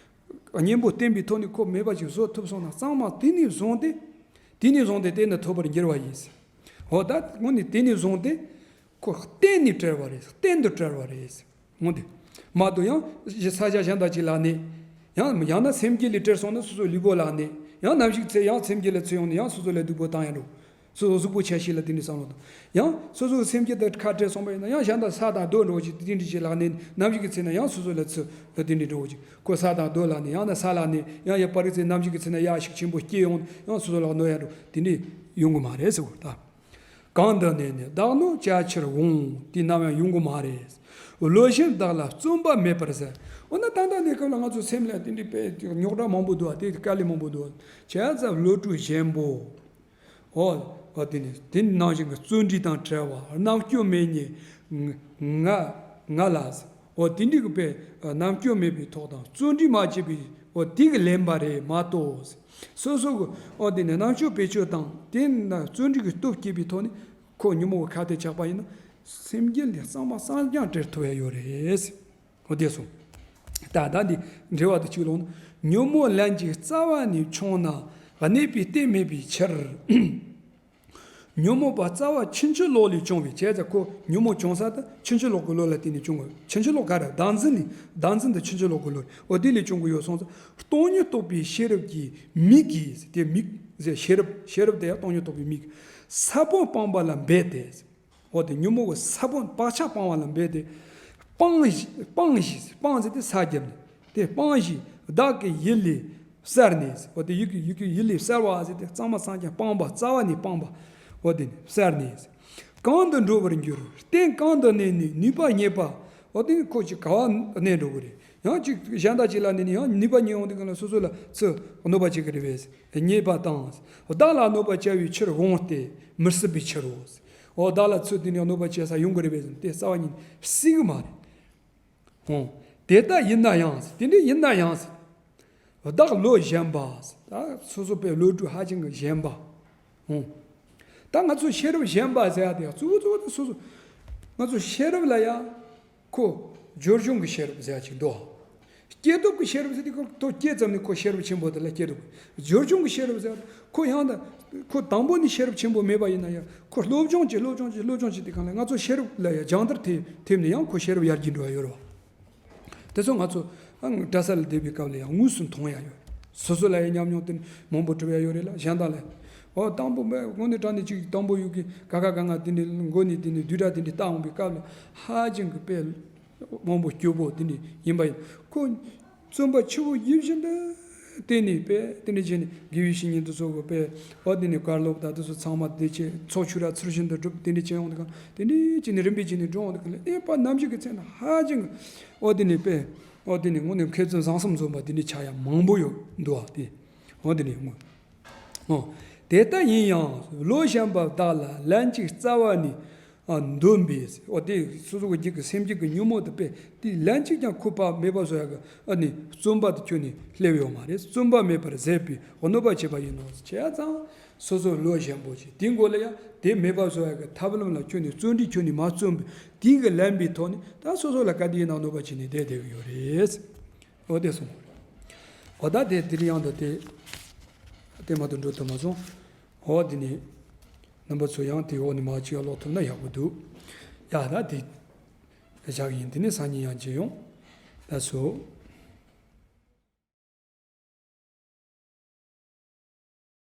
གཉེན་པོ་བསྟེན་པའི་ཐོག་ནས་ཁོ་མེད་པ་ཅིག་བཟོ་ཐུབ་སོང་ན་གཙང་མ་དེ་ནས་བཟུང་སྟེ། དེ་ནས་བཟུང་སྟེ་དེ་ནི་ཐོབ་པར་འགྱུར་བ་ཡིན། འོ་ད་དངོས་ནས་དེ་ནས་བཟུང་སྟེ། ཁོ་གཏན་ནས་བྲལ་བ་རེད། གཏན་དུ་བྲལ་བ་རེད། འོ་དེ། མ་གཏོགས་ཡང་ས་ཆ་གཞན་དག་ཅིག་ལ་གནས། ཡང་ཡང་ན་སེམས་རྒྱུད་ལས་བྲལ་སོང་ན་སོ་སོའི་ལུས་པོ་ལ་གནས། ཡང་ནམ་ཞིག་ཚེ་ཡང་སེམས་རྒྱུད་ལ་ཚུར་ཡོང་ནས་ཡང་སོ་སོ་ལ་སྡུག་པོ་བཏང་ཡ་འགྲོ། སོ་སོ་གཟུགས་པོ་ཆ་ཤས་ལ་དེ་འདྲའི་བསམ་བློ་བཏང་། ཡང་སོ་སོའི་སེམས་རྒྱུད་དང་ཁ་བྲལ་སོང་བ་ཡིན་ན་ཡང་གཞན་དག་ས་དང་རྡོ་འདྲ་བོ་ཅིག་དེ་འདྲའི་ཅིག་ལ་གནས། ནམ་ཞིག་གི་ཚེ་ན་ཡང་སོ་སོ་ལ་ཚུར་དེ་འདྲའི་འགྲོ་བོ་ཅིག་ཁོ་ས་དང་རྡོ་ལ་གནས། ཡང་ན་ས་ལ་གནས། ཡང་ཡ་བར་གྱི་ཚེ་ནམ་ཞིག་གི་ཚེ་ན་ཡ་ཞིག་ཆེན་པོ་སྐྱེ་ཡོང་ཡང་སོ་སོ་ལ་གནོད་ཡ་འགྲོ་དེ་འདྲའི་ཡོང་གི་མ་རེད་ཟེར་བ་ད། གང་དུ་གནས་ནས་བདག་གནོད་བྱ་ཕྱིར་འོང་། དེ་ནམ་ཡང་ཡོང་གི་མ་རེད། བློ་ཞན་བདག་ལ་བརྩོན་པ་མེད་པར་ཟད། འོ་ན་ད་ལྟ་གནས་སྐབས་ལ་ང་ཚོ་སེམས་ལ་དེ་འདྲའི་དཔེ་རྙོག་དྲ་མང་པོ་འདུག་བ། དེ་དཀའ་ལས་མང་པོ་འདུག་བ། བྱས་ཙང་བློ་གྲོས་ཞན་པོ། འོ། འོ་དེ་ནི་དེ་ནང་བཞིན་གྱི་བརྩོན་འགྲུས་དང་བྲལ་བ། རྣམ་དཔྱོད་མེད་ཉེ། ང་ང་ལ། འོ་དེ་འདྲའི་གི་དཔེ་རྣམ་དཔྱོད་མེད་པའི་ཐོག་དང་བརྩོན་འགྲུས་མ་བྱས་པའི་འོ་དེ་གི་ལན་པ་རེད་མ་གཏོགས། སོ་སོ་གི་འོ་དེ་ནི་རྣམ་དཔྱོད་བེད་སྤྱོད་དང་དེ་ན་བརྩོན་འགྲུས་ཀྱི་སྟོབས་སྐྱེས་པའི་ཐོག་ནས་ཁོ་ཉོན་མོངས་ཀྱི་ཁ་གཏད་བཅག་པ་ཡིན་ན་སེམས་རྒྱུད་ལས་གཙང་མ་གཙང་རྐྱང་བྲལ་ཐུབ་ཡ་ཡོད་རེད། འོ་དེ་སོང་། ད་ལྟ་འདི་འགྲེལ་བ་དུ་གཅིག་ལོག་ན། ཉོན་མོངས་ལན་ཅིག་རྩ་བ་ནས་ཆུང་ན་གནས་པའི་རྟེན་མེད་པའི་ཕྱིར། ཉོན་མོངས་པ་རྩ་བ་ཕྱིན་ཅི་ལོག་ལས་བྱུང་བའི་བྱས་ཙང་ཁོ་ཉོན་མོངས་བྱུང་ས་དེ་ཕྱིན་ཅི་ལོག་གི་བློ་ལ་བརྟེན་ནས་བྱུང་བ། ཕྱིན་ཅི་ལོག་ག་རེ་བདག་འཛིན་ནི་བདག་འཛིན་དེ་ཕྱིན་ཅི་ལོག་གི་བློ་འོ་དེ་ལས་བྱུང་གི་ཡོད་སོང་ཙང་སྟོང་ཉིད་རྟོགས་པའི་ཤེས་རབ་ཀྱི་མིག་གིས་དེ་མིག་ ཟེར། ཤེས་རབ། ཤེས་རབ་དེ་ཡང་སྟོང་ཉིད་རྟོགས་པའི་མིག། ས་བོན་སྤངས་པ་ལ་འབད་དེ། འོ་དེ་ཉོན་མོངས་ཀྱི་ས་བོན་བག་ཆགས་སྤངས་པ་ལ་འབད་དེ། སྤངས་ཤིག་སྤངས་ཤིག་སྤངས་ཟེར་ཏེ་ས་བརྒྱབ་ནས། དེ་སྤངས་ཤིག་བདག་གི་ཡིད་ལས་བསལ་ནས། འོ་དེ་ཡིད་ཀྱི་ཡིད་ཀྱི་ཡིད་ལས་བསལ་བ་ཟེར་ཏེ་གཙང་མ་སངས་རྒྱས་སྤངས་པ། རྩ་བ་ནས་སྤངས་པ། འོ་དེ་ནས་བསལ་ནས། གང་དུ་འགྲོ་བར་འགྱུར། རྟེན་གང་དུ་གནས་ནས་ནུས་པ་རྙེད་པ། འོ་དེ་ནི་ཁོ་ཅིག་ག་བ་གནས་འགྲོ་གི་རེད། ཡང་ཅིག་གཞན་དག་ཅིག་ལ་གནས་ནས་ཡང་ནུས་པ་རྙེད་འོང་དུས་གང་ལ་སོ་སོ་ལ་ཚུར་གནོད་པ་བྱེད་ཀྱི་རེད་པས། རྙེད་པ་དང་། བདག་ལ་གནོད་པ་བྱ་བའི་ཕྱིར་འོང་སྟེ་མི་སྲིད་པའི་ཕྱིར་རོ། འོ་བདག་ལ་ཚུར་དེ་ནས་གནོད་པ་བྱེད་ས་ཡོང་གི་རེད་པས་ཟེར་ན་དེ་རྩ་བ་ཉིད་ནས་སྲིད་གི་མ་རེད། འོ། དེ་ལྟ་ཡིན་ན་ཡང་། དེ་འདྲ་ཡིན་ན་ཡང་། བདག་བློ་ཞན་པ། ད་སོ་སོ་པའི་བློ་གྲོས་ཧ་ཅང་གི་ཞན་པ། འོ། ད་ང་ཚོ་ཤེས་རབ་ཞན་པ་ཟེར་ཡ་དེ་གཙོ་བོ་གཙོ་བོ་དེ་སོ་སོ། ང་ཚོ་ཤེས་རབ་ལ་ཡ། ཁོ་སྦྱོར་བྱུང་གི་ཤེས་རབ་ཟེར་ཡ་ཅིག་འདུག། སྐྱེས་ཐོབ་ཀྱི་ཤེས་རབ་ཟེར་དུས་ཁོ་ཐོག་སྐྱེས་ཙམ་ནས་ཁོ་ཤེས་རབ་ཆེན་པོ་དེ་ལ་སྐྱེས་ཐོབ། སྦྱོར་བྱུང་གི་ཤེས་རབ་ཟེར་ཁོ་ཡང་ད་ཁོ་དང་པོ་ནས་ཤེས་རབ་ཆེན་པོ་མེད་པ་ཡིན་ན་ཡང་ཁོ་སློབ་སྦྱོང་བྱེད་སློབ་སྦྱོང་བྱེད་སློབ་སྦྱོང་བྱེད་དུས་གང་ལ་ང་ཚོ་ཤེས་རབ་ལ་ཡང་སྦྱང་བརྡར་ཐེབས་ཐེབས་ནས་ཡང་ཁོ་ཤེས་རབ་ཡར་རྒྱས་འགྲོ་བ་ཡོད་རེད་བ། དེ་ཚོ་ང་ཚོ་གྲྭ་ས་ལ་བསྡད་པའི་སྐབས་ལ་ཡང་དངོས་སུ་མཐོང་ཡ་ཡོད། སོ་སོ་ལ་ཡང་ཉམས་མྱོང་དེ་མང་པོ་གྲུབ་ཡ་ཡོད་རེད་ལ། གཞན་དག་ལ་ཨོ་དང་པོ་མེད་དངོས་གནས་དྲང་གནས་ཅིག་དང་པོ་ཡོད་གི་ག་ག་ག་ང་དེ་འདྲའི་མགོ་ནས་དེ་འདྲའི་བསྡུས་གྲྭ་དེ་འདྲའི་བལྟ་འོང་པའི་སྐབས་ལ་ཧ་ཅང་གི་དཔེ་མང་པོ་སྐྱོ་པོ་དེ་འདྲའི་ཡིན་པ་ཡིན། ཁོ་བརྩོན་པ་ཆུ་བོ་ཡིད་བཞིན་དུ་བརྟེན་ནས་དཔེ་དེ་འདྲའི་བྱས་ནས་དགེ་བའི་བཤེས་གཉེན་དེ་ཚོ་གི་དཔེ་ཨོ་དེ་ནས་བཀའ་སློབ་དང་དེ་ཚོ་ཚང་མ་དེ་བྱས་ཚོགས་ཆོས་ར་ཚུལ་བཞིན་དུ་སྒྲུབ་དེ་འདྲའི་བྱས་འོང་དུས་གང་དེ་འདྲའི་བྱས་ནས་རིམ་པས་བྱས་ནས་འགྲོ་འོང་དུས་གང་ལ་ཨེ་ཕ་ནམ་ཞིག་གི་ཚེ་ན་ཧ་ཅང་གི་ཨོ་དེ་ནས་དཔེ། འོ་དེ་ནི་དངོས་གནས་མཁས་བཙུན་བཟང་གསུམ་འཛོམས་པ་དེ་འདྲའི་ཆགས་ཡ་མང་པོ་ཡོད་འདུག་བ་དེ། འོ་དེ་ནི་དངོས། འོ། དེ་ལྟ་ཡིན་ཡང་བློ་ཞན་པ་བདག་ལ་ལན་གཅིག་རྩ་བ་ནས་ཨ་འདོན་པས། འོ་དེ་སོ་སོ་གི་རྒྱུད་ཀྱི་སེམས་རྒྱུད་ཀྱི་ཉོན་མོངས་དེ་དཔེ་དེ་ལན་གཅིག་ཀྱང་ཁུག་པ་མེད་པ་བཟོ་ཡ་གི་ཨ་ནི་བརྩོན་པ་དེ་ཁྱོན་ནས་སླེབས་ཡོད་མ་རེད། བརྩོན་པ་མེད་པར་ཟད་པའི་གནོད་པ་བྱེད་པ་ཡིན་ནོ་བྱས་ཙང་། སོ་སོ་བློ་ཞན་པོ་ཞིག་དེའི་མགོ་ལ་ཡང་དེ་མེད་པ་བཟོ་ཡ་གི་ཐབས་ལམ་ལ་ཁྱོན་ནས་བརྩོན་འགྲུས་ཁྱོན་ནས་མ་བརྩོན་པའི་དེའི་གི་ལན་པའི་ཐོག་ནས་ད་སོ་སོ་ལ་ག་དེ་ཡིན་ན་གནོད་པ་བྱས་ནས་བསྡད་བསྡད་གི་ཡོད་རེད། འོ་དེ་གསུངས། འོ་ད་དེ་དེ་རིང་ཡང་ད་དེ་དེ་མ་གཏོགས་འགྲོ་ཐུབ་མ་སོང་། འོ་དེ་ནི་རྣམ་པ་ཚོ་ཡང་དེ་འོག་ནས་མ་གཅིག་ཀློག་ཐུབ་ན་ཡག་པོ་འདུག། ཡ་ད་དེ་བཞག་ཡིན། དེ་ནས་སང་ཉིན་ཡང་མཇལ་ཡོང་། ད་སོ།